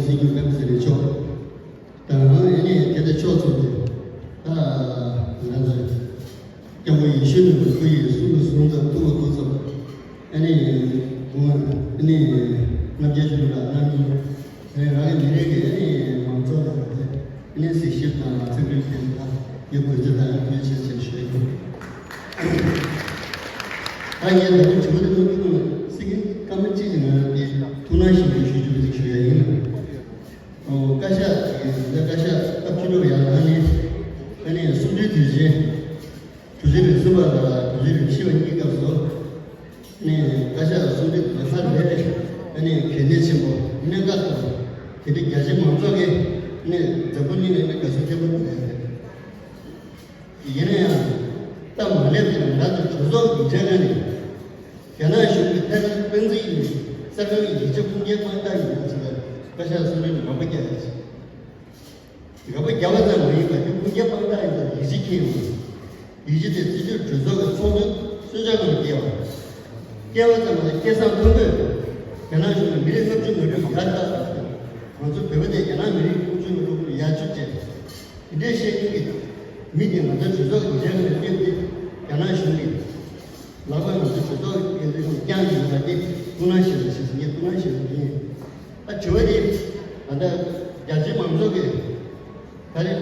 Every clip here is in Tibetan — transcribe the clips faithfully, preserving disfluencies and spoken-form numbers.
སྲིད་སྐྱོང་སྤེན་པ་ཚེ་རིང་མཆོག་དང་ཨ་ནི་དེ་ལྟར་ཕྱོགས་མཚུངས་ཀྱི་ད་ང་ཚོ་སྐྱབས་མགོན་ཡིད་བཞིན་ནོར་བུ་སྐུ་ཡི་གསུང་དུ་གསུང་ཙམ་ཐུགས་ལ་ཐུགས་ཙམ་ཨ་ནི་ཨ་ནི་རྣམ་རྒྱལ་ཆོས་གྲགས་ལགས་རྣམ་གཉིས་ཨ་ནི་རང་གི་མི་རིགས་ཀྱི་ཨ་ནི་མང་ཚོགས་ལ་ཨ་ནི་གཟིགས་ཞིབ་དང་ཚང་འདུས་བྱས་ད་ཡོད་དགོས་ཚུལ་དང་ཐུགས་རྗེ་ཆེ་ཞེས་ཞུ་ཡི་ཡོད། ད་ངས་ད་རུང་དྲི་བ་དེ་ཚོ་ཀུན་སློང་སྲིད་ཀྱི་སྐར་མ་གཅིག་ཅིག་ང་རང་གི་ཐུགས་སྣང་བཞིན་དུ་ཞུ་རྒྱུ་ཅིག་ཞུ་ཡ་ཡིན། ཨོ་བཀའ་ཤག་གི་འདི་བཀའ་ཤག་སྐབས་བཅུ་དྲུག་ཡང་ཨ་ནི་ཨ་ནི་གསུམ་བཅུའི་དུས་ཆེན་གྲུབ་ཆེན་རིམ་གསུམ་པ་དང་གྲུབ་ཆེན་རིམ་བཞི་པ་གཉིས་སྐབས་སུ་ཨ་ནི་བཀའ་ཤག་གསུམ་བཅུའི་དུས་ཆེན་ལྷག་པའི་ཨ་ནི་གལ་གནད་ཆེན་པོ་གནད་འགག་དང་དེ་འདྲའི་རྒྱ་ཆེ་མང་ཚོགས་ཀྱི་ཨ་ནི་འཛམ་བུ་གླིང་ནས་ཨ་ནི་དགའ་བསུ་ཐེབས་པ་དེ་རེད། ཡིན་ན་ཡང་སྟབས་མ་ལེགས་པའི་ནང་ང་ཚོ་གྲོས་ཚོགས་སྡིངས་ཆའི་ནང་ནས་རྒྱ་ནག་གཞུང་གི་ཐད་ཀར་སྟངས་འཛིན་ཡིན་གསར་ཁང་གི་ཡིག་ཆ་ཁུངས་སྐྱེལ་དཔང་རྟགས་ཡིན་པ་ཞིག་ལ་བཀའ་ཤག་གསུམ་བཅུ་ནས་དགག་པ་བརྒྱབ་ཡོད། དགག་པ་བརྒྱབ་པ་ཙམ་མ་ཡིན་པར་དེ་ཁུངས་སྐྱེལ་དཔང་རྟགས་ཡིན་པར་ཡིག་ཆ་འཁྱེར་ཡོང་བ། ཡིག་ཆ་དེ་སྲིད་སྐྱོང་གྲོས་ཚོགས་ཀྱི་ཚོགས་འདུའི་གསོལ་ཇ་ནང་བསྐྱལ་བ། བསྐྱལ་བ་ཙམ་མ་ཟད་སྐལ་བཟང་མཐོན་པོས་རྒྱ་ནག་གཞུང་ལ་མི་རེར་ལྔ་བཅུ་ང་དྲུག་ཡར་བཏགས་པ་དང་ང་ཚོ་བོད་པ་དེ་རྒྱ་ནག་མི་རིགས་དབུ་ཁྲིད་ལ་ཡར་བཅུག་བྱས། དེ་འདྲའི་བཤད་མཁན་གྱི་མི་དེ་ང་ཚོའི་གྲོས་ཚོགས་ཀྱི་འགན་ལ་སླེབས་ཏེ་རྒྱ་ནག་གཞུང་གིས་ལག་པ་ང་ཚོའི་གྲོས་ཚོགས་ཀྱི་འགན་འཛིན་ལ་བརྐྱངས་ཡོད་པ་དེ་ཐུགས་སྣང་བཞེས་རོགས་ཞེས་ངས་ཐུགས་སྣང་བཞེས་རོགས་ཡིན། ད་དྲི་བ་དེ་ད་ལྟ་རྒྱ་ཆེའི་མང་ཚོགས་ཀྱིས་ད་རེས་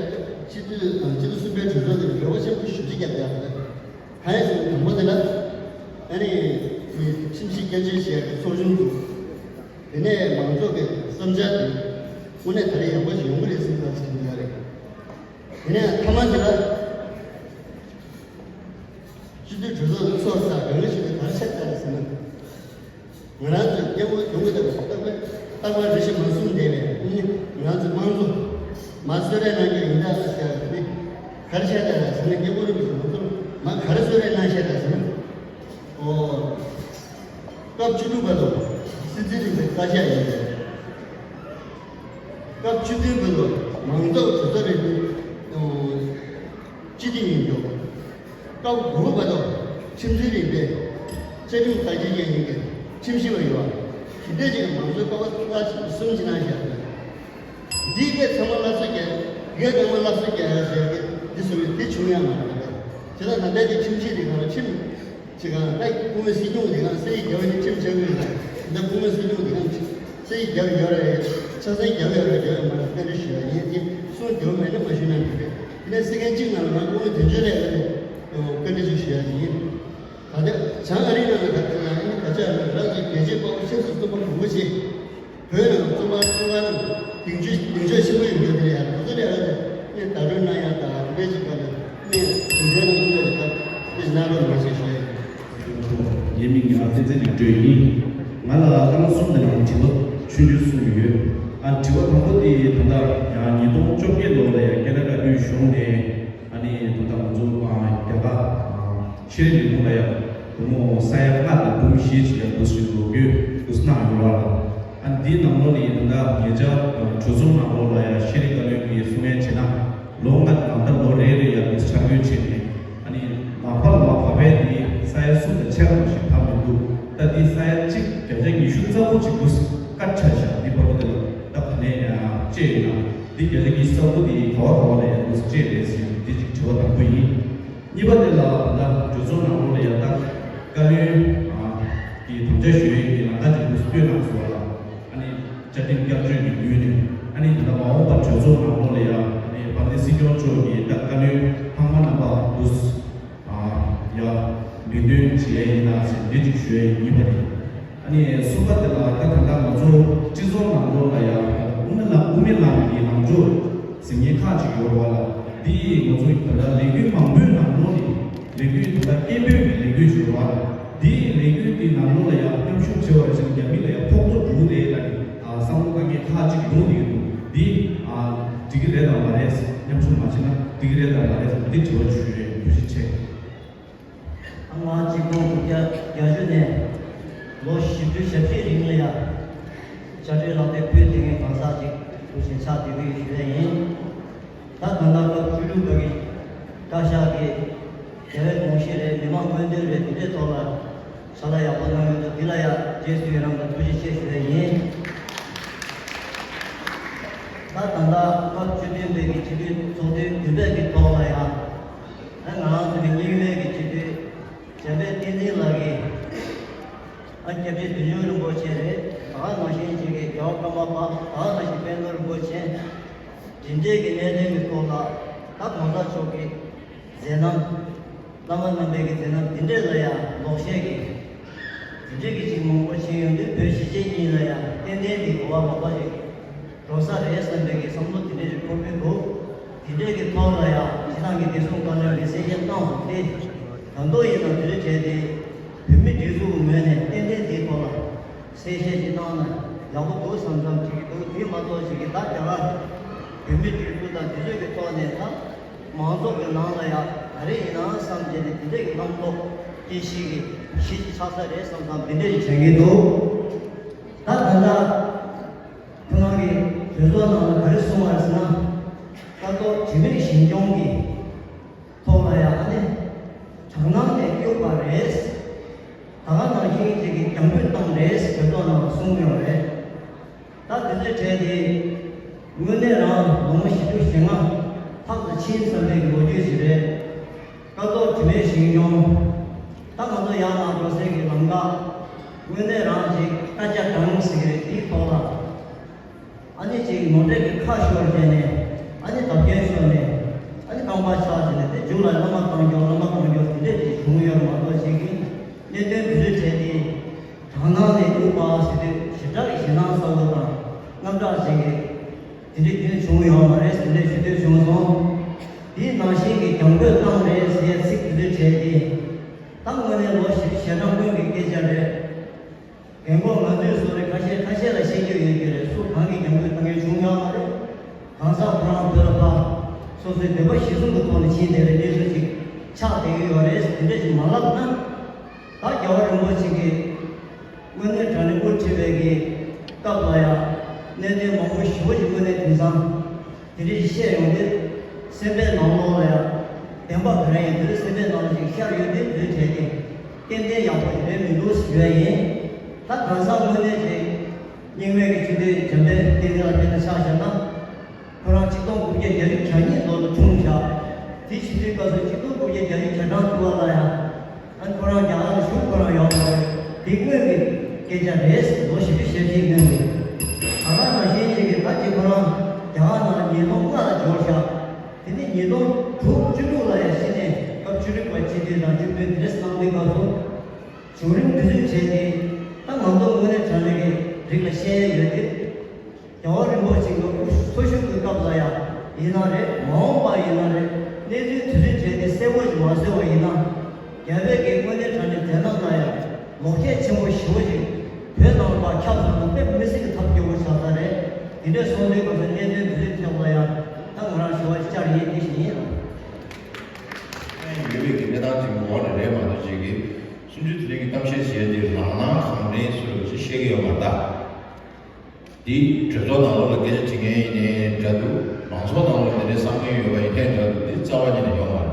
སྤྱི་འཐུས་དང་སྤྱི་འཐུས་གསུམ་པའི་གྲོས་ཚོགས་ཀྱི་འབྲེལ་བ་ཆེན་པོ་ཞེ་པོ་ཅིག་བརྒྱབ་ཡོད་རེད། གང་ཡིན་ཟེར་ན་དང་པོ་དེ་ལ་ཨ་ནི་ཁྱིམ་གཞིས་བསྐྱར་བཅོས་བྱེད་ཡག་གི་ཚོགས་ཆུང་བཙུགས། དེ་ནས་མང་ཚོགས་ཀྱི་བསམ་འཆར་དེ་དངོས་གནས་ད་རེས་ཡག་པོ་ཞིག་ཡོང་གི་རེད་བསམ་པ་ཞིག་ཡོད་རེད། དེ་ནས་མཐའ་མ་དེ་ལ་སྤྱི་འཐུས་གྲོས་ཚོགས་ཚོགས་ས་གང་ག་ཞིག་ཏུ་ག་རེ་ཆགས་ཚར་རེད་ཟེར་ན། ང་རང་ཚོའི་སྐྱབས་མགོན་གྱི་ལྟ་བ་རྟག་པར་རྟག་པར་རེ་ཞིག་མ་གསུངས་བསྡད་པས་ཨ་ནི་ང་རང་ཚོའི་དམངས་གཙོ་མ་གསོལ་རས་གནང་རྒྱུ་ཡིན་ད་ཟེར་བ་དེ་ག་རེ་ཆགས་ཚར་རེད་ཟེར་ན། སྐྱབས་མགོན་རིན་པོ་ཆེ་ང་ཚོར་མ་ག་རེ་གསོལ་རས་གནང་བཞག་ད་ཟེར་ན། ཨོ། སྐབས་བཅུ་དྲུག་པ་དང་སྲིད་འཛིན་རིམ་པའི་བཀའ་ཤག་ཡིན་པས། སྐབས་བཅུ་བདུན་པ་དང་མང་གཙོ་གྲོས་ཚོགས་རིམ་པའི་སྤྱི་འཐུས་ཡིན་འདུག་སྐབས་དགུ་པ་དང་ཁྲིམས་འཛིན་རིམ་པའི་བཅའ་ཁྲིམས་བདག་གཅེས་ཅན་ཡིན་པའི་ཁྲིམས་ཞིབ་པ་ཡོད། དེ་འདྲ་ཅིག་མང་གཙོའི་སྐབས་བཀའ་ཤག་གསུམ་ཅིག་གནང་བཞག་འདུག་འདིའི་སྐད་ཚང་མ་སླར་གསོ་རྒྱག་འདིའི་སྐད་ཚང་མ་སླར་གསོ་རྒྱག་ཡ་ཟེར་གི་འདི་བཟོ་བའི་དེ་བྱུང་ཡ་མ་རེད། བྱས་ཙང་ད་ལྟའི་དེ་ཁྲིམས་ཞིབ་དེ་གང་ལ་ཁྲིམས་ཅིག་གང་ད་སྐུ་ངོ་སྲིད་སྐྱོང་དེ་གང་ས་ཡིག་རྒྱབ་ནས་ཁྲིམས་ཆགས་ཀྱི་ཡོད་ལ་ད་སྐུ་ངོ་སྲིད་སྐྱོང་དེ་གང་ས་ཡིག་རྒྱབ་ཡོད་རེད། ཆ་ཚང་རྒྱབ་ཡོད་རེད་རྒྱབ་ཡོད་མ་རེད་བཀའ་འདྲི་ཞུ་ཡ་ཡིན། དེ་གསུང་རྒྱབ་མེད་ན་མ་ཞུ་ན་འགྲིག་རེད། དེ་ནས་སི་ཁན་གཅིག་ནང་ལ་ང་སྐུ་ངོ་དོན་གཅོད་ལས་ཀ་ནས་བཀའ་འདྲི་ཅིག་ཞུ་ཡ་ཡིན། ད་ལྟ་བྱང་ཨ་རིའི་ནང་ལ་ད་ལྟ་ལ་ཨ་ནི་ད་ཆ་ལ་རང་གི་རྒྱལ་གཅེས་དཔའ་བོ་ཆབ་སྲིད་བཙོན་པ་མང་པོ་ཞིག་བོད་ནང་བཙོན་པ་བཙོན་ཁང་ནང་སྡིངས་ཆ་སྡིངས་ཆ་ཆེན་པོ་ཡོད་མཁན་དེ་ལ་ཡང་དེ་ཚོ་ལ་ཡང་ནས་བརྡ་སྤྲོད་གནང་ཡ་དང་དེ་འདྲའི་ཅིག་ག་ལ་ནས་དེ་འདྲའི་ནང་ཐུག་ཡ་ལ་ད་དེ་གནང་རོགས་གནང་ཞེས་ཞུ་ཡ་ཡིན། ངའི་མིང་ཡང་བསྟན་འཛིན་རིག་སྒྲོན་ཡིན། ང་ལ་རྐང་གསུམ་དེ་ནང་དྲི་བ་ཆུང་ཆུང་གསུམ་ཡོད། ཨ་དྲི་བ་དང་པོ་དེ་ད་ལྟ་ཡང་ཉིས་སྟོང་བཅོ་བརྒྱད་ལོ་ལ་ཡང་ཁེ་ན་ཌ་དབུས་གཞུང་ནས། ཨ་ནི་ད་ལྟ་ང་ཚོ་ཨ་རྒྱ་གར་ཨ་ཤེས་རིག་ལས་ཁུངས་ལ་ཡང་སྒོར་མོ་ས་ཡ་ལྔ་དང་འབུམ་བཞི་ཅིག་ཡང་འདུག་སེ་ལོ་རྒྱུས་འདུག་སེ་གནང་ཡོད་རེད། ཨ་ནི་འདིའི་ནང་ལོགས་ནས་ད་ལྟ་ཉེ་ཆར་གྲོས་ཚོགས་ནང་ལོགས་ལ་ཡང་ཤེས་རིག་བཀའ་བློན་གྱིས་གསུང་ཡ་བྱས་ན་ལོ་ལྔ་དང་ད་ལོ་རེ་རེ་ཡང་འདུག་སེ་འཆར་འགོད་བྱས་ནས་ཨ་ནི་ལག་པ་ལ་བབས་པའི་དེ་ས་ཡ་གསུམ་དང་ཕྱེད་ཀ་ཞིག་ཐམ་མི་འདུག་ད་འདི་ས་ཡ་གཅིག་བརྒྱ་ཆ་ཉི་ཤུ་རྩ་དགུ་ཅིག་འདུག་སེ་བཀག་ཆ་བཞག་འདི་བར་དུ་དེ་ལ་ད་ག་ནས་ཡང་བཅད་ཡོད་ན། འདི་བརྒྱ་ཆ་ཉི་ཤུ་རྩ་དགུ་དེ་ག་བ་ག་བ་ལ་ཡང་འདུག་སེ་བཅད་རེད་ཟེར་འདི་གཅིག་དྲི་བ་དང་པོ་ཡིན། གཉིས་པ་དེ་ལ་ད་གྲོས་ཚོགས་ནང་ལོགས་ལ་ཡང་ད་བཀའ་བློན་གྱི་དམ་བཅའ་ཞུ་ཡས་ཀྱི་ལམ་ཁ་ཅིག་འདུག་སེ་བཏོན་གནང་སོང་བ་ལ་ཨ་ནི་བཅའ་ཁྲིམས་བསྐྱར་བཅོས་ཀྱི་བརྒྱུད་ནས་ཨ་ནི་ད་མ་འོངས་པ་གྲོས་ཚོགས་ནང་ལོགས་ལ་ཡང་ཨ་ནི་དཔལ་ལྡན་སྲིད་སྐྱོང་མཆོག་གིས་ད་བཀའ་བློན་ལྷག་མ་རྣམ་པ་འདུག་སེ་ཡ་མིང་འདོན་བྱེད་ཡ་ཡིན་ན་ཟེར་འདི་ཅིག་ཞུ་ཡ་ཡིན་པ་རེད། ཨ་ནི་གསུམ་པ་དེ་ལ་ད་ད་ལྟ་ང་ཚོ་སྤྱི་ཚོགས་ནང་ལོགས་ལ་ཡ་དབུ་མའི་ལམ་དབུ་མའི་ལམ་གྱི་ལངས་ཕྱོགས་ཟེར་མཁན་ཁག་ཅིག་ཡོད་རེད་བ་ལ། འདི་ང་ཚོ་ད་ལྟ་ལས་འགུལ་མང་པོའི་ནང་ལོགས་ནས་ལས་འགུལ་ད་ལྟ་སྐད་འབོད་ཀྱི་ལས་འགུལ་ཅིག་ཡོད་རེད་བ་ལ། འདིའི་ལས་འགུལ་འདི་ནང་ལོགས་ལ་ཡ་མཉམ་ཞུགས་བྱས་པ་ཞིག་རྒྱ་མི་ལ་ཡ་ཕོག་ཐུག་འགྲོ་གི་རེད་ལབ་ནས་བསམ་བློ་བཏང་མཁན་ཁག་ཅིག་ཡོང་བསྡད་ཀྱི་འདུག་འདི་འགྲིག་གི་རེད་དམ་མ་རེད། མཉམ་ཞུགས་མ་བྱས་ན་འགྲིག་གི་རེད་དམ་མ་རེད་ཟེར་འདི་དྲི་བ་ཞུ་ཡས་ཡིན། ཐུགས་རྗེ་ཆེ། ང་གཅིག་སྟོང་དགུ་བརྒྱ་བརྒྱད་ཅུ་ནས་ལོ་བཞི་བཅུ་ཞེ་བཞིའི་རིང་ལ་ཡང་བྱ་གྲོས་ལག་དེབ་ཕུལ་བསྡད་མཁན་གང་ཟག་ཅིག་འདུག་ཅིང་ཕྱག་དེབ་ཀྱི་ཞུ་ཡས་ཡིན། ད་གང་ལྟར་སྐབས་བཅུ་དྲུག་པ་གི་བཀའ་ཤག་གི་རྒྱལ་བའི་དགོངས་གཞི་རེད། མི་མང་སྨོན་འདུན་རེད། འདི་འདྲའི་ཐོག་ལ་ཕྱག་ལས་ཡག་པོ་གནང་ཡོད་འདུག་འདི་ལ་ཡང་རྗེས་སུ་ཡི་རང་དང་ཐུགས་རྗེ་ཆེ་ཞུ་ཡས་ཡིན། ད་ད་ལྟ་སྐབས་བཅུ་བདུན་པའི་གི་སྤྱི་འཐུས་ཚོགས་དུས་བདུན་པའི་གི་ཐོག་ལ་ཡང་། ཨ་ང་རང་ཚོ་གི་རྙིང་མའི་གི་སྤྱི་འཐུས་འཇམ་དཔལ་བསྟན་འཛིན་ལགས་ཀྱིས། ཨ་སྐྱབས་རྗེ་བདུད་འཇོམས་རིན་པོ་ཆེ་རེད། ད་ག་ནང་བཞིན་ཅིག་གི་རྒྱལ་བ་ཀརྨ་པ། ད་ག་ནང་བཞིན་དཔལ་ལྡན་རིན་པོ་ཆེ། འདི་འདྲའི་གི་གནད་དོན་གྱི་ཐོག་ལ་ད་གོང་ས་མཆོག་གི་མཛད་རྣམ། བླ་མ་རྣམ་པའི་གི་མཛད་རྣམ་འདི་འདྲའི་ལ་ཡང་ལོག་བཤད་ཀྱི་འདི་འདྲའི་གི་ཅིག་མང་པོ་བྱས་ཡོང་དུས། བོད་གཞིས་བྱེས་གཉིས་ལ་ཡང་ཏན་ཏན་གྱི་གོ་བ་ལོག་པ་ཞིག་འགྲོ་ས་རེད་བསམ་པའི་གི་བསམ་བློ་འདི་འདྲའི་ཞིག་འཁོར་གྱི་འདུག་འདི་འདྲའི་གི་ཐོག་ལ་ཡང་སྤྱི་བཏང་གི་བདེ་སྲུང་བཀའ་བློན་གྱིས་གསལ་བཤད་བཏང་སོང་སྟེ། ད་དུང་ཡིན་ན་དེ་རིང་བྱས་ཏེ་བོད་མི་སྒྲིག་འཛུགས་ཀྱི་ངོས་ནས་ཏན་ཏན་དེའི་ཐོག་ལ་གསལ་བཤད་ཅིག་གནང་ན་ཡག་པོ་འདུག་བསམ་བསམ་ཅིག་གི་འདུག་དེ་མ་གཏོགས་ཅིག་གི་ད་རྒྱ་གར་བོད་མི་སྒྲིག་འཛུགས་དང་དེ་ཚོའི་གི་ཐོག་ནས་ད་མང་ཚོགས་ཀྱི་ནང་ལ་ཡང་ད་རེས་ཡིན་ན་བསམ་བྱས་ནས་དེ་འདྲས་ཀྱི་རྣམ་རྟོག་སྐྱེ་གཞི་གི་གཞི་ཆགས་ས་རེད་བསམ་བསམ་དེ་འདྲས་ཀྱི་བྱེད་ཀྱི་འདུག་ད་ད་ལྟ་ཁོ་རང་གི་གྲོས་ཚོགས་ནང་ལ་ག་རེ་གསུངས་པ་རེད་ཟེར་ན། ཀ་ཐོག་དྲི་མེད་ཞིང་སྐྱོང་གི་ཐོག་ལ་ཡང་ཨ་ནི་དྲག་སྣང་ནས་གཡུགས་པ་རེད། ད་ག་ནང་བཞིན་ཅིག་གི་རྒྱང་ཕུད་བཏང་རེད་ཟེར་གྲོས་ཚོགས་ནང་ལ་གསུངས་ཡོད་རེད། ད་དེ་ཚོའི་གྲས་དེ་དངོས་གནས་རང་ལོ་ངོ་བཞི་བཅུ་ཞེ་ལྔ་ལྷག་ཏུ་ཕྱིན་བསམ་པའི་གི་ལོ་རྒྱུས་ཤིག་རེད། ཀ་ཐོག་དྲི་མེད་ཞིང་སྐྱོང་། ད་ང་ཚོ་ཡར་མར་འགྲོ་སའི་གི་ལམ་ཁ། དངོས་གནས་རང་ཅིག་ཀ་ཅ་གྲང་ཟེར་གི་རེད། དེའི་ཐོག་ལ་ཨ་ནི་ཅིག་ནོར་འཁྲུལ་གྱི་ཁ་ཤོར་བྱས་ནས། ཨ་ནི་བརྡབ་སྐྱོན་ཤོར་ནས། ཨ་ནི་རྐང་པ་ཆག་བྱས་ནས། དེ་མཇུག་ལ་བླ་མ་བཏང་རྒྱུ། བླ་མ་བཏང་རྒྱུ་དེ་འདྲས་ཅིག་བྱུང་ཡོད་མ་གཏོགས། ཅིག་གི་གནད་དོན་དེ་ཚོའི་གྲས་དེ་དྲག་སྣང་ནས་གཡུགས་པ་ཟེར་དུས་ཞེ་དྲག་གི་ཞེད་སྣང་ཚ་བོ་དང་དངངས་སྐྲག་ཅན་གྱི་དེ་འདྲའི་རྒྱུན་བྱུང་ཡོད་མ་རེད་ཟེར་ནས་ཞུ་འདོད་བྱུང་སོང་། དེའི་ནང་བཞིན་གྱི་རྒྱང་ཕུད་བཏང་རེད་ཟེར་ཡ་ཚིག་དེ་ཚོའི་གྲས་དེ། ད་དངོས་གནས་ལོ་བཞི་བཅུ་ཞེ་གྲངས་སྔོན་གྱི་སྐད་ཆ་རེད། རྒན་གོག་ང་ཚོའི་བཟོ་རིག་ཁ་ཤས་ཁ་ཤས་ལ་བཤད་རྒྱུ་ཡོད་ཀྱི་རེད། སུ་གང་གིས་རྒྱང་ཕུད་བཏང་མཁན་བྱུང་ཡོད་མ་རེད། གང་ཟག་ཁོ་རང་བོད་ལ་ཕར་སོ་སོའི་འདོད་པ་གཞིར་བཟུང་གི་ཐོག་ནས་ཕྱིན་བསྡད་པའི་གནས་ཚུལ་ཅིག་ཆགས་བསྡད་ཀྱི་ཡོད་རེད། དེ་འདྲ་ཞིག་མ་ལབ་ན། ད་རྒྱལ་བ་རིན་པོ་ཆེ་གི་དངོས་གནས་དྲང་གནས་དབུ་ཁྲིད་པའི་གི་སྐབས་ལ་ཡང་གནད་དོན་མང་པོ་ཞེ་པོ་ཅིག་དངོས་གནས་དེང་སང་དེ་འདྲ་ཞིག་བཤད་ཡོང་དུས། སེམས་པའི་ནང་ལོགས་ལ་ཡང་བདེན་པ་ག་རེ་ཡིན་དེ་སེམས་པའི་ནང་ལ་ཅིག་ཤར་ཡོང་དུས། དེ་བྱས་ཏེ་ཏན་ཏན་ཡག་པོ་ཞིག་རེད་མི་འདུག་ཟེར་ཡ་ཡིན། ད་གང་ཟག་དངོས་གནས་ཅིག་རྙིང་མའི་གི་སྤྱི་འཐུས་འཇམ་དཔལ་བསྟན་འཛིན་ལགས་དེ་འདྲ་ཆ་བཞག་ན། ཁོ་རང་ཆིག་སྟོང་དགུ་བརྒྱ་གྱ་གཉིས་ལོ་ལ་འཁྲུངས་བཞག་དེ་ཕྱི་དུས་སྐབས་སུ་ཆིག་སྟོང་དགུ་བརྒྱ་གྱ་གྲངས་ཐུབ་པ་ལ་ཡང་། ཨ་ནི་ཁོ་རང་རྒྱ་གར་ལ་བཞུགས་ཁོ་རང་ཡོང་བ་རེད། དེ་སྔོན་གྱི་སྐད་ཆ་རེད། ལོ་བཞི་བཅུ་ཞེ་བཞི་སྔོན་གྱི། ད་ག་ནང་བཞིན་ཅིག་གི་ད་ཅིག་ཁོ་རང་རྒྱ་གར་ནང་ཉིས་སྟོང་ལྔ་ལ་འབྱོར་བཞག་དེ་ནས་ཉིས་སྟོང་དྲུག་བཅུ་དྲུག་ལ་ཡང་གཞི་ནས་སྐབས་བཅུ་དྲུག་པ་སྤྱི་འཐུས་དང་བཅུ་བདུན་དེ་འདྲ་གནང་དུས་སྐབས་སུ། བྱུང་རིམ་དེ་ཚོའི་གྲས་དེ་ད་ང་ཚོ་དངོས་གནས་དྲང་གནས་ཀྱི་རིགས་ལ་བཤད་ཡས་ཡོད་དེ། རྒྱལ་བ་རིན་པོ་ཆེ་གི་དབུ་འཚོ་བཞུགས་ཀྱི་སྐབས་ལ་ཡང་ཡིན་ན་རེད། མ་འོངས་པ་ཡིན་ན་རེད། གནས་ཚུལ་དེ་ཚོའི་གྲས་དེ་གསལ་པོ་ཞིག་མ་བཟོས་པ་ཡིན་ན། རྒྱལ་བའི་གི་དངོས་གནས་དྲང་གནས་མཛད་རྣམ་ལ་ཡང་ལོག་འཁྱད་ཆེན་པོ་ཞེ་པོ་ཅིག་བོད་ནང་ལ་ཁྱབ་སོང་ན་དཔེ་མི་སྲིད་ཀྱི་ཐབས་སྐྱོ་པོ་ཆགས་ས་རེད། དེ་འདྲ་སོང་དུས་སྐབས་སུ་གནད་དོན་དེ་ཚོའི་ཐོག་ལ་ཡང་ད་ང་རང་ཞུ་བ་ཅིག་བཅར་ཡིན། དེ་བཞིན་ཡིན། ཡོད་པའི་གི་གནས་སྟངས་ཅིག་འོག་ནས་རེད་མ་གཏོགས། ཅིག་གི་གསུམ་བཅུའི་དེ་རིང་གི་གཏམ་བཤད་བྱས་ཏེ་རང་སྣང་གང་དྲན་བཟོ་འདྲ་ཅིག་བཤད་ཀྱི་ཡོད་མ་རེད་ད། དེ་གྲོས་ཚོགས་ནང་ལོགས་ལ་སྐད་ཆ་དྲི་མཁན་ཡིན་ནའི་འདྲ་འདུག་མང་ཚོགས་ནང་ལོགས་ལ་དེ་འདྲའི་བསམ་མཁན་ཡོད་པ་ཡིན་ནའི་འདྲ་འདུག་འདི་རྩ་བ་ཉིད་ནས་ཡོད་མ་རེད།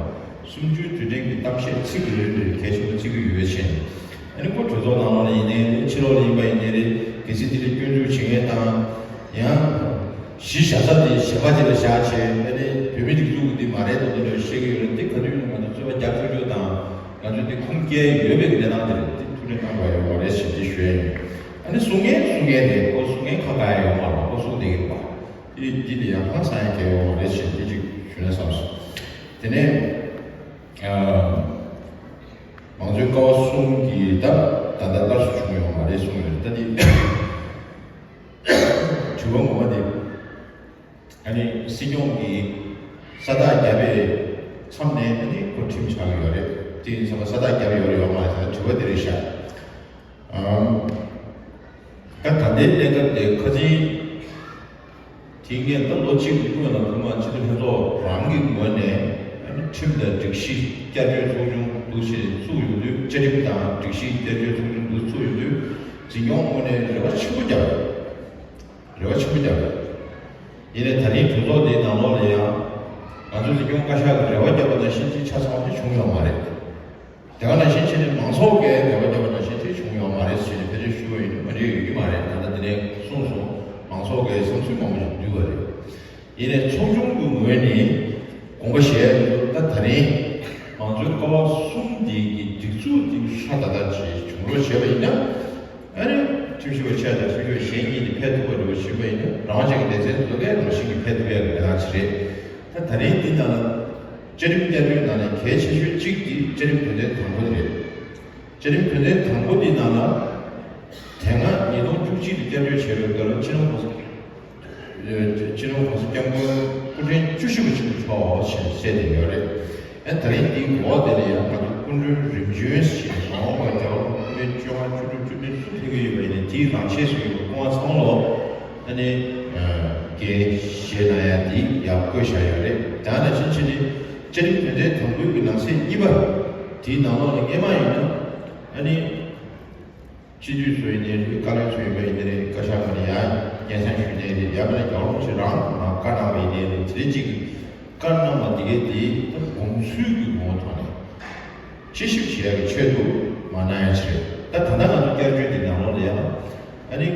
གསུམ་བཅུའི་དུས་དྲན་གྱི་གཏམ་བཤད་ཚིག་རེ་རེ་གལ་ཆེན་པོ་བརྩི་གི་ཡོད་ཕྱིན། ཨ་ནི་ཁོ་གྲོས་ཚོགས་ནང་ལོགས་ལ་ཡིན་ནའི་རེད། ཕྱི་ལོགས་ལ་ཡིན་པ་ཡིན་ནའི་རེད། གལ་སྲིད་དེ་ལ་སྐྱོན་འཛུགས་བྱེད་མཁན་དང་། ཡང་། གཞི་བཞག་ས་དེ་གཞན་པ་ཅིག་ལ་བཞག་བྱས། ཨ་ནི་བོད་མི་སྒྲིག་འཛུགས་ཀྱི་འདི་མ་རེད་དོ་དོ་འདྲ་བཤད་ཀྱི་ཡོད་རེད། འདི་ག་དུས་ཡིན་ན་ང་ཚོ་རྩོད་པ་རྒྱག་ཐུབ་རྒྱུ་དང་། ང་ཚོས་འདི་ཁུངས་སྐྱེལ་ཡོད་པའི་གནས་སྟངས་དེ་རེད། འདི་ཐུགས་ལ་བཏང་དགོས་ཡོད་རེད་ཞེས་འདི་ཞུ་ཡ་ཡིན། ཨ་ནི་གསུང་མཁན་གསུང་མཁན་དེ་ཁོ་གསུང་མཁན་ཁ་ཁ་ཡ་ཡོད་མ་རེད། ཁོ་གསུང་བསྡད་ཀྱི་རེད་པ། འདི་འདི་ལ་ཡང་ཧང་སང་ཡ་གང་ཡང་ཡོད་མ་རེད་ཞེས་འདི་ཅིག་ཞུ་ན་བསམ་སོང་། དེ་ནས། ཨ། མང་གཙོའི་ཀ་བ་གསུམ་གྱི་ད་ད་ལྟ་སླར་གསོ་བྱུང་ཡོད་མ་རེད་གསུངས་ཡོད་རེད། ད་འདི་དྲི་བ་ངོ་མ་དེ། ཨ་ནི་སྲིད་སྐྱོང་གིས་ས་རྟགས་བརྒྱབ་པའི་མཚམས་ནས་ཨ་ནི་ཁོ་ཁྲིམས་ཆགས་ཀྱི་ཡོད་རེད། དེ་ཡིན་ཙང་ས་རྟགས་བརྒྱབ་ཡོད་རེད་ཡོད་མ་རེད་ཟེར་ན་དྲི་བ་དེ་རེད་ཤག་ཨམ། ད་ད་ལྟའི་གནས་སྐབས་དེ་ཁ་སང་དེ་སྔོན་ད་ལོ་གཅིག་སྔོན་ལ་སྐུ་ངོ་སྤྱི་འཐུས་ལྷན་ཚོགས་རང་གི་ངོས་ནས་ཨ་ནི་ཁྲིམས་དང་སྒྲིག་གཞི་བསྐྱར་བཅོས་ཚོགས་ཆུང་འདུག་ཞེས་བཙུགས་ཡོང་དུས། བཅའ་ཁྲིམས་དང་སྒྲིག་གཞི་བསྐྱར་བཅོས་ཚོགས་ཆུང་འདུག་བཙུགས་ཡོང་དུས་འཛིན་སྐྱོང་ངོས་ནས་རེ་བ་ཆེན་པོ་བརྒྱབ་ཡོད། རེ་བ་ཆེན་པོ་བརྒྱབ་ཡོད། ཡིན་ནའི་ད་རིང་གྲོས་ཚོགས་འདིའི་ནང་ལོགས་ལ་ཡང་ང་ཚོ་འཛིན་སྐྱོང་བཀའ་ཤག་གིས་རེ་བ་བརྒྱབ་པ་དང་ཤིན་ཏུ་ཆ་ཚང་བ་དེ་བྱུང་ཡོད་མ་རེད། དེ་ག་ནང་བཞིན་བྱས་ནས་མང་ཚོགས་ཀྱིས་རེ་བ་བརྒྱབ་པ་ནང་བཞིན་དེ་བྱུང་ཡོད་མ་རེད་ཟེར་ནས་ཕལ་ཆེར་ཞུ་བ་ཡིན་ན་མ་འགྲིག་ཡོད་ཀྱི་མ་རེད། ད་ལྟ་འདི་ནས་གསུངས་སོང་། མང་ཚོགས་ཀྱི་བསམ་ཚུལ་མང་པོ་ཞིག་འདུས་པ་རེད། ཡིན་ནའི་ཚོགས་ཆུང་གི་ངོས་ནས་དགོངས་པ་བཞེས་ཡོད། ད་ད་རིང་མང་གཙོའི་ཀ་བ་གསུམ་འདི་གི་སྒྲིག་འཛུགས་འདི་ཧྲ་ད་ད་ཅིག་བྱུང་རོགས་བྱས་པ་ཡིན་ན། ཨ་ནི་ཁྲིམས་ཞིབ་པ་ཆེ་དང་ཁྲིམས་ཞིབ་པ་གཞན་གཉིས་ནི་ཕེབས་ཐུབ་པ་རེད་པ་ཞུས་པ་ཡིན་ན། རང་དབང་ཅན་གྱི་སྡེ་ཚན་དེ་ཚོ་གས་རང་བཞིན་གྱིས་ཕེབས་ཐུབ་ཡག་གི་གནས་སྟངས་ཅིག་རེད། ད་ད་རིང་འདི་ནང་ལ་བཅའ་ཁྲིམས་བསྐྱར་བཅོས་ནང་ནས་གལ་ཆེ་ཤོས་གཅིག་དེ་བཅའ་ཁྲིམས་དོན་ཚན་དང་པོ་དེ་རེད། བཅའ་ཁྲིམས་དོན་ཚན་དང་པོ་འདི་ནང་ལ་དེ་སྔ་ཉིས་སྟོང་བཅུ་གཅིག་ལ་བསྐྱར་བཅོས་བྱས་པའི་སྐབས་ལ་སྤྱི་ནོར་གོང་ས་སྤྱི་ནོར་གོང་ས་སྐྱབས་མགོན་སྐུ་ཕྲེང་བཅུ་བཞི་པ་ཆེན་པོ་མཆོག་ཞེས་གསལ་བསྡད་ཡོད་རེད། ཨ་ད་རིང་འདིའི་འགོ་དེ་ལ་ཡང་ང་ཚོ་སྐུ་མགྲོན་རིམ་བྱོན་ཞེས་མ་འོངས་པར་རྒྱལ་བ་སྐུ་ཕྲེང་བཅོ་ལྔ་བཅུ་དྲུག་བཅུ་བདུན་སུ་ཕེབས་ཀྱི་ཡོད་པ་ཡིན་ནའི་དེའི་རང་ཆས་སུ་ཡོད་པ་སྐུ་དབང་ཚང་མ་ལོ་ཨ་ནི་འགན་བཞེས་གནང་ཡ་དེ་ཡང་བཀོད་བཞག་ཡོད་རེད། ད་ནང་བཞིན་བྱས་ནས་བཅའ་ཁྲིམས་དོན་ཚན་དང་པོའི་གི་ནང་གསེས་གཉིས་པ་དེའི་ནང་ལོགས་ལ་སྔས་མ་ཡིན་ན་ཨ་ནི། སྤྱི་འཐུས་ཚོ་ཡིན་ནའི་རེད། བཀའ་བློན་ཚོ་ཡིན་པ་ཡིན་ནའི་རེད། བཀའ་ཤག་ནས་ཡང་སྙན་སེང་ཞུས་ནའི་རེད། ཡང་མིན་ན་རྒྱལ་བ་རིན་པོ་ཆེ་རང་ལ་བཀའ་གནང་བ་ཡིན་ནའི་རེད། དེ་རེད་ཅིག་བཀའ་གནང་བ་དེ་གས་དེ་ད་དགོངས་ཚུལ་གྱི་ངོ་བོ་ཐོག་ནས་དཔྱད་ཞིབ་བྱེད་ཡག་གི་ཆེད་དུ་མ་གནང་ཡ་ཅིག་རེད། ད་ད་ལྟ་ང་ཚོ་བསྐྱར་བཅོས་འདི་ནང་ལོགས་ལ་ཡང་ཨ་ནི་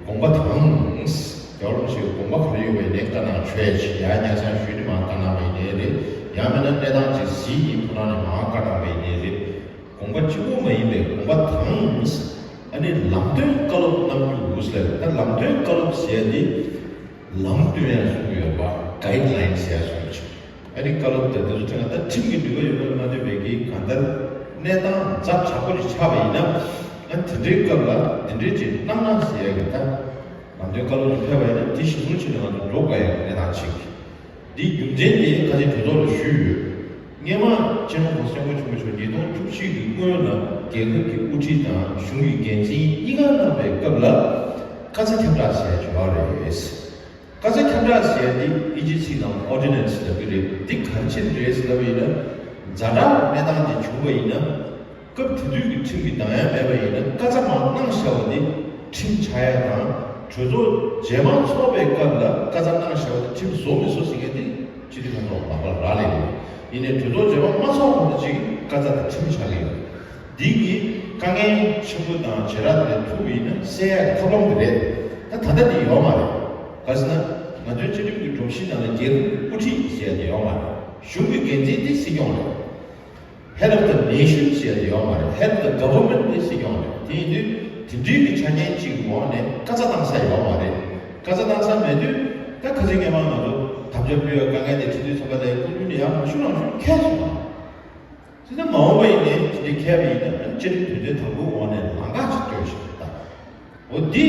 དགོངས་པ་དང་། རྒྱལ་བ་རིན་པོ་ཆེའི་དགོངས་པ་ག་རེ་ཡོད་པ་ཡིན་ནའི་བཀའ་གནང་ཆོག་ཡ་ཅིག་ཡང་སྙན་སེང་ཞུས་ནས་མར་བཀའ་གནང་བ་ཡིན་ནའི་རེད། ཡང་མིན་ན་གནས་སྟངས་ཅིག་གཟིགས་ནས་ཁོ་རང་ནས་མར་བཀའ་གནང་བ་ཡིན་ནའི་རེད། དགོངས་པ་གཅིག་པོ་མ་ཡིན་པའི་དགོངས་པ་དང་། ཨ་ནི་ལམ་སྟོན་བཀའ་སློབ་གནང་རྒྱུ་ཟེར། ད་ལམ་སྟོན་བཀའ་སློབ་ཟེར་ཡ་འདི་ལམ་སྟོན་ཡང་གསུང་གི་ཡོད་པ། གའིཌ་ལའིན་ཟེར་ཡ་གསུང་གི་ཆེ། ཨ་ནི་བཀའ་སློབ་དང་དེ་ཚོ་ཕྲན་ད་ཁྲིམས་ཀྱི་ནུས་པ་ཡོད་པ་མ་ཐོན་པའི་གི་གང་ལྟར་གནས་སྟངས་ཛ་དྲག་པོ་ཞིག་ཆགས་པ་ཡིན་ན། ཨ་དེ་འདྲའི་སྐབས་ལ་དེ་འདྲའི་ཅིག་གནང་ན་ཟེར་ཡ་གི་ད་ལམ་སྟོན་བཀའ་སློབ་ཅིག་ཕེབས་པ་ཡིན་ན་དེ་གཞིར་བཟུང་བྱས་ནས་ང་ཚོ་འགྲོ་དགོས་ཡ་གི་གནས་སྟངས་ཅིག་འདིའི་རྒྱུ་མཚན་དེ་ཁ་སང་གྲོས་ཚོགས་ལ་ཞུས་ཡོད། སྔས་མ་སྤྱི་ནོར་གོང་ས་སྐྱབས་མགོན་ཆེན་པོ་མཆོག་ཉིས་སྟོང་བཅུ་གཅིག་གི་སྔོན་ལ་རྒྱལ་ཁབ་ཀྱི་དབུ་ཁྲིད་དང་གཞུང་གི་འགན་འཛིན་གཉིས་ཀ་གནང་བའི་སྐབས་ལ་བཀའ་རྩ་ཁྱབ་བསྒྲགས་ཟེར་ཡ་བྱུང་བ་རེད། བཀའ་རྩ་ཁྱབ་བསྒྲགས་ཟེར་ཡ་འདི་ཨིན་ཇི་ཚིག་ནང་ཨོར་ཌི་ནན་སི་ལབ་ཀྱི་རེད། འདི་ག་རེ་བྱས་ནས་རེད་ཟེར་ལབ་པ་ཡིན་ན། ཛ་དྲག་གནས་སྟངས་དེ་བྱུང་བ་ཡིན་ན། སྐབས་དེ་དུས་ཀྱི་ཁྲིམས་ཀྱི་གདམ་ཡ་མེད་པ་ཡིན་ན་བཀའ་རྩ་མར་གནང་བཞག་པ་དེ་ཁྲིམས་ཆགས་ཡ་དང་། གྲོས་ཚོགས་རྗེས་མ་ཚོགས་པའི་སྐབས་ལ་བཀའ་རྩ་གནང་བཞག་པ་དེ་ཁྲིམས་བཟོ་མི་བཟོ་ཟེར་མཁན་དེ་སྤྱི་འཐུས་ལྷན་ཚོགས་ལག་པར་རག་ལས་ཡོད། ཡིན་ནའི་གྲོས་ཚོགས་རྗེས་མ་མ་ཚོགས་གོང་དུ་ཅིག་བཀའ་རྩ་དེ་ཁྲིམས་ཆགས་ཀྱི་ཡོད། འདི་གི་དཀའ་ངལ་ཆེན་པོ་དང་བྱེ་བྲག་དེ་ལས་ཐུག་པ་ཡིན་ན་སེལ་ཡ་གི་ཐབས་ལམ་དེ་རེད། ད་ད་ལྟ་འདི་ཡོད་མ་རེད། ག་ཟེར་ན་ང་ཚོའི་བཅའ་ཁྲིམས་ཀྱི་སྒྲོམ་གཞི་ནང་ལ་རྒྱལ་ཁབ་ཀྱི་དབུ་ཁྲིད་ཟེར་ཡ་དེ་ཡོད་མ་རེད། གཞུང་གི་འགན་འཛིན་དེ་སྲིད་སྐྱོང་རེད། Head of the nation ཟེར་ཡ་དེ་ཡོད་མ་རེད། Head of the government དེ་སྲིད་སྐྱོང་རེད། དེ་ཡིན་དུས་དེ་འདྲའི་གི་ཆ་རྐྱེན་གཅིག་གི་འོག་ནས་བཀའ་རྩ་བཏང་ས་ཡོད་མ་རེད། བཀའ་རྩ་བཏང་ས་མེད་དུས་ད་ཁ་སང་སྔས་མ་ང་ཚོ་དམ་བཅའ་ཕུལ་བའི་དཀའ་ངལ་དེ་ཁྲིམས་མཐུན་ཚོགས་པ་ལ་སྐུ་མདུན་ནས་ཡང་མ་ཞུ་རང་ཞུ་ཁས་སོང་། དེ་ནས་མ་འོངས་པ་ཡིན་ནའི་དེ་འདྲའི་ཁས་པ་ཡིན་ན་བཅའ་ཁྲིམས་དོན་ཚན་དང་པོའི་འོག་ནས་ལམ་ཁ་ཅིག་སྟོན་ཞིག་ད། འོ་འདི་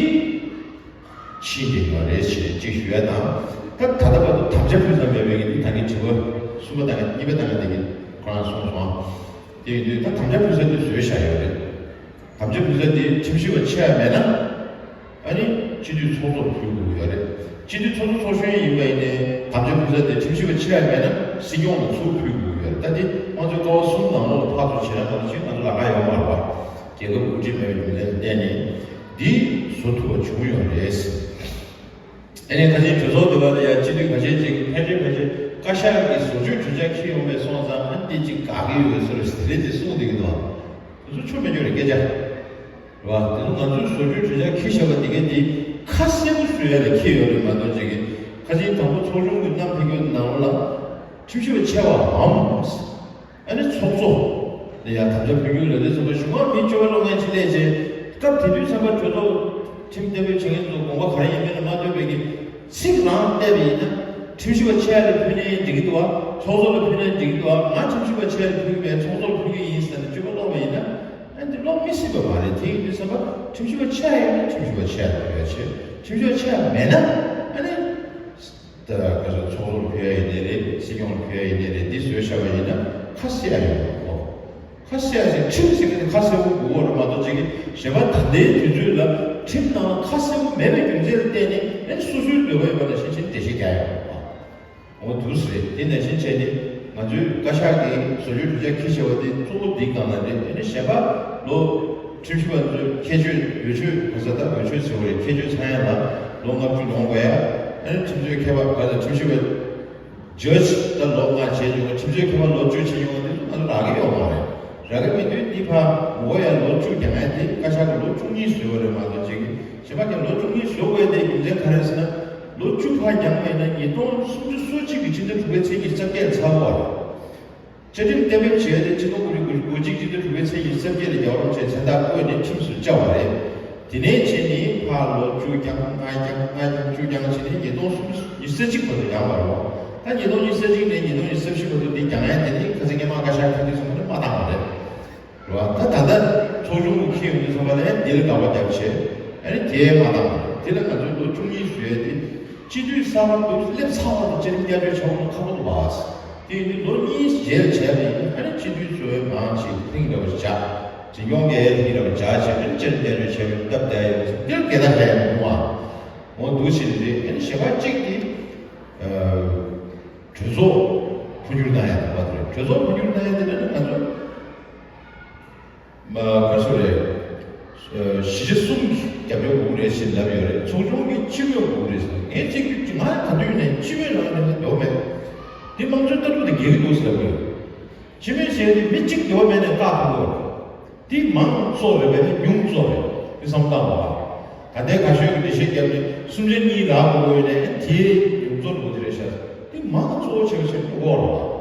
ཕྱིན་བསྡད་ཡོད་རེད་ཞེས་ཅིག་ཞུ་ཡ་དང་། ད་ད་ལྟ་བར་དུ་དམ་བཅའ་ཕུལ་ས་མེད་པའི་གི་འདི་ད་གིན་དྲི་བ་གསུམ་པ་དང་གཉིས་པ་དང་དེ་གི་ཁོ་རང་གསུངས་སོང་། དེ་ཡིན་དུས་ད་དམ་བཅའ་ཕུལ་ས་དེ་བཟོས་བཞག་ཡོད་རེད། དམ་བཅའ་ཕུལ་ས་དེ་ཁྲིམས་ཞིབ་པ་ཆེ་བ་མེད་ན་ཨ་ནི་སྤྱི་འཐུས་ཚོགས་གཙོར་ཕུལ་དགོས་ཀྱི་ཡོད་རེད། སྤྱི་འཐུས་ཚོགས་གཙོ་ཚོགས་གཞོན་ཡིན་པ་ཡིན་ནའི་དམ་བཅའ་ཕུལ་ས་དེ་ཁྲིམས་ཞིབ་པ་ཆེ་བ་མེད་ན་སྲིད་སྐྱོང་ལ་ཚུར་ཕུལ་དགོས་ཀྱི་ཡོད་རེད། ད་དེ་དམངས་གཙོའི་ཀ་བ་གསུམ་ནང་ལོགས་ལ་ཕར་ཚུར་བྱེད་ན་ང་ཚོ་ཅིག་ང་ཚོ་ལམ་ཁ་ཡོད་མ་རེད་པ། རྒྱལ་ཁབ་དབུ་ཁྲིད་མེད་པའི་རྒྱུ་མཚན་ལ་བརྟེན་ནས་འདི་བཟོ་ཐུབ་པ་བྱུང་ཡོད་རེད། ཨ་ནི་ཁ་སང་གྲོས་ཚོགས་འདི་པར་ཡ་སྤྱི་འཐུས་ཁ་ཤས་ཅིག་ཕལ་ཆེར་ཕལ་ཆེར་བཀའ་ཤག་གིས་བཟོ་བཅོས་གྲོས་འཆར་འཁྱེར་ཡོང་པའི་སོང་ཙང་ཨ་ནི་འདི་ཅིག་དགག་གི་ཡོད་ཟེར་བ་དེ་རིང་འདི་གསུངས་བསྡད་ཀྱི་འདུག་དེ་ཚོ་ཆོ་མེད་ཆོ་རེད་སྐད་ཆ་རེད་པ། དེ་ཚོ་ང་ཚོས་བཟོ་བཅོས་གྲོས་འཆར་འཁྱེར་བཞག་པ་འདི་གས་འདི་ཁ་གསལ་པོ་བཟོ་ཡ་ལ་འཁྱེར་ཡོད་རེད་མ་གཏོགས་ཅིག་གིས་ཁ་སང་དང་པོ་ཚོགས་ཆུང་གི་གནམ་ཕེབས་རྒྱུ་ནང་ལ་ཁྲིམས་ཞིབ་པ་ཆེ་བའམ། ཨ་ནི་ཚོགས་གཙོ་ལ་ཡང་དམ་བཅའ་ཕུལ་རྒྱུ་ལ་དེ་ཚོ་གཞུང་མང་མི་བཅོ་ལྔ་སློབ་མཁན་ཅིག་སླེབས་རྗེས་སྐབས་དེ་དུས་ཚན་པ་གྲོས་ཚོགས་ཁྲིམས་བསྟར་ཕུད་བྱེད་མཁན་ཚོ་དགོངས་པ་ག་རེ་ཡིན་མིན་ལ་མ་ལྟོས་པའི་གི་ཚིག་རང་བལྟས་པ་ཡིན་ན་ཁྲིམས་ཞིབ་པ་ཆེ་ལ་ཕུལ་ནའི་འགྲིག་གི་འདུག་བ། ཚོགས་གཙོ་ལ་ཕུལ་ནའི་འགྲིག་གི་འདུག་བ། ང་ཁྲིམས་ཞིབ་པ་ཆེ་ལ་ཕུལ་གི་མེད་ཚོགས་གཙོ་ལ་ཕུལ་གི་ཡིན་ཟེར་ནས་བཅོ་ལྔ་སློབ་པ་ཡིན་ན་ཨ་འདི་སློབ་མི་སྲིད་པ་མ་རེད། དེ་ཡིན་དུས་ཚན་པ་ཁྲིམས་ཞིབ་པ་ཆེ་ཡིན་ན་ཁྲིམས་ཞིབ་པ་ཆེ་ལ་ཕུལ་ཡ་བྱེད། ཁྲིམས་ཞིབ་པ་ཆེ་མེད་ན་ཨ་ནི། ད་ག་ཚོད་ཚོགས་གཙོར་ཕུལ་ཡ་ཡིན་ནའི་རེད། སྲིད་སྐྱོང་ལ་ཕུལ་ཡ་ཡིན་ནའི་རེད། འདི་བཟོས་བཞག་པ་ཡིན་ན་ཁ་གསལ་ཡ་ཡོད་པ་གོ། ཁ་གསལ་ཡ་ཟེར་ཁྲིམས་ཟེར་མཁན་དེ་ཁ་གསལ་པོ་དགོས་པ་རེད་མ་གཏོགས་ཅིག་གི་གཞན་པ་ད་ལྟའི་དུས་ཚོད་ལ་ཁྲིམས་ནང་ལ་ཁ་གསལ་པོ་མེད་པའི་རྒྱུ་མཚན་ལ་བརྟེན་ནས་ཨ་ནི་སོ་སོའི་འདོད་པ་ཡོད་པ་ནང་བཞིན་བྱས་ནས་འགྲེལ་བཤད་རྒྱག་ཡ་ཡོད་པ། འོ་འདུག་སེ་རེད། དེ་ནང་བཞིན་བྱས་ནས་ང་ཚོའི་བཀའ་ཤག་གིས་བཟོ་བཅོས་གྲོས་འཆར་འཁྱེར་བཞག་པ་དེ་གཙོ་བོ་འདིའི་སྒང་ལ་རེད། ཨ་ནི་གཞན་པ་ལོ་ཁྲིམས་ཞིབ་པ་ཚོས་ཁྱད་ཆོས་འོས་ཆོས་ག་ས་ད་འོས་ཆོས་ཟེར་བ་རེད། ཁྱད་ཆོས་ཚང་ཡ་ལ་ལོ་ལྔ་བཅུ་ལོངས་དགོས་ཡ། ཨ་ནི་ཁྲིམས་རྩོད་མཁས་པ་ག་ཚོད་ཁྲིམས་ཞིབ་པ་ཇཇ་ད་ལོ་ལྔ་བྱས་མྱོང་བ། ཁྲིམས་རྩོད་མཁས་པ་ལོ་བཅུ་བྱས་མྱོང་བ་དེ་ཚོ་ང་ཚོ་རག་གི་ཡོད་མ་རེད། རག་གི་མེད་དུས་འདི་ཕར་ངོ་ཡ་ལོ་བཅུ་རྒྱག་ཡ་དེ་བཀའ་ཤག་གི་ལོ་བཅུ་གཉིས་བཟོས་པ་རེད་མ་གཏོགས་ཅིག་གཞན་པ་ཀྱང་ལོ་བཅུ་གཉིས་བཟོ་དགོས་དེ་རྒྱུ་མཚན་ག་རེ་ཟེར་ན། ལོ་བཅུ་ཕར་འགྱངས་པ་ཡིན་ན་ཉིས་སྟོང་སུམ་ཅུ་སོ་གཅིག་གི་ཕྱི་ཟླ་དྲུག་པའི་ཚེས་ཉི་ཤུ་རྩ་བརྒྱད་ལ་ཚར་བ་རེད། བཅའ་ཁྲིམས་གཏན་འབེབས་བྱས་ཏེ་ཕྱི་ལོ་དགུ་བརྒྱ་དགུ་བཅུ་གོ་གཅིག་ཕྱི་ཟླ་དྲུག་པའི་ཚེས་ཉི་ཤུ་རྩ་བརྒྱད་ལ་རྒྱལ་བ་རིན་པོ་ཆེ་མཚན་རྟགས་བཀོད་ནས་ཁྲིམས་སུ་བཅའ་བ་རེད། དེ་ནས་བྱས་ནས་ཕར་ལོ་བཅུ་འགྱངས་ལྔ་འགྱངས་ལྔ་འགྱངས་བཅུ་འགྱངས་བྱས་ནས་ཉིས་སྟོང་སུམ་ཅུ་ཉི་ཤུ་རྩ་གཅིག་བར་དུ་འགྱངས་པ་རེད། ད་ཉིས་སྟོང་ཉི་ཤུ་རྩ་གཅིག་ནས་ཉིས་སྟོང་ཉི་ཤུ་རྩ་བཞི་བར་དུ་འདི་འགྱངས་ཡ་དེ་ནི་ཁ་སང་སྔོན་མ་བཀའ་ཤག་གིས་ཁ་ཐུག་སོང་ནས་མ་བཏང་བ་རེད། རེད་བ། ད་ད་ལྟ་ཚོགས་ཆུང་གི་ཁེ་ཡོང་དུས་ཙམ་པ་ལ་ཡང་འདི་ལ་དགག་པ་བརྒྱབ་བྱས། ཨ་ནི་དེ་མ་བཏང་བ་རེད། དེ་ལ་ང་ཚོས་ལོ་བཅུ་གཉིས་བཟོས་ཏེ། སྤྱི་འཐུས་གསར་པ་འདུག་སླེབས་ཚར་བ་དང་བཅའ་ཁྲིམས་བསྐྱར་བཅོས་བྱ་དགོས་ན་ཁག་པོ་འདུག་བ། དེ་ཡིན་དུས་ལོ་གཉིས་རྗེས་ལ་བྱས་པ་ཡིན་ན་ཨ་ནི་སྤྱི་འཐུས་ཚོས་མང་ཆེ་ཐེངས་རེ་བ་བཞག་འཛིན་སྐྱོང་གིས་ཐེངས་རེ་བ་བཞག་བྱས་ཨ་ནི་བཅའ་ཁྲིམས་བསྐྱར་བཅོས་བྱས་པའི་སྟབས་བདེ་ཡོད་ཟེར་འདིར་འགལ་ཟླ་འགལ་ཡ་མི་འདུག་བ། འོ་འདུག་ཟེར་ནས་རེད། ཨ་ནི་གཞན་པ་གཅིག་དེ། གྲོས་ཚོགས་འཕོ་འགྱུར་གནང་ཡ་དང་པོ་དེ་རེད། གྲོས་ཚོགས་འཕོ་འགྱུར་གནང་ཡ་དེ་ལ་ནི་ང་ཚོ་མ་ག་ཚོད་རེད། ཨ་གཞིས་བྱེས་གསུམ་གྱི་རྒྱབ་སྐྱོར་དགོས་ཀྱི་རེད་ཞེས་ལབ་ཡོད་རེད། ཚོགས་ཆུང་གི་སྤྱི་མོས་དགོས་ཀྱི་རེད་ཟེར། ངས་གཅིག་གིས་ང་ག་དུས་ནས་སྤྱི་མོས་རང་ནས་འདོད་མེད། འདི་དམངས་གཙོའི་ལྟ་གྲུབ་དང་འགལ་གྱི་འདུག་ཟེར་ལབ་ཀྱི་ཡོད། སྤྱི་མོས་ཟེར་ཡ་དེ་མི་གཅིག་འདོད་མེད་ནས་བཀག་ཐུབ་ཀྱི་ཡོད་རེད། འདི་མང་གཙོ་རེད་པས་ཉུང་གཙོ་རེད། འདི་བསམ་བློ་བཏང་བ། ད་ལྟའི་ག་ཤོད་ཀྱི་འགྲེལ་བཤད་བརྒྱབ་ནས་གསུམ་ཆ་གཉིས་རག་དགོས་ཡོད་ནས་དེའི་ཉུང་གཙོ་དགོས་ཀྱི་རེད་ཤག་འདི་མང་གཙོ་བོ་ཆེ་བ་ཆེ་དགོས་རེད་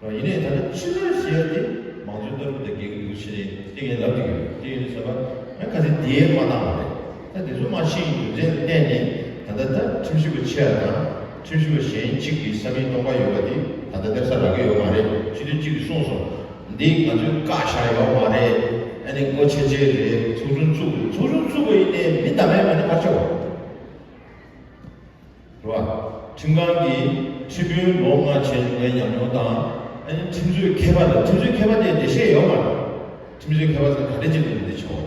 བ། ཡིན་ནའི་ད་ལྟ་སྤྱི་མོས་ཟེར་ཡ་དེ་མང་གཙོའི་ལྟ་གྲུབ་དང་འགལ་གྱི་འདུག་ཟེར་ནས་དེ་ངས་ལབ་ཀྱི་ཡོད། དེ་ཡིན་དུས་ཙམ་པ་ང་ག་ཚོད་འདིའི་མ་བཏང་བ་རེད། ད་དེ་ཚོ་མ་ཤེས་ཡིན་རྒྱུ་མཚན་ལ་བརྟེན་ནས་ད་ལྟ་ད་ཁྲིམས་ཞིབ་པ་ཆེ་བ་དང་ཁྲིམས་ཞིབ་པ་གཞན་གཅིག་གིས་ས་མིག་སྟོང་པ་ཡོད་པ་དེ་ད་ལྟ་སླེབས་ས་རག་གི་ཡོད་མ་རེད། སྤྱི་འཐུས་གཅིག་གིས་གསུངས་སོང་། འདི་ང་ཚོས་བཀག་བཞག་ཡོད་མ་རེད། ཨ་ནི་སྒོ་ཕྱེ་ཕྱེ་རེད། ཚོགས་ཆུང་བཙུགས། ཚོགས་ཆུང་བཙུགས་པ་ཡིན་ནའི་མི་གདམ་ཡ་མེད་ན་ག་རེ་བྱེད་དགོས། རེད་བ། ཁྲིམས་ཁང་གིས་ཁྲིམས་དཔོན་ལོ་ལྔ་བྱས་ཡོང་བའི་ཉམས་མྱོང་དང་། ཨ་ནི་ཁྲིམས་རྩོད་མཁས་པ་དང་། ཁྲིམས་རྩོད་མཁས་པ་དེ་འགྲེལ་བཤད་ཡོད་མ་རེད། ཁྲིམས་རྩོད་མཁས་པ་ཚོས་ག་འདྲ་བྱེད་དགོས་འདི་ཆོག་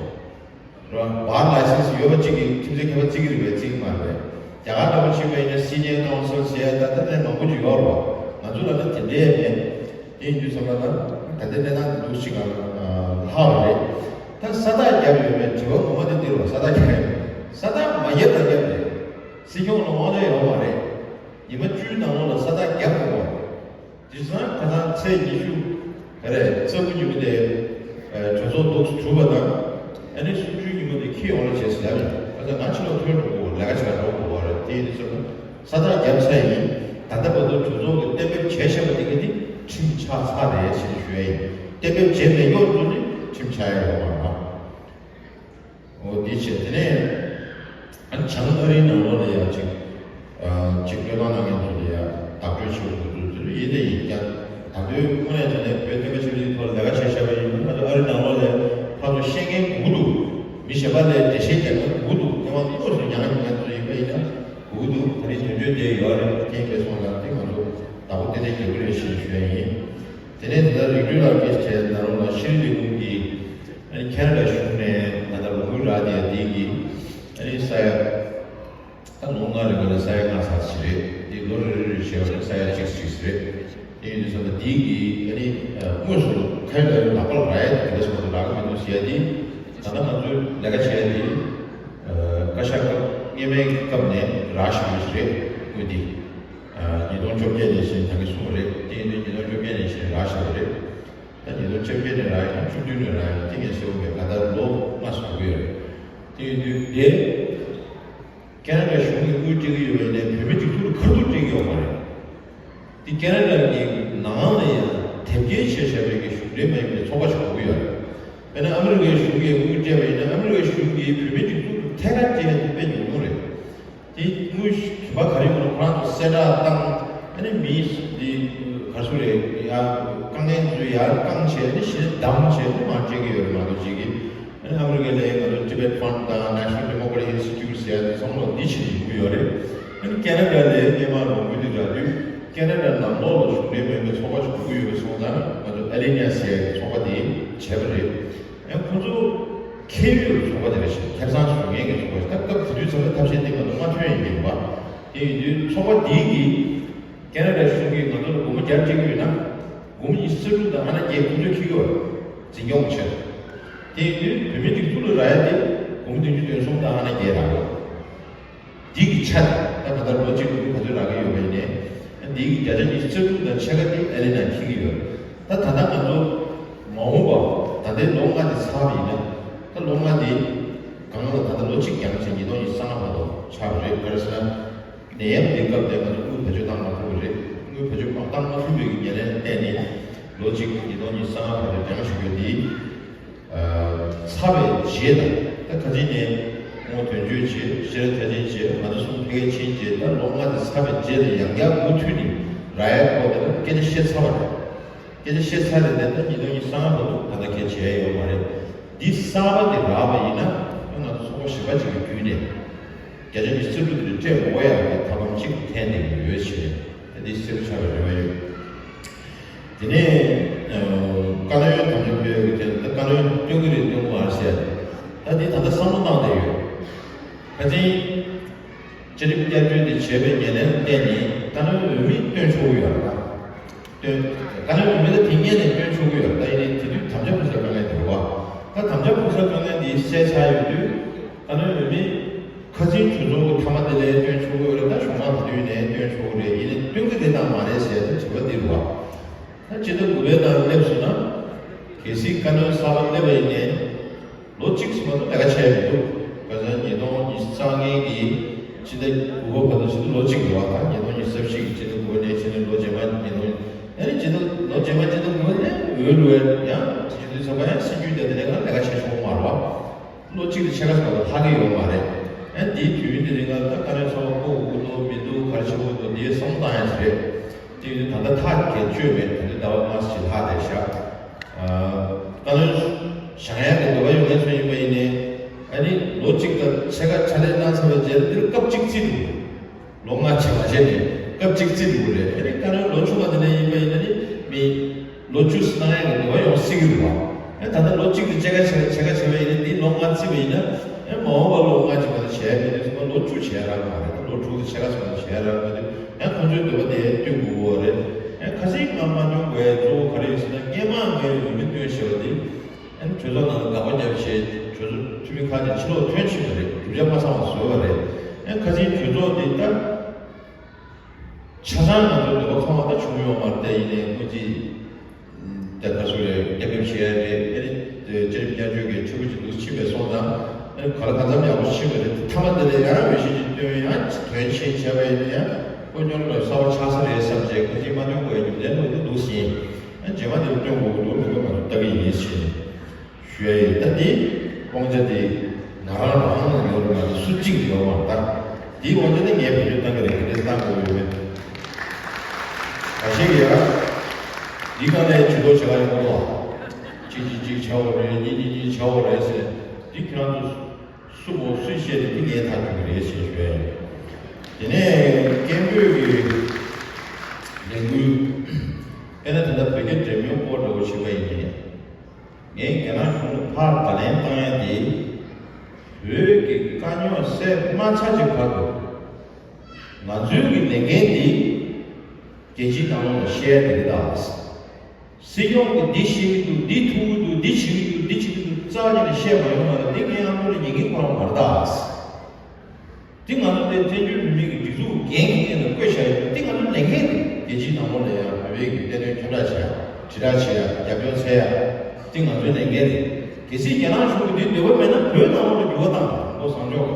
རེད་བ། བར་ལའི་སེན་སི་ཡོད་པ་གཅིག་གིས་ཁྲིམས་རྩོད་མཁས་པ་བརྩི་གི་རེད་པས་བརྩི་གི་མ་རེད། རྒྱ་གར་ལྟ་བུ་བྱས་པ་ཡིན་ན་སི་ནི་ཡར་ཀའུན་སིལ་ཟེར་ཡ་ད་ལྟ་ནས་མང་པོ་ཅིག་ཡོད་རེད་བ། ང་ཚོ་ལ་ད་དེ་འདྲས་མེད། དེ་ཡིན་དུས་ཙམ་པ་ད་ད་ལྟའི་གནས་སྟངས་འདི་འདུག་ཞིག་ག་ལྷག་པ་རེད། ད་ས་རྟགས་བརྒྱབ་ཡོད་པའི་དྲི་བ་ངོ་མ་དེ་འདི་རེད་བ། ས་རྟགས་བརྒྱབ་ཡོད། ས་རྟགས་མ་བརྒྱབ་ན་བརྒྱབ་རེད། སྲིད་སྐྱོང་ལ་དབང་ཆ་ཡོད་མ་རེད། ཉི་མ་བཅུའི་ནང་ལོགས་ལ་ས་རྟགས་བརྒྱབ་དགོས་པ་རེད། དེང་སང་ཁ་སང་ཚེས་ཉི་ཤུ་ག་རེ་རྩ་དགུ་ཉིན་མོ་དེ་གྲོས་ཚོགས་འདུག་གྲུབ་པ་དང་། ཨ་ནི་གསུམ་བཅུའི་ཉིན་མོ་དེ་འཁེལ་ཡོང་ལ་བྱས་ཟེར་ཡ་རེད། ཁ་སང་ང་ཕྱི་ལོགས་ཐོན་འགྲོ་དགོས། ལས་ཀ་བྱེད་ལ་འགྲོ་དགོས་པ་རེད། དེ་ཡིན་དུས་ཙམ་ན་ས་རྟགས་བརྒྱབ་ཚར་ཡིན། ད་ལྟ་བར་དུ་གྲོས་ཚོགས་ཀྱིས་གཏན་འབེབས་བྱས་བཞག་པ་དེ་ག་དེ་ཁྲིམས་ཆགས་ཚར་རེད་ཞེས་ཞུ་ཡ་ཡིན། གཏན་འབེབས་བྱས་མེད་མཁན་ཚོ་ནི་ཁྲིམས་ཆགས་ཡ་ཡོད་མ་རེད། འོ་དེ་བྱས། དེ་ནས་ཨ་ནི་བྱང་ཨ་རིའི་ནང་ལོགས་ལ་ཡ་ཅིག་ཨ་ཅིག་བློས་བཏང་གནང་མཁན་ཚོ་ལ་ཡ་བདག་སྤྲོད་བྱེད་དགོས་ཚུལ་དེ་ཡིན་ནའི་ཡིན་ཀྱང་། ད་དུང་དངོས་གནས་བྱས་ནས་བོད་བསྟན་པ་ཆབ་སྲིད་ཐོག་ལ་ལས་ཀ་བྱས་བཞག་པ་ཡིན་ན་ང་ཚོ་ཨ་རི་ནང་ལོགས་ལ་ཕར་ཚུར་བཤད་མཁན་དགོས་ཀྱི་འདུག་མི་གཞན་པ་ལ་འགྲེལ་བཤད་རྒྱག་མཁན་དགོས་ཀྱི་འདུག་མཁས་དབང་དངོས་སུ་མྱངས་མྱོང་མཁན་ཚོ་ཡིན་པ་ཡིན་ན་དགོས་ཀྱི་འདུག་ད་རེས་དོན་གཅོད་དེ་ཡོད་རེད། དེ་ཡིན་པའི་སོང་ཙང་དེ་ང་ཚོ་བདག་པོ་ཏན་ཏན་རྒྱག་གི་རེད་ཞེས་ཞུ་ཡ་ཡིན། དེ་ནས་ད་ལྟ་རིག་གྲོལ་ལགས་ཀྱིས་བྱས་ད་རུང་ལ་ཤེས་རིག་ལས་ཁུངས་ཀྱིས་ཨ་ནི་ཁེ་ན་ཌ་གཞུང་ནས་ད་ལྟ་ལོ་དགུའི་རག་དེ་དེ་གི་ཨ་ནི་ས་ཡ་ད་ལོ་ལྔ་རིང་ལ་ས་ཡ་ལྔ་ཚར་ཞིག་རེད། དེ་ལོ་རེ་རེ་རེ་བྱས་པ་ན་ས་ཡ་གཅིག་གཅིག་རེད། དེ་ཡིན་དུས་ཙམ་པ་དེ་གི་ཨ་ནི་དངོས་སུ་ཁེ་ན་ཌ་ལ་ལག་པ་ལ་རག་ཡ་དེ་ག་སོང་དུ་རག་གི་མི་འདུག་ཟེར་ཡ་དེ་ད་ལྟ་ང་ཚོས་ལས་ཀ་བྱས་ཡ་དེ་བཀའ་ཤག་སྐབས་སྔོན་མའི་སྐབས་ནས་རག་བཞག་པ་ཞིག་རེད། དངུལ་དེ། ཉིས་སྟོང་བཅོ་བརྒྱད་ནས་བཞིན་ད་གིན་གསུངས་པ་རེད། དེ་ཡིན་དུས་ཉིས་སྟོང་བཅོ་བརྒྱད་ནས་བཞིན་རག་བཞག་པ་རེད། ད་ཉིས་སྟོང་བཅོ་བརྒྱད་ནས་རག་ཡིན་ན་བཅུ་བདུན་ནས་རག་ཡིན་ན་དེ་ངས་ཟེར་བ་མེད། ད་ལྟ་ལོ་ལྔ་ཟིན་གྱི་ཡོད་རེད། དེ་ཡིན་དུས་དེ་ཁེ་ན་ཌ་གཞུང་གིས་དངུལ་སྤྲད་ཀྱི་ཡོད་པ་ཡིན་ནའི་བོད་མི་སྒྲིག་འཛུགས་ལ་ཁ་ཐུག་སྤྲད་ཀྱི་ཡོད་མ་རེད། དེ་ཁེ་ན་ཌ་གི་ནང་ལ་ཡང་དེབ་སྐྱེལ་བྱས་བཞག་པའི་གི་གཞུང་འབྲེལ་མ་ཡིན་པའི་ཚོགས་པ་ཞིག་དགོས་ཀྱི་ཡོད་རེད། དཔེར་ན་ཨ་མི་རི་ཀའི་གཞུང་གིས་དངུལ་སྤྲད་པ་ཡིན་ན་ཨ་མི་རི་ཀའི་གཞུང་གིས་བོད་མི་སྒྲིག་འཛུགས་ལ་ཐད་ཀར་སྤྲད་ཡ་དེ་དཔེ་ཉུང་ཉུང་རེད། དེ་དངུལ་གཞན་པ་ག་རེ་ཡོང་ན་ཁོ་རང་ཚོ་གསལ་བསྒྲགས་བཏང་། ཨ་ནི་མི་འདི་ག་ཚོད་རེད་ཡ། དཀའ་ངལ་ཚོ་ཡར་བསྐང་བྱས་ནི་གཞན་བདམས་བྱས་ནི་མར་སྤྲད་ཀྱི་ཡོད་རེད་མ་གཏོགས་ཅིག་གི། ཨ་ནི་ཨ་མི་རི་ཀའི་ལ་ཡ་ང་ཚོ་Tibet Fund དང་National Democratic Institute ཟེར་ཡ་དེ་ཚང་མ་འདི་བྱེད་ཀྱི་ཡོད་རེད། ཨ་ནི་ཁེ་ན་ཌ་ལ་ཡ་སྔོན་མ་ལོ་དགུ་འདི་རག་དུས་ཁེ་ན་ཌ་ནང་ལོགས་ལ་གཞུང་འབྲེལ་མེད་པའི་ཚོགས་པ་ཞིག་དགོས་ཀྱི་ཡོད་པའི་སོང་ཙང་ང་ཚོ་ཨ་ལི་ནི་ཡ་ཟེར་ཡ་གི་ཚོགས་པ་དེ་བྱས་པ་རེད། ཡང་ཁོ་ཚོ་ཁེ་ཡོད་ཚོགས་པ་དེ་རེད་ཤག་ཁེ་བཟང་བཟོ་མཁན་གྱི་ཚོགས་པ་ཞིག་ད་སྐབས་དེ་དུས་ཙམ་པ་ཐབས་ཤེས་འདི་མ་གཏོགས་མ་ཐོན་ཡིན་གྱི་རེད་པ། དེ་ཡིན་དུས་ཚོགས་པ་འདིས་ཀྱིས་ཁེ་ན་ཌ་གཞུང་གིས་ང་ཚོ་ལ་སྒོར་མོ་བརྒྱ་སྤྲད་ཀྱི་ཡོད་ན་སྒོར་མོ་ཉི་ཤུ་རྩ་དྲུག་དང་ཨ་ན་བརྒྱད་ཁོ་ཚོས་འཁྱེར་གྱི་ཡོད་རེད། འཛིན་སྐྱོང་ཆེད། དེ་ཡིན་དུས་བོད་མི་སྒྲིག་འཛུགས་ལ་རག་ཡ་དེ་སྒོར་མོ་བདུན་ཅུ་དོན་གསུམ་དང་ཨ་ན་བརྒྱད་རག་གི་ཡོད་རེད། འདི་གི་ཆ་དེ་ད་ད་ལྟ་ལོ་གཅིག་ལོ་གཉིས་ག་ཚོད་རག་གི་ཡོད་པ་ཡིན་ནའི། འདི་གི་བརྒྱ་ཆ་ཉི་ཤུ་རྩ་དྲུག་དང་ཕྱེད་ཀ་དེ་ཨ་ལི་ནང་འཁྱེར་གྱི་ཡོད། ད་ད་ལྟ་ང་ཚོ་མ་འོངས་པ་ད་ལྟའི་ལོ་ལྔ་དེ་ཚར་བ་ཡིན་ན་ད་ལོ་ལྔ་དེ་ གང་ལ་ད་ལྟ་ལོ་གཅིག་འགྱངས་བྱས་ཉིས་སྟོང་ཉི་ཤུ་རྩ་ལྔ་བར་དུ་ཆགས་པ་རེད། ག་རེ་ཟེར་ན། ནད་ཡམས་འདིའི་སྐབས་དེ་ང་ཚོ་དངུལ་བེད་སྤྱོད་བཏང་མ་ཐུབ་པ་རེད། དངུལ་བེད་སྤྱོད་བཏང་མ་ཐུབ་པའི་ཉེར་ལེན་བརྟེན་ནས་ལོ་གཅིག་ཉིས་སྟོང་ཉི་ཤུ་རྩ་ལྔ་བར་དུ་འགྱངས་བཞུགས་ཡོད་དེ། ཚར་བའི་རྗེས་དང་ད་ག་ཅིག་ནས་སྐུ་ངོ་དོན་གཅོད་བྱས། ཤེས་རབ་མཐར་ཕྱིན་བྱས། ང་ཚོ་གསུམ་ཕ་གིར་ཕྱིན་རྗེས་ད་ལོ་ལྔ་དེ་ཚར་བའི་རྗེས་ལ་ཡང་བསྐྱར་མུ་མཐུད་ནས་རག་ཡ་ཐོག་དེ་ལ་སྐད་ཆ་བཤད་ཚར་བ་རེད། སྐད་ཆ་བཤད་ཚར་རེད་དེ་ད་ཉིས་སྟོང་ཉི་ཤུ་རྩ་ལྔ་བར་དུ་ད་ལྟ་སྐད་ཆ་བྱས་ཡོད་མ་རེད། འདི་གསར་པ་དེ་རག་པ་ཡིན་ན་ང་ཚོ་ཚོགས་པ་གཞན་པ་ཅིག་གི་བརྒྱུད་ནས་བརྒྱ་ཆ་ཉི་ཤུ་རྩ་དྲུག་དེ་སྤྲད་དགོས་ཡག་གི་ཐབས་ལམ་ཅིག་འཐེན་བསྡད་ཀྱི་ཡོད་ཞེས་ད་འདི་གསལ་པོ་ཆགས་པའི་རེ་བ་ཡོད། དེ་ནས་བཀའ་བློན་དམ་བཅའ་ཕུལ་ཡག་གི་དེ་ད་བཀའ་བློན་སྟོན་གྱི་རེད་སྟོན་གྱི་མ་རེད་ཟེར། ད་འདི་ད་ལྟ་བསམ་བློ་བཏང་བསྡད་ཡོད། ཁ་སང་བཅའ་ཁྲིམས་བསྐྱར་བཅོས་དེ་བྱས་པའི་ཉེར་ལེན་བརྟེན་ནས་བཀའ་བློན་འོས་མི་བཏོན་ཆོག་གི་ཡོད་རེད་པ། བཏོན། བཀའ་བློན་འོས་མི་ལ་དེ་སྔོན་ནས་བཏོན་ཆོག་གི་ཡོད་རེད། ད་ཡིན་ནའི་དེ་དུས་དམ་བཅའ་ཕུལ་སའི་དཀའ་ངལ་དེ་རེད་པ། ད་དམ་བཅའ་ཕུལ་སའི་དཀའ་ངལ་དེ་སེལ་ཚར་ཡོད་དུས་བཀའ་བློན་འོས་མི་ཁ་སང་གྲོས་ཚོགས་ཀྱི་མཐའ་མ་དེ་ལ་བཏོན་ཆོག་གི་ཡོད་རེད། ད་གཞུང་མང་དེ་དུས་ནས་བཏོན་ཆོག་གི་རེད། ཡིན་ནའི་བཏོན་གྱི་རེད་དང་མ་རེད་ཟེར་ད་དྲི་བ་འདི་རེད་པ། ད་སྤྱི་ཟླ་དགུ་པའི་ནང་སླེབས་སོང་ན། གལ་སྲིད་བཀའ་བློན་གསར་པ་སླེབས་པ་ཡིན་ནའི་ལོ་གཅིག་ཙམ་མ་གཏོགས་ལས་ཀ་བྱས་མི་འདུག་ག་ཚོད་ཉིས་སྟོང་ཉི་ཤུ་རྩ་ལྔའི་གི་ཕྱི་ཟླ་དགུ་པ་བར་དུ་ཕྱི་ཟླ་ལོ་གཅིག་རེད་པ། ད་ཉིས་སྟོང་ཉི་ཤུ་རྩ་བཞི་གི་ཕྱི་ཟླ་དགུ་པ་ནས་ཕྱི་ཟླ་ལོ་རྗེས་མ་ཉིས་སྟོང་། ཨ་ནི་ཕྱི་ཟླ་ལོ་རྗེས་མ་ཕྱི་ཟླ་དགུ་པ་ནས་འོས་བླུགས་ཡ་ཡང་སྤྱི་འཐུས་ཚོགས་པ་ཡང་སྲིད་ཇུས་དེ་དེ་ནས་ང་ལས་ཀ་བྱས་ཆོག་མ་རེད་པ། ལོ་གཅིག་ལ་ཕྱེད་ཀ་ཙམ་ལྷག་གི་ཡོད་མ་རེད། ཨ་ནི་དེའི་དུས་ཡུན་དེ་རིང་ལ་ད་བཀའ་བློན་ཚོགས་པ་བསྐོ་དགོས་འདུག་མི་འདུག་ག་རེ་བྱེད་དགོས་འདུག་དེའི་བསམ་བློ་བཏང་ཡ་ཞིག་རེད། དེ་ཡིན་དུས་ད་ལྟ་ཐག་གིས་གཅོད་པའི་ད་ལྟའི་ཟླ་བ་ལྔ་ཙམ་ལྷག་རེད་ཤག་ཨ། བཀའ་བློན་བཞེངས་ཡག་གི་འདོད་པ་ཡོད་མཁན་ཚོ་ཡིན་པ་ཡིན་ནའི། ཨ་ནི་ལོ་གཅིག་དང་ཕྱེད་ཀ་ཕྱག་ལས་གནང་ཚར་བའི་རྗེས་འདིར་སྐབས་གཅིག་རྩིས་འདུག་ལོ་ལྔ་བྱས་མ་བྱས་ནས་སྐབས་གཅིག་རྩིས་འདུག་རེད། ཨ་ནི་བཀའ་བློན་ལོ་ཆུང་བ་དེ་འདྲ་ཡིན་པ་ཡིན་ན་ནི་མི་ལོ་བཅུ་གནང་ཡག་གི་འདོད་པ་ཡོང་སྲིད་ཀྱི་རེད་པ། ཨ་ད་ལྟ་ལོ་གཅིག་དང་ཕྱེད་ཀ་བྱས་ཕྱེད་ཀ་བྱས་པ་ཡིན་ན་འདི་ལོ་ལྔ་རྩིས་པ་ཡིན་ན། ཨ་མ་འོངས་པ་ལོ་ལྔ་ཅིག་མ་གཏོགས་བྱས་མེད་དུས་ཙམ་པ་ལོ་བཅུ་བྱས་རག་མ་རེད། ལོ་དྲུག་དང་ཕྱེད་ཀ་ཙམ་མ་གཏོགས་བྱས་རག་མ་དུས། ཡང་ཁོང་ཚོའི་འདོད་པ་དེ་བསྟུན་དགོས་པ་རེད། ཡང་ཁ་སང་ང་མ་འཇོན་དགོས་ཡ་གཙོ་བོ་ག་རེ་ཡིན་ཟེར་ན། སྔོན་མ་ངས་འོས་མི་བཏོན་ཞེས་པ་དེ། ཨ་ནི་གྲོས་ཚོགས་ནང་ལ་དགག་པ་བརྒྱབ་བྱས་གྲོས་ཚོགས་འཐུས་མི་ཁག་ཅིག་ཕྱི་ལོགས་ཐོན་ཕྱིན་པ་རེད། གྲུབ་ཆ་མ་ཚང་བ་བཟོས་པ་རེད། ཡང་ཁ་སང་གྲོས་ཚོགས་དེ་ལྟར་ཆ་ཚང་ང་ཚོའི་འདོད་པ་ཚང་བ་ད་བྱུང་ཡོད་མ་རེད། དེ་ཡིན་ནའི་དངོས་གཞི། ད་ག་ཚོད་རེད། གཏན་འབེབས་བྱས་ཡ་རེད། ཨ་ནི་བཅའ་ཁྲིམས་བསྐྱར་བཅོས་ཀྱི་ཆོ་ག་ཅིག་འདུག་ཕྱིན་པ་སོང་ཙང་། ཨ་ནི་ག་ལ་གང་འཚམ་ཡག་པོ་ཕྱིན་པ་རེད། མཐའ་མ་དེ་ལ་ཡང་འོས་གཞི་ཅིག་བཏོན་ཡང་དོན་ཆེན་བྱས་པ་ཡིན་ན་ཡང་དཀོན་མཆོག་ལ་གསལ་པོ་ཆགས་ས་རེད་བསམ་བྱས་གང་ཅི་མ་བཏོན་དགོས་ཡ་རྒྱུ་མཚན་འདུག་འདུག་ཟིན། ཨ་ནི་རྗེས་མ་དེ་ལ་བཏོན་དགོས་ཀྱི་འདུག་མི་འདུག་ང་ཚོ་ལྟ་གི་ཡིན་ཞེས་ཞུ་ཡ་ཡིན། ད་འདི་དབང་ཆ་དེ་ང་རང་རང་ལ་ཡོད་རེད་མ་གཏོགས་སུ་གཅིག་ཡོད་མ་རེད། ད་འདིའི་དབང་ཆ་དེ་ངས་བེད་སྤྱོད་གཏང་གི་རེད། ག་འདྲས་གཏང་དགོས་ཡོད་མེད། ཁ་ཤས་ཀྱིས་ཡང་འདི་ག་ནས་ཇུས་གཏོགས་བྱེད་ག་ཡོང་གི་འདུག་གཅིག་གཅིག་གཅིག་བྱ་འོ་རེད། གཉིས་གཉིས་གཉིས་བྱ་འོ་རེད་ཟེར། འདི་ཁྱེད་རང་ཚོ་སུ་མོ་སུས་བཤད་ནས་འདི་ངས་ཐག་གཅོད་ཀྱི་རེད་ཞེས་ཞུ་ཡ་ཡིན། དེ་ནས་སྐད་འབོད་ཀྱི་ལས་འགུལ། དཔེར་ན་ད་ལྟ་བོད་རྒྱ་འབྲེལ་མོལ་སྐོར་འདྲ་བོ་ཞུས་པ་ཡིན་ནའི། ངས་རྒྱ་ནག་གཞུང་ལ་ཕར་བརྡ་ལན་བཏང་ཡ་དེ། བོད་ཀྱི་དཀའ་རྙོག་སེལ་མ་ཚར་གྱི་བར་དུ། ང་ཚོའི་གི་ལས་འགན་འདི་རྒྱལ་སྤྱིའི་ནང་ལོགས་ལ་བཤད་ཡ་དེ་རེད་ད། སྲིད་སྐྱོང་གིས་འདི་བཤད་ཀྱི་འདུག་འདི་ཐུག་གི་འདུག་འདི་བྱེད་ཀྱི་འདུག་འདི་བྱེད་ཀྱི་འདུག་རྩ་བ་ཉིད་ནས་བཤད་མ་ཡོང་བ་ལ། འདི་ངའི་ཨ་མདོ་ལ་ཉན་གྱིན་ཁོ་རང་མ་རེད་ད། འདི་ང་ཚོ་དེ་བཙན་བྱོལ་བོད་མིའི་གི་སྒྲིག་འཛུགས་འགན་གྱི་སྟེང་ལ་བཀོད་བཞག་ཡོད། འདི་ང་ཚོ་ལས་འགན་རེད། རྒྱལ་སྤྱིའི་ནང་ལོགས་ལ་ཡང་བོད་པའི་གི་བདེ་དོན་ཁྱབ་བསྒྲགས་བྱེད་ཡ། དྲིལ་བསྒྲགས་བྱེད་ཡ། རྒྱབ་སྐྱོར་འཚོལ་ཡ། འདི་ང་ཚོའི་ལས་འགན་རེད། གལ་སྲིད་རྒྱ་ནག་གཞུང་གིས་འདི་འདོད་པ་མེད་ན་བོད་ནང་ལོགས་ལ་འགྱུར་བ་བཏང་དགོས། བཟང་ཕྱོགས།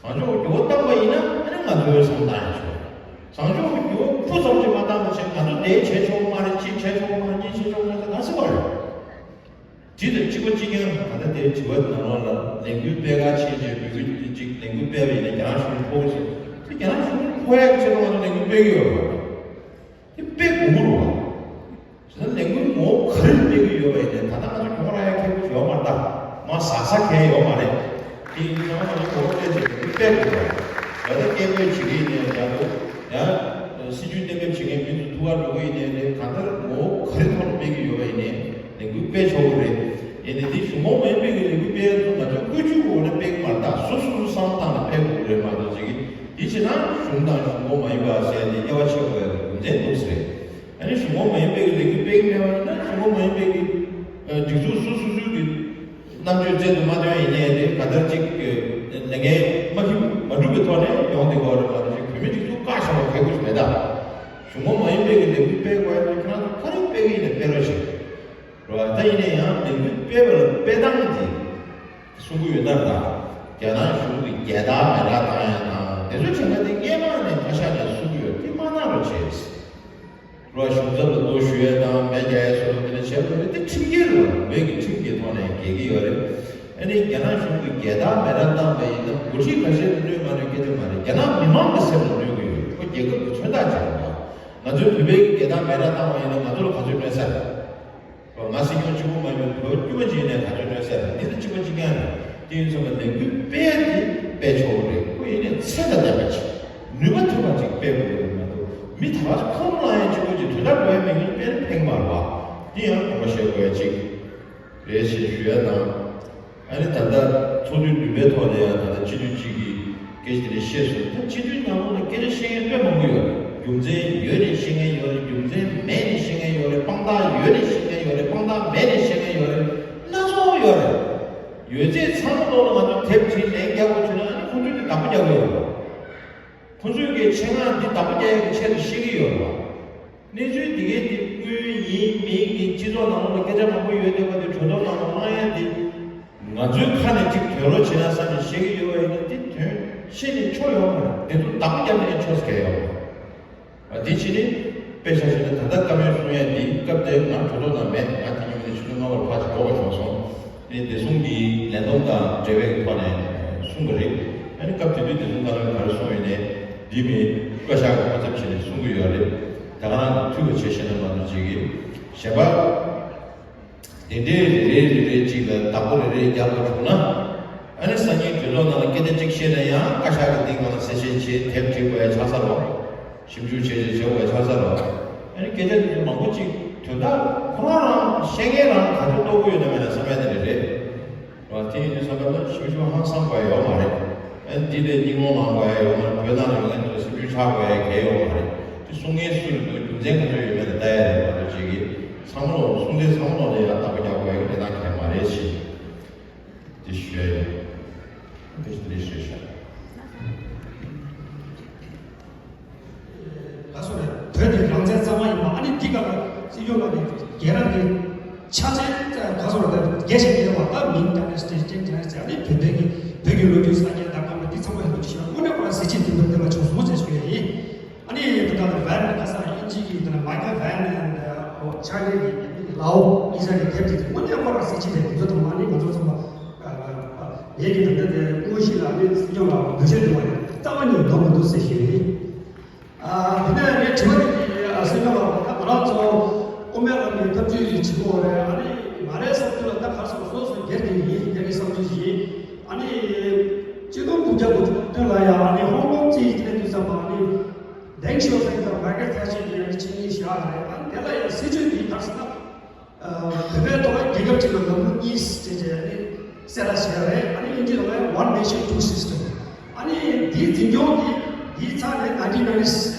བཟང་ཕྱོགས་འགྱུར་བ་བཏང་པ་ཡིན་ན་ཨ་ནི་ང་ཚོའི་བསམ་བཏང་ཡ་ཆོག་བཟང་ཕྱོགས་འགྱུར་བ་སྤུ་ཙམ་ཅིག་མ་བཏང་པ་བྱས་ང་ཚོ་དེ་བྱས་ཆོག་མ་རེད། ཅིག་བྱས་ཆོག་མ་རེད། གཉིས་བྱས་ཆོག་མ་རེད་ཟེར་ག་ཟེར་བ་རེད། དེ་དང་གཅིག་པ་གཅིག་རྐྱང་ད་ལྟ་དེ་དྲི་བ་ནང་ལོགས་ལ་ལས་འགུལ་སྤེལ་ག་ཕྱིན་རྗེས་འབོད་སྐུལ་ཅིག་ལས་འགུལ་སྤེལ་བ་ཡིན་ན་རྒྱ་ནག་གཞུང་ཕོག་ཟེར། དེ་རྒྱ་ནག་གཞུང་ཕོག་ཡག་ཆེད་དུ་ང་ཚོ་ལས་འགུལ་སྤེལ་གྱི་ཡོད་རེད། དེ་སྤེལ་དགོས་ཀྱི་རེད་བ། ཟེར་ན་ལས་འགུལ་ངོ་བོ་ག་རེ་སྤེལ་གྱི་ཡོད་པ་ཡིན་ནའི་ད་ལྟ་ང་ཚོ་གྱོང་རག་ཡག་ཁེ་པོ་ཡོད་མ་རེད་ད། མ་ཟ་ས་གང་ཡོད་མ་རེད། དེ་ཡིན་ཙང་ང་ཚོ་ངོ་བོ་སྤེལ་ཟེར་དེ་སྤེལ་དགོས་རེད་བ། ད་ལྟ་སྐད་འབོད་བྱེད་ཀྱི་ཡིན་ནའི་ཡང་འདུག་ཡང་སྲིད་ཇུས་གཏན་འབེབས་བྱེད་མཁན་མི་ཚོ་ཐུག་ག་འགྲོ་གི་ཡིན་ནའི་རེད། གང་ལྟར་ངོ་བོ་ག་རེ་ཐོག་ནས་སྤེལ་གྱི་ཡོད་པ་ཡིན་ནའི་ལས་འགུལ་སྤེལ་ཆོག་གི་རེད། ཡིན་ནའི་འདི་གཞུང་མང་མ་ཡིན་པའི་གི་ལས་འགུལ་སྤེལ་ཡ་ཚོ་ང་ཚོས་བཀོད་ཇུས་ཀྱི་འོག་ནས་སྤེལ་གི་མ་རེད་ད། སོ་སོ་སོ་བསམ་བློ་བཏང་ནས་སྤེལ་དགོས་ཀྱི་རེད་མ་གཏོགས་ཅིག་གིས་འདི་བྱས་ན་གཞུང་དང་གཞུང་མང་མ་ཡིན་པ་ཟེར་ཏེ་དབྱེ་བ་ཕྱེ་དགོས་ཡ་གི་རྒྱུ་མཚན་འདུག་ཟེར། ཨ་ནི་གཞུང་མང་མ་ཡིན་པའི་གི་ལས་འགུལ་སྤེལ་གི་མེད་པ་ཡིན་ན་གཞུང་མང་མ་ཡིན་པའི་གི་སྒྲིག་འཛུགས་སོ་སོ་སོའི་གི་རྣམ་དཔྱོད་རྩལ་དུ་མ་བཏོན་ཡིན་ནའི་རེད། ག་ལྟར་ཅིག་ལས་འགན་མ་ཁྱབ་མ་གྲུབ་པའི་ཐོག་ནས་ཡོང་བསྡད་ཀྱི་ཡོད་རེད་མ་གཏོགས་ཅིག་བོད་མི་སྒྲིག་འཛུགས་བཀག་བཞག་པ་གལ་དགོས་ཞིག་མེད་ད། གཞུང་མང་མ་ཡིན་པའི་གི་ལས་འགུལ་སྤེལ་དགོས་ཡ་དེ་ཁྱེད་རང་ཚོ་ག་རེ་སྤེལ་གི་ཡིན་ནའི་སྤེལ་རོགས་བྱེད། རེད་བ། ད་ཡིན་ནའི་ཡང་ལས་འགུལ་སྤེལ་བ་ལ་སྤེལ་སྟངས་དེ། གསུང་གི་ཡོད་ན་ད། རྒྱ་ནག་གཞུང་གིས་རྒྱལ་དར་མེ་རག་བཏང་ཡ་དང་དེ་ཚོ་བྱེད་ཀ་དེ་སྔས་མ་ནས་བཀའ་ཤག་ནས་གསུང་གི་ཡོད། དེ་མ་གནང་རོགས་བྱས། རོགས་གཞུང་ཚབ་ལ་གཏོར་ཞུ་ཡ་དང་མེ་རྒྱག་ཡ་སོགས་དེ་འདྲ་བྱས་པ་རེད། དེ་ཁྲིམས་འགལ་རེད། བོད་ཀྱི་ཁྲིམས་ཀྱི་ཐོག་ནས་འགལ་གྱི་ཡོད་རེད། ཨ་ནི་རྒྱ་ནག་གཞུང་གིས་རྒྱལ་དར་མེ་རག་བཏང་པ་ཡིན་ན་འགོ་ཁྲིད་ཁ་ཤས་ལ་གནོད་མ་གནོད་སྐད་ཆ་མ་རེད། རྒྱ་ནག་མི་མང་གི་སེམས་ལ་གནོད་ཀྱི་ཡོད། ཁོ་རྒྱལ་ཁབ་ཀྱི་མཚོན་རྟགས་ཅིག་རེད་པ། ང་ཚོའི་བོད་པའི་རྒྱལ་དར་མེ་རག་བཏང་བ་ཡིན་ན་ང་ཚོ་ལ་ག་ཚོད་གནོད་ས་རེད། ང་སྲིད་སྐྱོང་གཅིག་པུ་མ་ཡིན་པར་བོད་དཀྱུས་མ་གཅིག་ནས་ག་ཚོད་གནོད་ས་རེད། འདི་ལ་གཅིག་པ་གཅིག་རྐྱང་རེད། དེ་ཡིན་ཙང་ལས་འགུལ་སྤེལ་ཡ་དེ་སྤེལ་ཆོག་གི་རེད། ཁོ་ཡིན་ནའི་ཚད་དང་ལྡན་པ་ཅིག་ནུས་པ་ཐོན་པ་ཅིག་སྤེལ་དགོས་ཀྱི་རེད་མ་གཏོགས། མི་ད་ག་ཚོད་ཁོམ་ལ་ཡང་གཅིག་པུ་གཅིག་དོན་དག་དགོས་ཡ་མེད་མཁན་སྤེལ་ན་ཕན་གྱི་མ་རེད་པ། འདི་ཡང་དགོངས་པ་བཞེས་དགོས་ཡ་ཅིག་རེད་ཞེས་ཞུ་ཡ་དང་། ཨ་ནི་ད་ལྟ་ཚོགས་འདུའི་ནུས་པའི་ཐོག་ནས་ཡང་ད་ལྟ་སྤྱི་འཐུས་གཅིག་གིས་སྐད་ཆ་དེ་འདྲ་བཤད་སོང་། ད་སྤྱི་འཐུས་ནང་ལོགས་ལ་སྐད་ཆ་བཤད་མཁན་དཔེ་མང་པོ་ཡོད་རེད། རྒྱུ་མཚན་ཡོད་ནས་བཤད་མཁན་ཡོད་རེད། རྒྱུ་མཚན་མེད་ནས་བཤད་མཁན་ཡོད་རེད། དཔང་རྟགས་ཡོད་ནས་བཤད་མཁན་ཡོད་རེད། དཔང་རྟགས་མེད་ནས་བཤད་མཁན་ཡོད་རེད། སྣ་ཚོགས་ཡོད་རེད། ཡོད་ཚད་ཚང་མ་ཐོག་ལ་ང་ཚོ་དེབ་བྲིས་ལན་རྒྱག་དགོས་བྱུང་ན། ཨ་ནི་ཁོང་ཚོས་དེ་བདག་པོ་རྒྱག་གི་ཡོད་རེད། ཁོང་ཚོས་ཀྱི་ཆེད་མངགས་འདི་བདག་པོ་རྒྱག་ཡག་གི་ཆེད་དུ་བཤད་ཀྱི་ཡོད་རེད། གནས་ཚུལ་འདི་གའི་འདི་དངོས་ཡིན་མིན་གྱི་སྤྱི་ཚོགས་ནང་ལོགས་ལ་སྐད་ཆ་མང་པོ་ཡོད་བསྡད་པ་དེ་གྲོས་ཚོགས་ནང་ལ་གླེང་ཡ་དེ། ང་ཚོའི་ཁ་ནས་ཅིག་དོན་རོགས་བྱེད་ན་བསམ་ནས་བཤད་ཀྱི་ཡོད་པ་ཡིན་ན་དེ་དོན་བཤད་ནས་ཆོ་ཡོང་མ་རེད། དེ་ཚོ་བདག་པོ་རྒྱབ་ནས་ཆོ་ཟེར་གྱི་ཡོད་མ་རེད། དེ་ཕྱིན་ནས་དཔེ་ཆ་བཞག་ན་ད་ལྟ་བཀའ་མོལ་གསུང་ཡ་འདི་སྐབས་དེ་ང་གྲོས་ཚོགས་ནང་མེད། ང་དེ་ཉིན་མོ་ནས་ཆུ་ཚོད་ལྔ་པར་ཕར་ཕྱོགས་པ་བྱུང་སོང་། ཨ་ནི་བདེ་སྲུང་གི་ལས་བསྡོམས་དང་འབྲེལ་བའི་ཐོག་ནས་གསུངས་པ་རེད། ཨ་ནི་སྐབས་དེ་དུས་བདེ་སྲུང་བཀའ་བློན་ག་རེ་གསུངས་ཡོད་ནས་འདི་མི་བཀའ་ཤག་གི་སྐུ་ཚབ་བྱས་ནས་གསུང་གི་ཡོད་རེད། ད་ག་རང་གི་ཐུགས་ཁ་ཆེ་ཤེས་ན་མ་གཏོགས་ཅིག་གིས་གཞན་པ། དེ་འདྲའི་རེ་རེ་རེ་རེ་གཅིག་ལ་བདག་པོ་རེ་རེ་རྒྱག་དགོས་བྱུང་ན། ཨ་ནི་སང་ཉིན་གྲོས་ཚོགས་ནང་ལ་སྐད་ཆ་གཅིག་བཤད་ན་ཡང་བཀའ་ཤག་གི་སྟེང་ནང་ལ་གསལ་བཤད་བྱེད། དེབ་བྲིས་དགོས་ཡ་ཆགས་ས་རེད། ཞིབ་འཇུག་བྱས་བྱས་བྱེད་དགོས་ཡ་ཆགས་ས་རེད། ཨ་ནི་སྐད་ཆ་དེ་ཚོ་མང་པོ་གཅིག་དོན་དག་ཁོ་རང་རང་བཤད་མཁན་རང་ག་ཚོད་རྟོགས་ཀྱི་ཡོད་ན་མེད་ན་བསམ་ཡ་དེ་རེད་རེད། རེད་བ། དེ་ཡིན་དུས་ཙམ་པ་ལ་ཞིབ་འཇུག་ཧང་སང་དགོས་ཡ་ཡོད་མ་རེད། ཨ་ནི་འདི་ལས་སྙིང་རླུང་ལངས་དགོས་ཡ་ཡོད་མ་རེད། བོད་ནང་ལ་ཡོད་མཁན་ཚོ་སེམས་ཤུགས་ཆག་དགོས་ཡ་གལ་ཡོད་མ་རེད། དེ་གསུང་མཁན་སུ་རེད་འདུག་རྒྱུ་མཚན་ག་ཚོད་ཡོད་མེད་ལ་ལྟ་ཡ་རེད་མ་གཏོགས་ཅིག་གིས་ཚང་མ་ལོག་གསུང་མཁན་ཚང་མ་ལོག་ལ་ཡ་བདག་པོ་རྒྱག་དགོས་ཡ་གི་གནས་སྟངས་གང་ཡང་མ་རེད་ཞེས་དེ་ཞུ་ཡ་ཡོད། དེ་ཞུ་དེ་ཞུ་ཤག་ད་སོ་རེད། བོད་དེ་རང་བཙན་གཙང་མ་ཡིན་པ། ཨ་ནི་འདི་ག་ལ་སྲིད་སྐྱོང་ལགས་ཀྱིས་རྒྱལ་རབས་ཀྱི་ཆ་ཆེན་ད་སོ་རེད། རྒྱལ་ཞིག་ཡིན་པ་ད་མིང་དང་ནས་སྟེ་ཅན་དེ་ནས་ཨ་ནི་བོད་བོད་ཀྱི་བོད་ཀྱི་ལོ་རྒྱུས་སངས་རྒྱས་དང་ཁམས་པ་འདི་ཚང་མ་ཡོད་པ་ཞིག་དངོས་གནས་ཁོ་རང་གཟི་བརྗིད་ལྡན་པ་འདི་ལ་བྱུང་སོང་ཅེས་ཞུ་ཡ་ཡིན། ཨ་ནི་ད་ལྟ་ཝན་ག་ས་དབྱིན་ཇི་གི་ད་ལྟ་མའི་ཁལ་ཝན་ཨེན་ཆར་ལི་གི་ལའོ་ཨི་ས་གི་དེབ་དེ་དངོས་གནས་ཁོ་རང་གཟི་བརྗིད་ལྡན་པ་ཚོ་དང་། ཨ་ནི་ང་ཚོ་ཚང་མ་ངེད་ཀྱི་ད་ལྟ་དེ་དངོས་གཞི་ལ་ཨ་ནི་སྲིད་སྐྱོང་ལ་འབུལ་ཆེད་འདུག་པ་ནི་རྩ་བ་ནས་འདོད་མི་འདུག་ཟེར་ཞུ་ཡ་ཡིན། ཨ་དེ་ནས་ངས་དྲི་བ་དེ་གི་སྲིད་སྐྱོང་ལ་ད་ང་རང་ཚོ་དབུ་མའི་ལམ་གྱི་འཐབ་ཇུས་ཀྱི་བྱེད་སྒོ་རེད། ཨ་ནི་ང་རའི་བསམ་ཚུལ་ལ་ད་ག་སོ་སོ་སོ་སྒེར་གྱི་ཡིན། སྒེར་གྱི་བསམ་ཚུལ་ཞིག་ཡིན། ཨ་ནི་སྤྱི་སྟོང་དགུ་བརྒྱ་དགུ་བཅུ་གོ་བདུན་ལ་ཡང་ཨ་ནི་ཧོང་ཀོང་ཅིག་གི་དེ་དུས་ཙམ་པ་ཨ་ནི། ཌེང་ཞའོ་ཕིང་དང་མར་གྷེ་རེ་ཊི་ཐེ་ཆར་གཉིས་ཆིངས་ཡིག་བཞག་རེད། ཨ་ནི་དེ་ལ་ཡང་སྲིད་བྱུས་འདི་ག་རེ་ཟེར་ན། ཨ་བོད་པའི་ཐོག་ལ་རྒྱལ་ཁབ་གཅིག་ལ་ལམ་ལུགས་གཉིས་ཟེར་བྱས་ནས་གསལ་བསྒྲགས་བྱས་རེད། ཨ་ནི་དབྱིན་ཇིའི་ཐོག་ལ་One Nation Two System། ཨ་ནི་འདིའི་འཛིན་སྐྱོང་འདི་འདིའི་ཚབ་ནས་ནའིན་ཊིན་ནའིན་ཊི་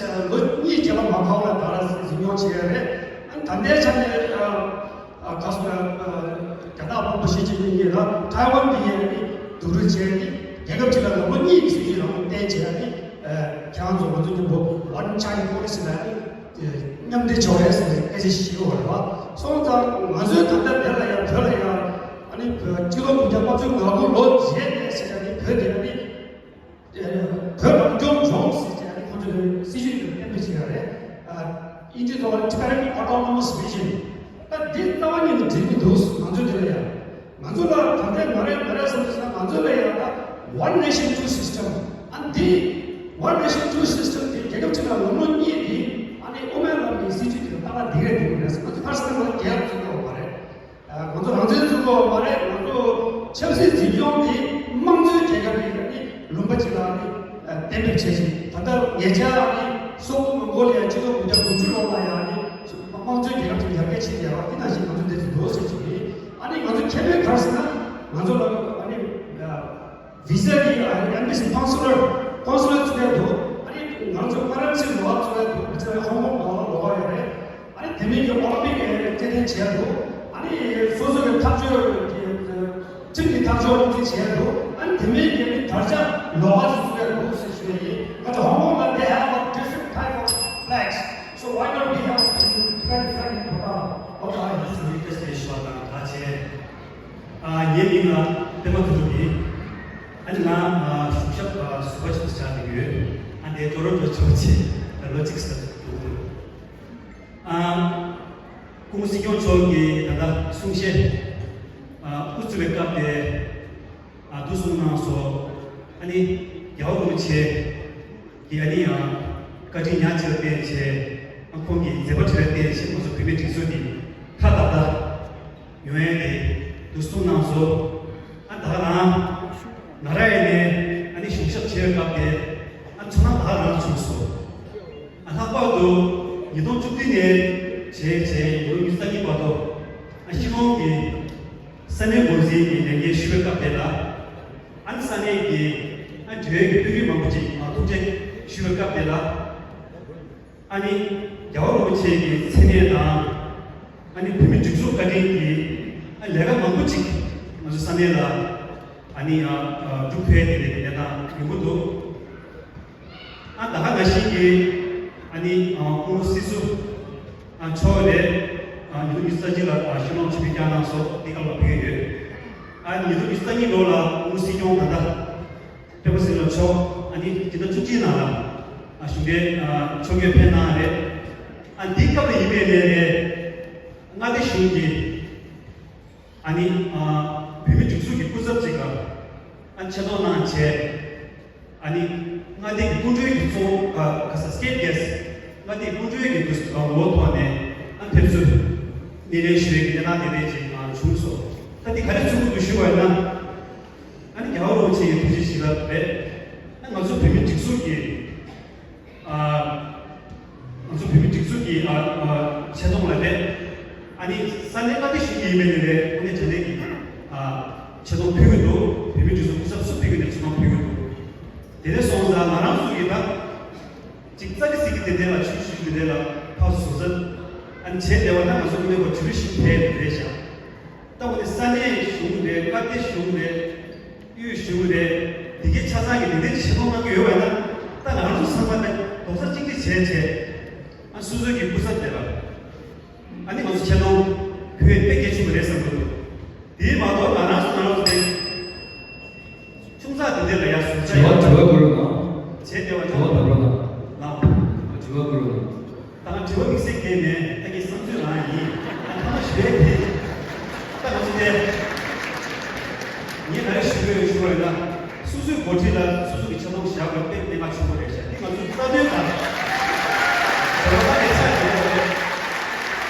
ལོ་གཉིས་རྗེས་ལ་མ་ཁག་ལ་ད་ལ་འཛིན་སྐྱོང་བྱས་རེད། ཨ་ནི་ད་ལྟའི་ཆ་ནས་ཨ་ཨ་ག་སོ་ཨ་རྒྱ་ནག་དཔོན་པོ་ཞི་ཅིན་ཕིང་གིས་ལ་ཐའེ་ཝན་འདི་ཡང་ནི་བསྡུ་རུབ་བྱས་ནི་རྒྱལ་ཁབ་གཅིག་ལ་ལམ་ལུགས་གཉིས་ཀྱི་སྲིད་བྱུས་རང་བཏན་བྱས་ནི་ཨ་ཁྱེད་རང་ཚོ་ང་ཚོ་མཉམ་པོ་One China Policy ལ་ནི་མཉམ་འབྲེལ་བྱས་པ་རེད་ཟེར་ནས་སྐད་ཆ་ཞིག་ཡོད་རེད་བ། སོང་ཙང་ང་ཚོའི་ད་ལྟ་འདི་ལ་ཡང་བོད་ལ་ཡང་ཨ་ནི་བོད་སྤྱི་ལོ་དགུ་བརྒྱ་ལྔ་བཅུ་ང་དགུ་ལོ་རྗེས་ནས་ཟེར་ཡ་ནི་བོད་འདི་ཨ་ནི་བོད་རང་སྐྱོང་ལྗོངས་ཟེར་ཡ་ནི་ཁོང་ཚོའི་སྲིད་བྱུས་དེ་གཏན་འབེབས་བྱས་ཡ་རེད། ཨ་དབྱིན་ཇིའི་ཐོག་ལ་Tibetan Autonomous Vision། ད་འདི་རྩ་བ་ཉིད་ནས་འགྲིག་མི་འདུག་ང་ཚོའི་འདི་ལ་ཡང་། ང་ཚོ་ལ་ད་ལྟའི་ང་རའི་ང་རའི་བསམ་ཚུལ་ཟེར་ན་ང་ཚོ་ལ་ཡང་ད་One Nation Two System། ཨ་འདི་One Nation Two System་འདི་རྒྱལ་ཁབ་གཅིག་ལ་ལམ་ལུགས་གཉིས་འདི་ཨ་ནི་དབུ་མའི་ལམ་གྱི་སྲིད་བྱུས་དེ་ལྟ་བ་འདི་རེད་འདི་རེད་ཟེར། ང་ཚོ་ཕར་ཟེར་ན་ང་ཚོ་རྒྱལ་ཁབ་ཚུགས་ཐུབ་པ་མ་རེད། ཨ་ང་ཚོ་རང་བཙན་ཚུགས་ཐུབ་པ་མ་རེད། ང་ཚོ་ཆབ་སྲིད་འཛིན་སྐྱོང་འདི་དམངས་གཙོའི་རྒྱལ་ཁབ་ཀྱི་ཨ་ནི་ལུང་པ་གཅིག་ལ་ཨ་ནི་གཏན་འབེབས་བྱས་ཤིང་། ད་ལྟ་ཉེ་ཆར་ཨ་ནི་སོག་པོ་མོང་གོ་ལི་ཡ་སྤྱི་ལོ་དགུ་བརྒྱ་དགུ་བཅུ་ལོ་ལ་ཡང་ཨ་ནི་དམངས་གཙོའི་རྒྱལ་ཁབ་ཅིག་ཡར་རྒྱས་ཕྱིན་ཡོད་པ་འདི་ནང་བཞིན་ང་ཚོ་འདི་ཚོ་འདུག་ཟེར་གྱི་ཡིན། ཨ་ནི་ང་ཚོ་ཁེ་ཕན་ག་རེ་ཟེར་ན་ང་ཚོ་ལ་ཨ་ནི་ཝི་ས་གི་ཨེམ་བྷེ་སི་ཀོན་སུ་ལར་ཀོན་སུ་ལར་བཙུགས་ཡ་འདུག་ཨ་ནི་ང་ཚོ་ཁ་རན་སི་ལོགས་བཙུགས་ཡ་འདུག་ཨ་ནི་ཧོང་ཀོང་ལོགས་ལ་ལོགས་ཡ་རེད། ཨ་ནི་དེ་མིན་གྱི་ཨོ་ལིམ་པིག་རྩེད་འགྲན་བྱས་འདུག་ཨ་ནི་སོ་སོ་གི་ཐག་གཅོད་ཀྱི་ཁྲིམས་ཀྱི་ཐག་གཅོད་ཀྱི་བྱས་འདུག་ཨ་ནི་དེ་མིན་གྱི་ནི་དར་ཆ་ལོགས་ཀ་ཞིག་བཙུགས་ཡ་འདུག་ཟེར་ཞུ་ཡ་ཡིན། ང་ཚོ་ཧོང་ཀོང་ལ་they have a different type of flags. So why not we have a different flag in Bhutan? What are you saying? ཨ་ངའི་མིང་ལ་པད་མ་དོན་གྲུབ་ ལོ་ཆོག་ཆེ། ལོ་གཅིག་ས་འདུག་ཨ། སྐུ་ངོ་སྲིད་སྐྱོང་མཆོག་གིས་ད་ལྟ་གསུང་བཤད་ཨ་དབུ་བརྩི་བའི་སྐབས་དེ། ཨ་འདུག་གསུངས་གནང་སོང་། ཨ་ནི་རྒྱལ་བ་རིན་པོ་ཆེ་གིས་ཨ་ནི་ཡང་བཀའ་དྲིན་ཉག་གཅིག་ལ་བརྟེན་བྱས། ཨ་ཁོང་གི་མཛད་པ་ཁྲི་ལ་བརྟེན་བྱས། ང་ཚོ་བོད་མིའི་སྒྲིག་འཛུགས་འདི་ཧྲ་ཏག་ཏག་ཡོང་ཡས་དེ་འདུག་གསུངས་གནང་སོང་། ཨ་ད་ག་རང་ང་རང་ཡིན་ནའི་ཨ་ནི་གཞུང་ཞབས་བྱེད་པའི་སྐབས་དེ། ཨ་ཚོར་སྣང་ད་ག་རང་བྱུང་སོང་། ཨ་ལྷག་པར་དུ་ཉིས་སྟོང་བཅུ་བདུན་ནས་བྱས་བྱས་ཉིས་སྟོང་ཉི་ཤུ་རྩ་གཉིས་བར་དུ། ཨ་ཤི་ལོང་གི་ས་གནས་འགོ་འཛིན་གྱི་ལས་འགན་ཞུ་བའི་སྐབས་དེ་ལ། ཨ་ནི་ས་གནས་ཀྱི་ཨ་འབྲེལ་ཡོད་ཀྱི་དཔོན་རིགས་མང་པོ་ཅིག་ཨ་ཐུག་འཕྲད་ཞུ་བའི་སྐབས་དེ་ལ། ཨ་ནི་རྒྱལ་བ་རིན་པོ་ཆེ་གི་མཚན་གནས་དང་། ཨ་ནི་བོད་མིའི་སྒྲིག་འཛུགས་བཀའ་དྲིན་གྱིས་ཨ་ལས་ཀ་མང་པོ་ཅིག་ང་ཚོ་ས་གནས་ལ་ཨ་ནི་ཨ་ཨ་སྒྲུབ་ཐུབ་ཡས་དེ་འདྲའི་གནས་སྟངས་ཡོང་གི་འདུག་ཨ་ད་ག་ནང་བཞིན་གྱི་ཨ་ནི་ཨ་སྐུ་ངོ་སྲིད་ཟུར་ཨ་མཆོག་ལ་ཨ་ཉིས་སྟོང་ཉི་ཤུ་རྩ་གཅིག་ལ་ཨ་ཤུལ་ལོང་ཆེད་ཕེབས་བསྐྱངས་གནང་སོང་། འདི་སྐབས་ལ་ཕེབས་ཀྱི་ཡོད། ཨ་ཉིས་སྟོང་ཉི་ཤུ་རྩ་གཉིས་ལོ་ལ་སྐུ་ངོ་སྲིད་སྐྱོང་ད་ལྟ་སྤེན་པ་ཚེ་རིང་ལགས་མཆོག་ཨ་ནི་སྤྱི་ཟླ་བཅུ་གཅིག་ནང་ལ་ཨ་གཞུང་འབྲེལ་ཨ་ཕྱོགས་བསྐྱོད་ཕེབས་གནང་རེད། ཨ་འདི་སྐབས་ལ་ཡིན་པའི་ལས་རེད། མངའ་སྡེ་གཞུང་གིས་ཨ་ནི་ཨ་བོད་མིའི་སྒྲིག་འཛུགས་ཀྱི་སྐུ་ཚབ་ཅིག་ལ་ཨ་ཆེ་མཐོང་གནང་བྱས། ཨ་ནི་མངའ་སྡེ་གི་སྐུ་མགྲོན་གྱི་གཙོ་བོ་ཨ་ག་ས་state guest། མངའ་སྡེ་གི་སྐུ་མགྲོན་གྱི་དུས་སུ་ངོ་བོ་ཐོག་ནས་ཨ་ཕེབས་བསུ་སྣེ་ལེན་ཞུ་བའི་གནས་སྟངས་དེ་འདྲ་ཅིག་ཨ་བྱུང་སོང་། ད་འདི་ག་རེ་ཚུགས་ཀྱི་འདུག་ཞུ་བ་ཡིན་ན། ཨ་ནི་རྒྱལ་བ་རིན་པོ་ཆེ་ཡི་ཐུགས་རྗེ་ཞིག་ལ་རེད། ཨ་ང་ཚོ་བོད་མིའི་སྒྲིག་འཛུགས་ཀྱི་ཨ་ང་ཚོ་བོད་མིའི་སྒྲིག་འཛུགས་ཀྱི་ཨ་ཨ་ཆེ་མཐོང་ལ་རེད། ཨ་ནི་ས་གནས་མངའ་སྡེ་གཞུང་གི་ཡིན་པའི་ནི་རེད། ཨ་ནི་དེ་འདྲའི་གི་ཨ་ཆེ་མཐོང་ཕུལ་གྱི་འདུག་བོད་མིའི་སྒྲིག་འཛུགས་སྐུ་ཚབ་སུ་ཕེབས་ཀྱི་ནས་ཆེ་མཐོང་ཕུལ་གྱི་འདུག་དེ་ནས་སོང་ཙང་ང་རང་ཚོ་ཡིན་ད། ཅིག་རྩ་གི་སྲིད་ཀྱི་དེ་འདྲ་ལ་ཆུ་ཞུ་དེ་འདྲ་ལ་ཕར་ཚུར་ཟ། ཨ་ནི་བྱས་བསྡད་པ་ན་ང་ཚོ་ཀུན་ནས་གོ་བྱུ་རུ་ཞིག་ཕེབས་རེད་ཤག་ད་འོ་ནི་ས་གནས་གཞུང་རེད། མངའ་སྡེ་གཞུང་རེད། དབུས་གཞུང་རེད། དེ་གའི་ཆ་ཚང་གི་དེ་འདྲའི་ཆེ་མཐོང་གནང་གི་ཡོད་པ་ན། ད་ང་ཚོ་ཚང་མ་ནི་རྡོག་རྩ་གཅིག་སྒྲིལ་བྱས་བྱས། ཨ་སོ་སོའི་གི་སྐུ་ཚབ་དེ་ལ། ཨ་ནི་ང་ཚོ་ཆེ་མཐོང་ཕུལ་དཔེ་གལ་ཆེན་པོ་རེད་བསམ་གྱི་འདུག་དེའི་མ་གཏོགས་ང་རང་ཚོ་ང་རང་ཚོ་དེ། ཆུང་ཙག་དེ་འདྲ་ལ་ཡ་ཟུར་ཆ་དྲི་བ་ཡོད་དྲི་བ་བསྐུར་རོགས་གནང་། བྱས་བསྡད་པ་དྲི་བ་ན། བསྐུར་རོགས་གནང་། ལགས། དྲི་བ་བསྐུར་རོགས་གནང་། ད་ང་དྲི་བ་དམིགས་བསལ་གང་ཡང་མེད། ད་ངའི་བསམ་ཚུལ་རང་ཡིན། ད་ཐ་མ་ཞུ་ཡས་དེ། ད་ང་ཚོ་དེ། ངས་ག་རེ་ཞུ་དགོས་ཡོད་ཞུ་བ་ཡིན་ན། སོ་སོའི་འགོ་ཁྲིད་ལ་སོ་སོ་གི་ཆེ་མཐོང་བཞག་དགོས་དཔེ་གནད་འགག་ཆེན་པོ་རེད་ཤག་འདི་ང་ཚོའི་རྩ་དོན་དང་། བོད་པ་ལས་ཆགས་ཡོད་རེད།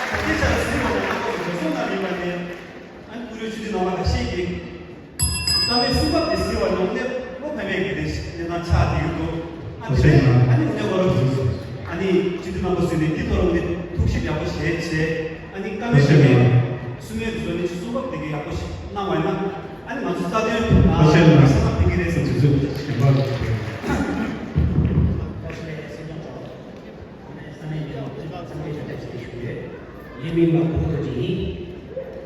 ད་ལྟའི་ཆ་ལ་ཟིན་པ་དང་ང་ཚོ་གི་འགྲོ་སོང་ནང་ཡིན་པ་དེ། ཨ་ནི་ཀུ་རེ་ཆུ་ཚོད་ནང་མ་ཁ་ཤས་ཀྱིས། བཀའ་མའི་གསུང་རབ་དེ་ཟེར་བ་ནང་ནས་བློ་ཕམ་པའི་གི་དེ་ཞིག་གནས་སྟངས་ཆགས་བསྡད་ཡོད་འདུག་ཨ་ནི་ཨ་ནི་འདི་ཐོག་ལ་ཨ་ནི་སྤྱི་འཐུས་རྣམ་པ་ཚོས་ནི་འདི་ཐོག་ལ་ནི་ཐུགས་ཞིབ་ཡག་པོ་བྱས་བྱས། ཨ་ནི་བཀའ་མའི་གི་གསུང་ཡོན་དེ་ཚོ་ནི་ཅིག་གསུང་རབ་དེ་གི་ཡག་པོ་ཞིག་གནང་བ་ཡིན་ན། ཨ་ནི་ང་ཚོ་རྩ་དོན་ཐོག་ལ་ས་ཕན་གི་རེད་ཟེར་དུས་ཚོད་གཞན་པ། ཨ་ནི་ས་གནས་འདི་ལ་ཚང་མས་ཞུ་དགོས་ཞུ་གི་ཡོད། ཡིན་མིན་པ་བོད་དུ་ཅིག་ཡིན།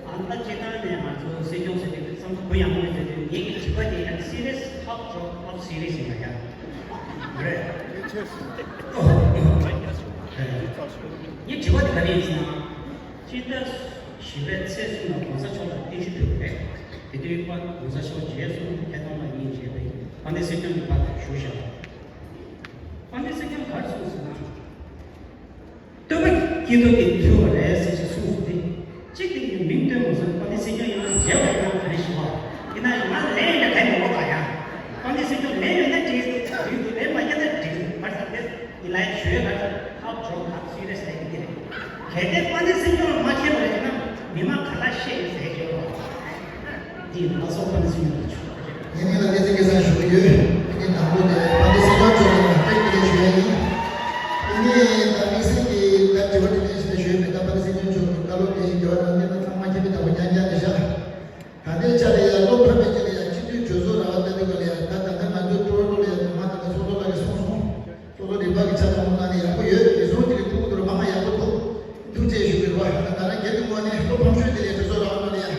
ཨ་ནི་ད་སྤྱིར་བཏང་ནས་ང་ཚོ་སྲིད་སྐྱོང་ཟེར་དུས་བསམ་ཚུལ་གུ་ཡངས་པོ་ཡོད་ཟེར་དུས། ངེད་ཀྱི་དྲི་བ་དེ་ཡང་serious, top job of serious ཡིན་པ་ཡ། རེད། ངའི་དྲི་བ་དེ་ག་རེ་ཡིན་ཟེར་ན། སྤྱི་ཟླ་བཞི་པའི་ཚེས་གསུམ་ལ་༸གོང་ས་མཆོག་ལ་རྟེན་གཞི་བསྡུས་པ་རེད། དེ་དུས་༸གོང་ས་མཆོག་མཇལ་སོང་། ཐད་གཏོང་ལ་ཉིན་བྱས་པའི་དཔལ་ལྡན་སྲིད་སྐྱོང་གི་པར་དེ་བཞུགས་བཞག་དཔལ་ལྡན་སྲིད་སྐྱོང་ག་རེ་གསུངས་ཟེར་ན། བསྟོད་པ་སྐྱེས་ཐོབ་ཀྱིས་ཐུལ་བ་རེད་ཟེར་ཞེས་གསུངས་སོང་སྟེ། གཅིག་དེ་ཡི་མིང་བཏོན་མ་སོང་། དཔལ་ལྡན་སྲིད་སྐྱོང་ཡང་མཇལ་བ་ཡང་ག་རེ་ཞུ་བ། ཡིན་ན་ཡང་ང་ལན་ཡང་ག་མི་འོ་ག་ཡང་། དཔལ་ལྡན་སྲིད་སྐྱོང་ལན་ཡོད་ན་འགྲིག་འདུག་ལན་མ་བརྒྱབ་ན་འགྲིག་ག་ས་དེ་ཡིན་ལ་ཞུ་ཡོད་ག་ས་ཧབ་ཇོབ་ཧབ་སི་རི་ཡས་ལས་ཀྱི་རེད། གལ་ཏེ་དཔལ་ལྡན་སྲིད་སྐྱོང་ལ་མ་མཁྱེན་པ་རེད་ན་མི་མང་ག་ལ་བཤད་ཡོད་ཟེར་ཞུ་བ། འདི་ལ་སོགས་པ་ནི་སུ་ཡིན་ལ་ཆོག་པ་རེད། ངས་ནི་ལ་དེ་ཚིག་གི་ས་ཞུ་གི་ཡོད། ངས་དང་པོ་དེ་དཔལ་ལྡན་སྲིད་སྐྱོང་མཆོག་ལ་ང་བཀྲ་ཤིས་བདེ་ལེགས་ཞུ་ཡ་ཡིན། དེ་ནས་ད་དམིགས་བསལ་གྱི་ད་དྲི་བ་དེ་ནས་ཞུ་ཡ་ཞུ་ཡ་མེད། ད་དཔལ་ལྡན་སྲིད་སྐྱོང་མཆོག་གི་བཀའ་སློབ་དེ་བཞིན་རྒྱལ་བ་རང་བཙན་དང་ཚང་མ་མཁྱེན་པའི་བདག་པོ་རྐྱང་རྐྱང་རེད་ཤག་ད་ལྟའི་ཆ་ལ་ཡ་བློ་ཕམ་པའི་ཆ་ལ་ཡ་སྤྱི་འཐུས་གྲོས་ཚོགས་ར་བ་ལྟ་དུས་ག་ལ་ཡ་ད་ད་ལྟ་ང་ཚོའི་ཊོ་རོན་ཊོ་ལ་ཡ་ད་ང་ད་ལྟ་ཚོགས་གཙོ་ལགས་ཀྱིས་གསུངས་སོང་། ཚོགས་གཙོ་རིམ་པ་གི་ཆ་ཚང་མ་ནང་ནས་ཡག་པོ་ཡོད། དེ་སོང་དེ་གི་ཐུགས་ཁུར་མང་ང་ཡག་པོ་འདུག་ཐུགས་རྗེ་ཆེ་ཞུ་གི་རེད་བ། ད་ང་རང་སྒེར་གྱི་ངོས་ནས་བློ་ཕམ་ཤོས་དེ་ལས་གྲོས་ཚོགས་ར་བ་ནང་ལ་ཡ།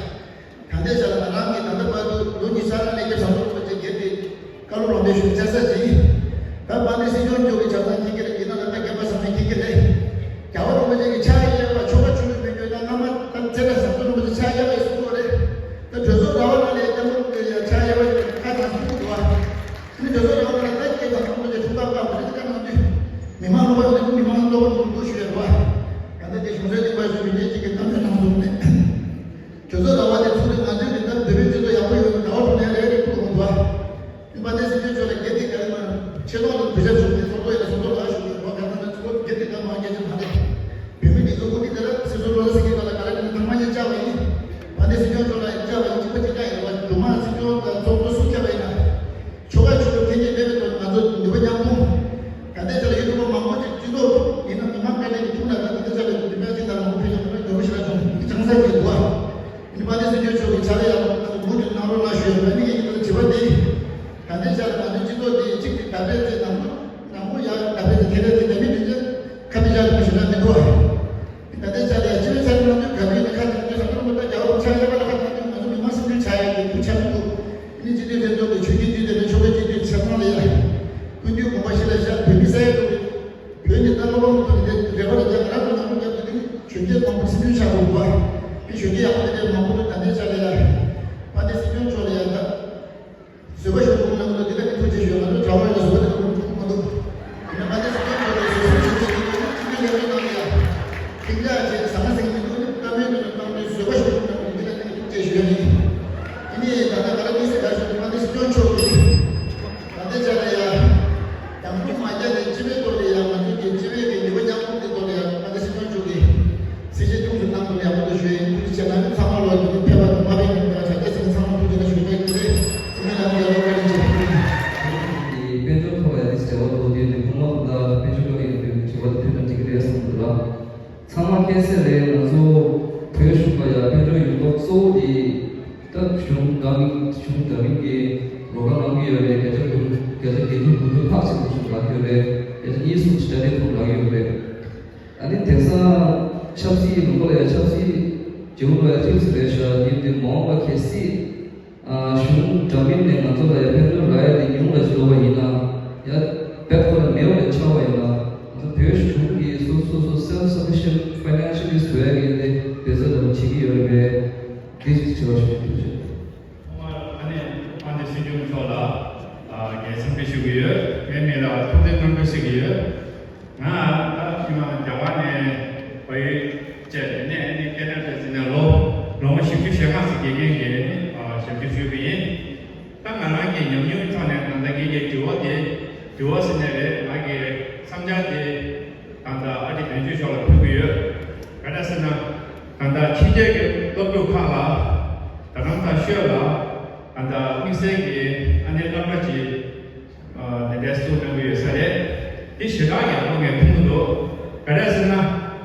ད་ལྟའི་ཆ་ལ་ང་རང་གིས་ད་ལྟ་བར་དུ་ལོ་ཉི་ཤུ་རྩ་ལྔ་ནས་སྐྱབས་ཟམ་གདོང་རིན་པོ་ཆེ་སྒེར་གྱི་བཀའ་སློབ་རོགས་པའི་ཞུ་བཅར་ས་ཅིག་ཡིན། ད་དཔལ་ལྡན་སྲིད་སྐྱོང་མཆོག་གི་ཆ་ཚང་མཁྱེན་གྱི་རེད། ཡིན་ན་ད་ལྟ་རྒན་པ་ཚང་མས་མཁྱེན་གྱི་རེད། རྒྱལ་བ་རིན་པོ་ཆེ་གི་ཕྱག་གཡས་པ་ཆོལ་ཁ་ཆོས་ལུགས་མེད་རྒྱུ་ད་སྔ་མ་ད་ཚེ་བཀྲ་ཟམ་གདོང་རིན་པོ་ཆེ་ཕྱག་གཡས་པ་ཡིན་གསུང་གི་རེད། ད་གྲོས་ཚོགས་ར་བ་ནང་ལ་སྐྱབས་མགོན་རིན་པོ་ཆེ་ཕྱག་གཡས་པ་ཡིན་ཁ་ཚང་གསུང་གི་འདུག་བ། དེ་ནི་གྲོས་ཚོགས་ར་བ་ནང་ལ་ད་སྐྱེས་ཚང་མ་རིན་པོ་ཆེ་ཐུགས་ཐག་བཀག་པ་རེད། ད་ག་ནང་དུས། པ་ནི་མི་མང་སློབ་པ་ཚོ་འདུག་ཞུ་ཡ་རེད་བ། ག་ད་དེ་གཞུང་འབྲེལ་གྱི་པར་ཞུ་མི་སྣས་གཅིག་གི་གཏམ་བཤད་གནང་སོང་ནས། གྲོས་ཚོགས་ཟླ་བ་དེ་ཚུགས་རིང་ང་ཚོའི་གི་ད་བོད་པའི་སྤྱི་ཚོགས་ཡག་པོ་ཡོད་ན་ཟླ་བ་དྲུག་ནས་ལས་རེད་ཐུག་འོང་བ། པ་ཏི་སྲིད་སྐྱོང་མཆོག་ལ་རྒྱལ་དེ་ག་རེ་མ་ཆེ་ལོག་ལ་གུས་ཞབས་ཞུ་མཁན་ཚོགས་གཙོ་ཡིན་ན་ཚོགས་གཙོ་ལགས་ཞུ་མཁན་བ་ག་ད་ན་ཚོགས་རྒྱལ་དེ་ག་མ་རྒྱལ་ཅི་མ་རེད། བོད་མི་གི་གཟུགས་པོ་འདི་ག་ལ་སྲིད་ཚོགས་བློ་ས་སྲིད་སྐྱོང་ག་ལ་ག་ལ་ནི་ཐང་མ་ཉིད་བཅའ་བ་ཡིན། པ་ཏི་སྲིད་སྐྱོང་མཆོག་ལ་བཅའ་བ་ཡིན་གཅིག་པ་གཅིག་རྐྱང་ཡིན་བ་དུ་མ་སྲིད་སྐྱོང་དང་ཚོགས་གཙོ་སུ་བཅའ་བ་ཡིན་ན། ཆོལ་ཁ་ཆོས་ལུགས་འཐེན་འཁྱེར་མེད་པའི་ཐོག་ནས་ང་ཚོ་ནུས་པ་མཉམ་སྤུངས། ད་ལྟའི་ཆ་ལ་ཡུ་ཊུབ་པ་མང་པོ་ཅིག་སྤྱི་ཚོགས་ཐོག་ཡིན་ན་མི་མང་དཀའ་ལས་ཀྱི་ཐུག་ན་ད་ལྟའི་ཆ་ལ་ཡུ་ཊུབ་པ་ཅིག་དང་མང་པོ་ཕེབས་ཤིང་མི་མང་འགྱུར་བ་ཞིག་ལ་བྱུང་ཡིན་ཅང་ས་ཀྱི་འདུག་ཨ། ཡིན་པ་ཏི་སྲིད་སྐྱོང་མཆོག་གི་ཕྱག་ལས་ཡག་པོ་ང་ཚོ་མུ་མཐུད་གནང་རོགས་གནང་ཞུ་ཡ་ཡིན་པ་ནི་ངས་ཀྱི་ད་ལྟ་བྱེད་པ་འདི། ད་ལྟའི་ཆ་ལ་ང་ཚོའི་སྤྱི་ཚོགས་འདི་གཅིག་གི་ད་ཕན་ཚེ་ནང་མོ་ནང་མོ་ཡག་ད་ཕན་ཚེ་ཐེ་རེ་ཐེ་རེ་མི་འདི་ཚོ་ཁ་མི་བཞག་ཐུབ་ཞུ་ན་མི་འདུག་ཨ། ད་ལྟའི་ཆ་ལ་ཡ་སྤྱི་པའི་ཆ་ནས་ང་ཚོའི་ག་དུས་ནས་ཁ་དེ་ཚོ་ས་ཁུལ་མི་ད་རྒྱ་བོ་ཆ་ཡ་པ་ལ་ཁ་ད་དུས་ང་ཚོ་མི་མང་སེམས་ཁྲལ་ཆ་ཡ་གི་དུས་ཆ་མི་འདུག་ཨ་ནི་སྤྱི་འཐུས་ལྷན་ཚོགས་ཀྱི་ཆོས་བརྒྱུད་འདུས་སྡེ་དང་ཆོལ་ཁ་སྤྱི་འཐུས་ཆ་ཚང་ལ་ཡ། ཀུན་འདུས་དགོངས་པ་གཞི་ལ་བཞག་བོད་མི་ས་ཡ་དྲུག་གི་བོད་ནས་ད་སློབ་པ་མི་ཐོན་ཏེ་རེ་བ་རེ་རྒྱ་གར་དུ་ནང་མི་རྒྱབ་ཏུ་དེ་ནི་གཞོན་སྐྱེས་མང་པོ་སེམས་ཤུགས་ཆག་འདུག་པ། དེ་གཞོན་སྐྱེས་ཡག་པོ་དེ་འདྲའི་མང་པོ་འདུག་ད་ལྟའི་ཆ་ལ་ཡ། པ་ཏི་སྲིད་སྐྱོང་མཆོག་ལ་ཡ་ད། བཟོད་པ་ཤོར་འདུག་ལབ་འདུག་འདི་ལ་ནི་ཐུགས་རྗེ་ཞུ་ཡ་ང་ཚོ་གྲྭ་བ་ལ་བཟོད་པ་དེ་ལ་མི་འདུག་མ་འདུག་ཡིན་ན་པ་ཏི་སྲིད་སྐྱོང་མཆོག་ལ་བཟོད་པ་ཤོར་འདུག་ཅི་འདྲའི་ལས་དོན་གནང་ཡ། ཁྲིམས་འགལ་བྱས་ཟ་མ་ཟིན་མི་འདུག་ནི་བཀའ་མོལ་དེ་ལ་བཏང་ནས་བཟོད་པ་ཤོར་འདུག་ལབ་འདུག་འདི་ལ་ནི་ཐུགས་རྗེ་ཞུ་ཡ་ཡིན། དེ་ནས་ད་ལྟ་ག་རེ་གཉིས་སེ་ག་རེ་ཞུ་འདུག་པ་ཏི་སྲིད་སྐྱོང་མཆོག་གིས། ད་ལྟའི་ཆ་ལ་ཡ། དང་པོ་མ་རྒྱ་ནས་སྤྱི་པའི་ཐོག་ལ་ཡང་ང་ཚོ་གི་སྤྱི་པའི་གི་ནུས་པ་མཉམ་སྤུངས་ཀྱི་ཐོག་ལ་ཡང་ཨ་ནི་སྲིད་སྐྱོང་མཆོག་གིས་གསལ་བཤད་ཐུགས་སུ་བཏང་དགོས་ཡག་པོ་འདུག་ཞུ་ཡིན། ཐུགས་རྗེ་ཆེ་གནང་། ཚང་མ་ལོ་འདི་ནི་ཕེབས་པ་དང་མ་ཕེབས་པ་དང་ཆ་རྒྱ་ཚང་མ་ཐུགས་རྗེ་ཆེ་ཞུ་བ་ཡིན། ཐུགས་རྗེ་གནང་། ཡག་པོ་བཀའ་དྲིན་ཆེ། དཔལ་འབྱོར་ཐོག་ལ་ཡང་འབྲེལ་བ་དོ་དེ་ནི་ཁོང་མ་ཐུག་ད་དཔལ་འབྱོར་སྐོར་ཡང་དྲི་བ་དེ་ཕུལ་ན་འགྲིག་གི་རེད་བསམ་གྱི་འདུག་ལ། ཚང་མ་མཁྱེན་གསལ་རེད། ང་ཚོ་བོད་གཞུང་ལ་ཡང་དཔལ་འབྱོར་ཡོང་འབབ་གཙོ་བོ་དེ། ད་གཞུང་འདྲ་མིན་གཞུང་འདྲ་མིན་གྱིས་རོགས་རམ་གནང་གི་ཡོད་རེད། བརྒྱ་ཆ་དགུ་བརྒྱ་ཆ་བརྒྱད་ཅུ་དགུ་བཅུ་ལྷག་ཅིག་གཞུང་ལ་ཡོད་རེད། བརྒྱ་ཆ་གཉིས་གསུམ་ཅིག་གྲ་སྒྲིག་ཐུབ་ལ་ཡོད་རེད། ཨ་ནི་དེང་སང་ཆབ་སྲིད་ལུང་པ་ལ་ཡང་ཆབ་སྲིད་ཇེ་བོ་ལ་ཡང་ཅིག་སི་རེད་ཤག་ཡིན་དུས་མ་འོངས་པ་གལ་སྲིད་གཞུང་འདྲ་མིན་ནས་ང་ཚོ་ལ་ཡང་དཔལ་འབྱོར་རག་ཡ་དེ་ཉུང་ལ་ཅིག་ལོག་པ་ཡིན་ན་ཡང་བེད་ཁོ་ལ་མེད་པ་ལས་ཆགས་པ་ཡིན་ན་ང་ཚོ་བོད་གཞུང་གིས་སོ་སོ་སོ་self sufficient financially བཟོ་ཡ་གི་དེ་འབད་རྩོལ་འདྲ་པོ་བྱེད་ཀྱི་ཡོད་རེད་པས། དེ་ཞིག་བྱེད་པ་ཞིག་ཐུགས་རྗེ་ཆེ། ཐོག་མར་ཨ་ནེ་དཔལ་ལྡན་སྲིད་སྐྱོང་མཆོག་ལ་ངས་འཚམས་འདྲི་ཞུ་གི་ཡོད། ངའི་མིང་ལ་ཐུབ་བསྟན་རྣམ་གྲོལ་ཟེར་གྱི་ཡོད། ང་ད་ཕྱི་མ་རྒྱ་གར་ནས་བལ་ཡུལ་བཅས་ནས་ཨ་ནེ་ཁེ་ན་ཌ་ཟེར་ནས་ལོ་ལོ་ངོ་བཞི་བཅུ་ཞེ་ལྔ་ཙམ་དགེ་རྒན་གྱི་ཞབས་ཕྱི་ཞུས་པ་ཡིན། ད་ང་རང་གི་ཉམས་མྱོང་ཐོག་ནས་ད་ལྟ་ངེད་ཀྱི་དྲི་བ་དེ་དྲི་བ་ཟེར་ནས་རེད། ང་གི་བསམ་འཆར་དེ་ད་ལྟ་ཨ་རི་དོན་གཅོད་མཆོག་ལ་ཕུལ་གྱི་ཡོད། ག་རེ་ཟེར་ན་ད་ལྟ་ཕྱི་རྒྱལ་གྱི་སློབ་ཕྲུག་ཁག་ལ་རྡ་རམ་ས་ཤོད་ལ་ད་ལྟ་དམིགས་བསལ་གྱི་ཨ་ནེ་སློབ་གྲྭ་ཅིག་དེ་འདྲའི་བཙུགས་གནང་གི་ཡོད་ས་རེད། དེ་ཞེ་དྲག་ཡག་པོ་ངས་མཐོང་གི་འདུག་ག་རེ་ཟེར་ན་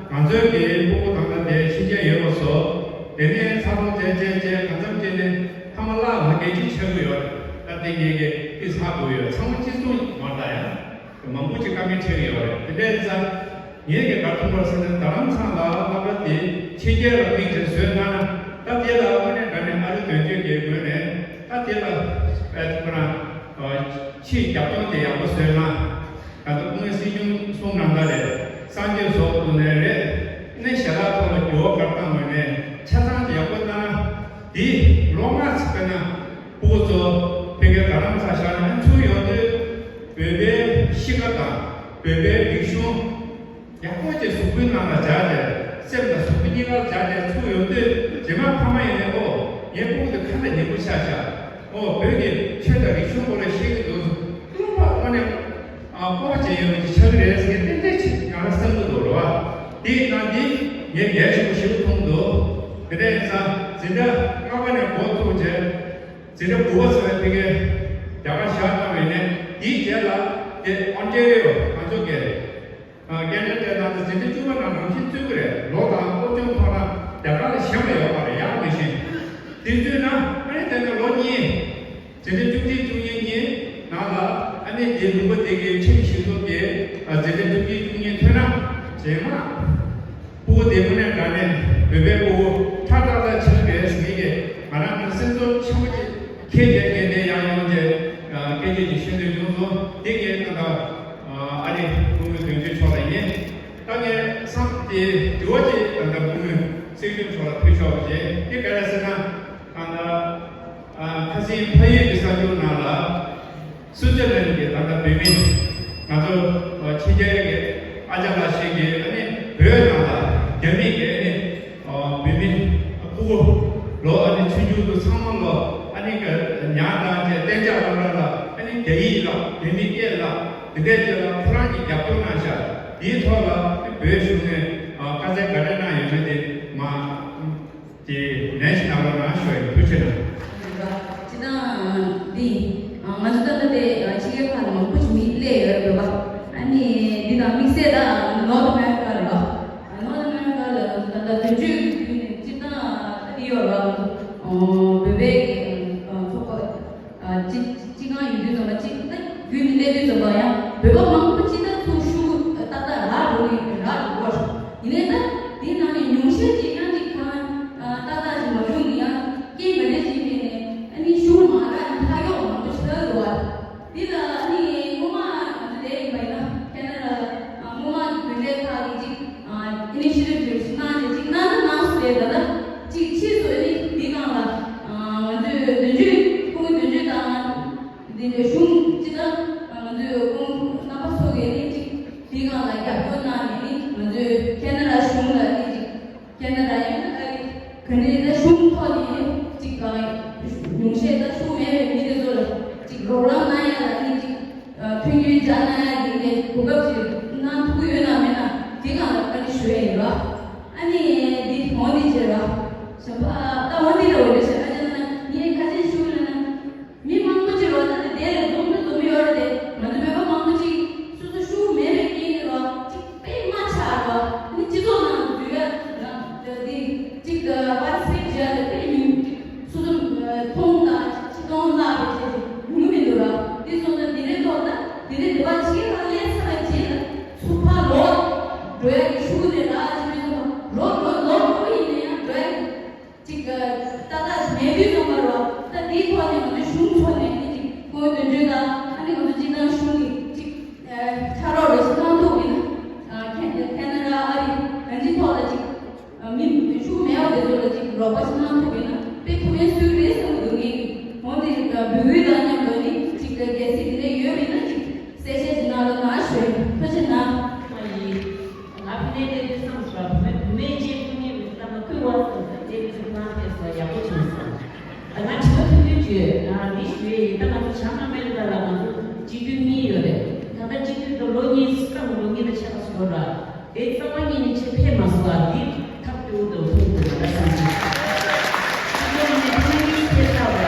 ང་ཚོའི་གི་སྤུ་གུ་ད་ལྟ་དེ་ཕྱི་རྒྱལ་ཡོད་པ་ཚོ་དེ་ནས་འཚར་ལོངས་བྱས་བྱས་བྱས་གང་འཚམ་བྱས་ནས་ཕ་མ་བརླག་མ་སྐད་ཅིག་ཆགས་ཀྱི་ཡོད་རེད། ད་དེ་ངེད་ཀྱིས་དེ་ཚར་དགོས་ཡོད། ཚང་མ་གཅིག་མཚུངས་མ་རེད་ད་ཡ། མང་པོ་ཅིག་དཀའ་ངལ་འཕྲད་ཀྱི་ཡོད་རེད། དེ་འདྲ་ཡིན་ཙང་ངེད་ཀྱིས་ག་རེ་མཐོང་བ་ཟེར་ན་རྡ་རམ་ས་ལ་སློབ་གྲྭ་དེ་ཕྱི་རྒྱལ་ལ་དམིགས་བྱས་བཟོས་གནང་ན་ད་དེ་ལ་དངོས་གནས་དྲང་གནས་ཨ་རི་དོན་གཅོད་ཀྱི་ངོས་ནས་ད་དེ་ལ་ཨ་ཁོ་རང་ཆེས་རྒྱབ་སྐྱོར་དེ་ཡག་པོ་བཟོས་ན། ད་ལྟ་སྐུ་ངོ་སྲིད་སྐྱོང་གསུང་གནང་ད་རེད། སངས་རྒྱས་ཟོག་ཏུ་ནས་རེད། གནས་ཞལ་ལག་ཐོག་ལ་འགྱུར་བ་ག་རེ་བཏང་དགོས་ནས་ཆ་ཚང་ཡག་པོ་གནང་ན་དེ་ལོ་ལྔ་ཙམ་ཕེབས་ན་སྤུ་གུ་ཚོ་ཕ་གིར་རྡ་རམ་ས་བཞག་ནས་ཚུར་ཡོང་དུས་བོད་པའི་གཤིས་ཀ་དང་བོད་པའི་རིག་གཞུང་ཡག་པོ་ཅིག་གཟུགས་པོའི་ནང་ལ་སྦྱར་ཏེ་སེམས་དང་གཟུགས་པོ་གཉིས་ཀར་སྦྱར་ཏེ་ཚུར་ཡོང་དུས་རྗེས་མ་ཕ་མ་ཡིན་ནའི་ཨོ་ངའི་སྤུ་གུ་དེ་ཁ་ལ་ཉན་པོ་ཆགས་ཤག་ཨོ་བོད་ཀྱི་ཆོས་དང་རིག་གཞུང་སྐོར་ལ་ཤེས་ཀྱི་འདུག་ཀུན་པ་དངོས་གནས་ཨ་སྤོབས་པ་ཅན་ཡོད་པ་ཅིག་ཆགས་ཀྱི་རེད་ཟེར་མཁན་ཏན་ཏན་ཅིག་ང་ལ་གསལ་པོ་འདུག་རེད་བ། དེ་ཡིན་ན་འདི་ངས་གལ་ཆེན་པོ་ཞིག་མཐོང་འདུག་དེ་འདྲ་ཡིན་ཙང་འཛིན་གྲྭ་ལྔ་པ་ནས་འགོ་ཚུགས་རྗེས་འཛིན་གྲྭ་དགུ་པ་ཚར་བའི་ཕ་གིར་རྒྱ་གར་བཞག་བཏང་བ་ཡིན་ནའི་དེའི་རྗེས་ལ་དེ་ཨོན་ཊེ་རི་ཡོ་ང་ཚོ་གི་ཨ་ཀེ་ན་ཌའི་ནང་དུ་འཛིན་གྲྭ་བཅུ་པ་ནང་རང་བཞིན་བཙུགས་ཀྱི་རེད། ལོ་དང་སློབ་སྦྱོང་ཐོག་ན་རྒྱ་གར་ལ་ཞེན་པ་ཡོད་པ་རེད། ཡག་མི་ཤེས། དེ་བཙུགས་ན་ཨ་ནི་དེ་ནས་ལོ་གཉིས། འཛིན་གྲྭ་བཅུ་གཅིག་བཅུ་གཉིས་གཉིས་ནང་ལ་ཨ་ནི་དེའི་ལུང་པ་དེ་གའི་ཁྲིམས་ཞིབ་ཚོགས་ཀྱི་ཨ་འཛིན་གྲྭ་བཅུ་གཅིག་བཅུ་གཉིས་ཐོན་ན་རྗེས་མ་སྤུ་གུ་དེ་དངོས་གནས་དྲང་གནས་བོད་པའི་སྤུ་གུ་ཁྲ་ཏག་ཏག་ཆགས་པའི་ཟིན་གྱི་ང་རང་གི་སེམས་ཚོར་ཆེན་པོ་ཅིག་ཁྱེད་ཀྱིས་ངས་དེ་ཡང་ཡོང་རྗེས་སྐད་ཆ་ཅིག་བཤད་འདོད་བྱུང་སོང་། དེ་ངས་ད་ལྟ་ཨ་རི་སྐུ་ངོ་དོན་གཅོད་མཆོག་ལ་ཡིན། ད་ངས་བསམ་དེ་དྲི་བ་ཅིག་ད་ལྟ་སྐུ་ངོ་སྲིད་སྐྱོང་མཆོག་ལ་ཕུལ་ཆོག་པ་ཅིག་དེ་ག་རེ་ཟེར་ན་ད་ལྟ་ཁ་སང་ཕ་ཡུལ་གྱི་གསར་འགྱུར་ནང་ལ་སུའུ་ཙེར་ལན་གྱི་ད་ལྟ་བོད་མི་ང་ཚོ་ཕྱི་རྒྱལ་གྱི་ ཨ་ཅག་ལགས་ཤིག་གིས་ཨ་ནི་བོད་ནང་ལ་རྒྱ་མི་གིས་ཨ་ནི་ཨ་བོད་མི་ཕྲུ་གུ་ལོ་ཨ་ནི་ཆུང་ཆུང་དུ་ཚང་མ་ལོ་ཨ་ནི་ག་ཉར་བཏང་བྱས་གཏན་འཇགས་གནང་རོགས་ལ་ཨ་ནི་རྒྱ་ཡིག་ལ་བོད་མི་སྐད་ལ་དེ་འདྲས་བྱས་ལ་ཁོ་རང་གིས་རྒྱབ་སྐྱོར་གནང་ཤག་དེའི་ཐོག་ལ་ཨ་ནི་བོད་གཞུང་ནས་ཨ་དཀའ་སྤྱད་ག་འདྲ་གནང་ཡོད་མེད་དེ་མ། དེ་ནས་ཞིག་གནང་རོགས་གནང་ཞུ་ཡིན། ཐུགས་རྗེ་ཆེ་གནང་། སྤྱིར་བཏང་འདི་ང་ཚོ་ད་ལྟ་དེ་ཕྱི་རྒྱལ་ཁག་ལ་མང་པོ་ཞིག་མི་སླེབས་ཡོད་རེད་པ། ཨ་ནི་འདི་དང་དམིགས་བསལ་ད་North America་རེད་པ། North America་ལ་ང་ཚོ་ད་ལྟ་དོན་གཅོད་ཀྱི་བརྒྱུད་ནས་སྤྱིར་བཏང་ད་འདི་ཡོད་རེད་པ། ང་ཚོ་བོད་པའི་ཚོགས་པ། ཨ་སྤྱི་སྤྱི་ཁང་ཡོད་དུས་ཙམ་པ་གཅིག་ད་བརྒྱུད་ནས་སླེབས་དུས་ཙམ་པ་ཡང་བོད་པ་མང་པོ་གཅིག་ད་ཚུར་ཤུགས་ཏག་ཏག་རག་འགྲོ་གི་རག་འགྲོ་གི་ཡིན་ནའི་ད་དེའི་ནང་ནས་ཉུང་ཤས་ཅིག་ཡང་ཅིག་གང་ཨ་ཏག་ཏག་ཅིག་མ་བྱུང་གི་ཡང་རྐྱེན་ག་འདྲ་ཅིག་མེད་ནས་ཨ་ནི་ཤུགས་མ་རག་ནས་ཕར་གཡོག་མང་པོ་ཞིག་འགྲོ་བ། འདི་ལ་ཨ་ནི་སྔོན་མ་ང་ཚོ་དེ་ཡིན་པ་ཡིན་ན་ཁེ་ན་ཌ་ཨ་སྔོན་མ་གི་དོན་ལས་ཁག་གིས་ཅིག་ཨ་initiative་ཅིག་གནང་ནས་ཅིག་གནང་ན་གནང་སོང་རེད། ད་ལྟ་ཅིག་ཕྱིས་སུ་ཨ་ནི་འདི་སྒང་ལ་ཨ་ང་ཚོས་དོན་གཅོད་ཁོང་གི་དོན་གཅོད་དང་། འདི་ནས་གཞུང་སྤྱི་ལ་ང་ཚོས་ཁོང་རྣམ་པ་ཚོ་གིས་ནི་ཅིག་འདི་སྒང་ལ་རྒྱབ་སྐྱོར་གནང་ནས་ནི་ང་ཚོས་ཁེ་ན་ཌ་གཞུང་ལ་ནི་ཅིག་ཁེ་ན་ཌ་ཡང་ན་ཨ་རི་ག་འདྲ་ད་གཞུང་ཐོག་ནས་ནི་ཅིག་ཉུང་ཤས་ད་ཤུགས་མེད་པའི་མི་དེ་ཚོ་ལ་ཅིག་རོགས་རམ་གནང་ཡ་ལ་ནི་ཅིག་མཐུན་རྐྱེན་སྦྱར་གནང་ཡ་གི་ནི་གོ་སྐབས་ཅིག་གནང་ཐུབ་ཀྱི་ཡོད་ན་མེད་ན་འདི་སྒང་ལ་བཀའ་འདྲི་ཞུ་ཡ་ཡིན་ར། ཨ་ནི་འདི་འོ་འདི་བྱེད་ར། ཞབས་ད་འོ་འདི་ལ་འོ་འདི་བྱེད་ཨ་ཅག་ན་ངས་ཁ་ཆེ་ཞུ་ལ་ན། མི་མང་པོ་ཅིག་རོ་ད་ནི་དེ་ལས་འཛོམས་ན་འཛོམས་ཡོད་རེད་དེ། ང་ཚོ་བོད་པ་མང་པོ་ཅིག་སོ་སོ་ཤུགས་མེད་པའི་རྐྱེན་གྱིས་རོ་ཅིག་དཔེ་མ་ཆགས་རོ། ཨ་ནི་སྤྱི་ཚོགས་ནང་དུ་འཛུལ་ཡ་ན་དེ་ཅིག་པར་ཊི་སི་པེཊ་བྱེད་ཡ་དེ་དཔེ་ཉུང་། སོ་སོ་མཐོང་དང་ཆེ་མཐོང་ལ་བྱེད་ཅིག་ཉུང་མི་འདུག་རོ། དེ་སོང་ན་དེ་རེད་ཐོག་ད་དེ་རེད་དེ་བ་ཅིག་ལ་ལས་ས་ལ་བྱེད་ལ་ཚུགས་པ་ལོ་འགྲོ་ཡ་གི་ཤུགས་དེ་ར་ཅིག་མི་འདུག་རོ། ལོ་ལོ་འགྲོ་ཡིན་ན་ཡང་འགྲོ་ཡ་གི་ཅིག་ཏག་ཏག་མེད་དུས་ཙམ་པ་རོ། ད་དེའི་ཐོག་ནས་ང་ཚོའི་གཞུང་ཚོ་ནས་ནི་ཅིག་ཁོང་དོན་གཅོད་དང་ཨ་ནི་ང་ཚོ་སྤྱི་བཏང་གཞུང་གི་ཅིག་ཕྱག་རོགས་རེ་ཞིག་གནང་ཐུབ་ཡིན་ན། ཁེ་ཁེ་ན་ཌ་ཨ་རི་གང་ཅིའི་ཐོག་ལ་ཅིག་མི་ཤུགས་མེད་པ་དེ་ཚོ་ལ་ཅིག་རོགས་པ་ཞིག་གནང་ཐུབ་ཡིན་ན་དཔེ་ཐུགས་ཕན་གསོས་རེད་བསམ་གྱི་འདུག་ངས་འོ་དེ་འབོད་སྐུལ་དང་མཉམ་དུ་ནི་ཅིག་གལ་སྲིད་དེ་འདྲ་ཡོད་པ་ཡིན་ན་ཅིག་གསལ་བཤད་ཅིག་གནང་རོགས་གནང་ཞུ་ཡིན། ཐུགས་རྗེ་གནང་། ང་ཕི་ནས་དེ་དུས་བསམ་སོང་བ་བུད་མེད་སྐྱེས་བུ་གཉིས་མི་ལྟ་མ་ཁུལ་བ་སོང་ཟེར་དེ་དུས་ང་དེ་སོ་ཡག་པོ་བྱུང་སོང་། ད་ང་དྲི་བ་ཐུང་ཐུང་བརྗོད་ང་འདི་ཞུ་ཡས་ཡིན། ད་ང་ཚོ་བྱང་ཨ་མེ་རི་ཀ་ལ་ང་ཚོ་སྤྱི་འཐུས་གཉིས་ཡོད་རེད། ད་ལྟ་སྤྱི་འཐུས་དུ་ལོ་གཉིས་སྐབས་ལོ་གཉིས་ལ་ཆགས་སོང་ར། དེ་རྩ་བ་ཉིད་ནས་ཆེ་ཕེབས་མ་སོང་བ་འདི་ཐབས་སྐྱོ་བོ་དུ་མཐོང་འདུག་ང་ད་བསམ་སོང་། སྤྱི་འཐུས་ནས་ཐ་ན་གཉིས་ཕེབས་ཚར་བ།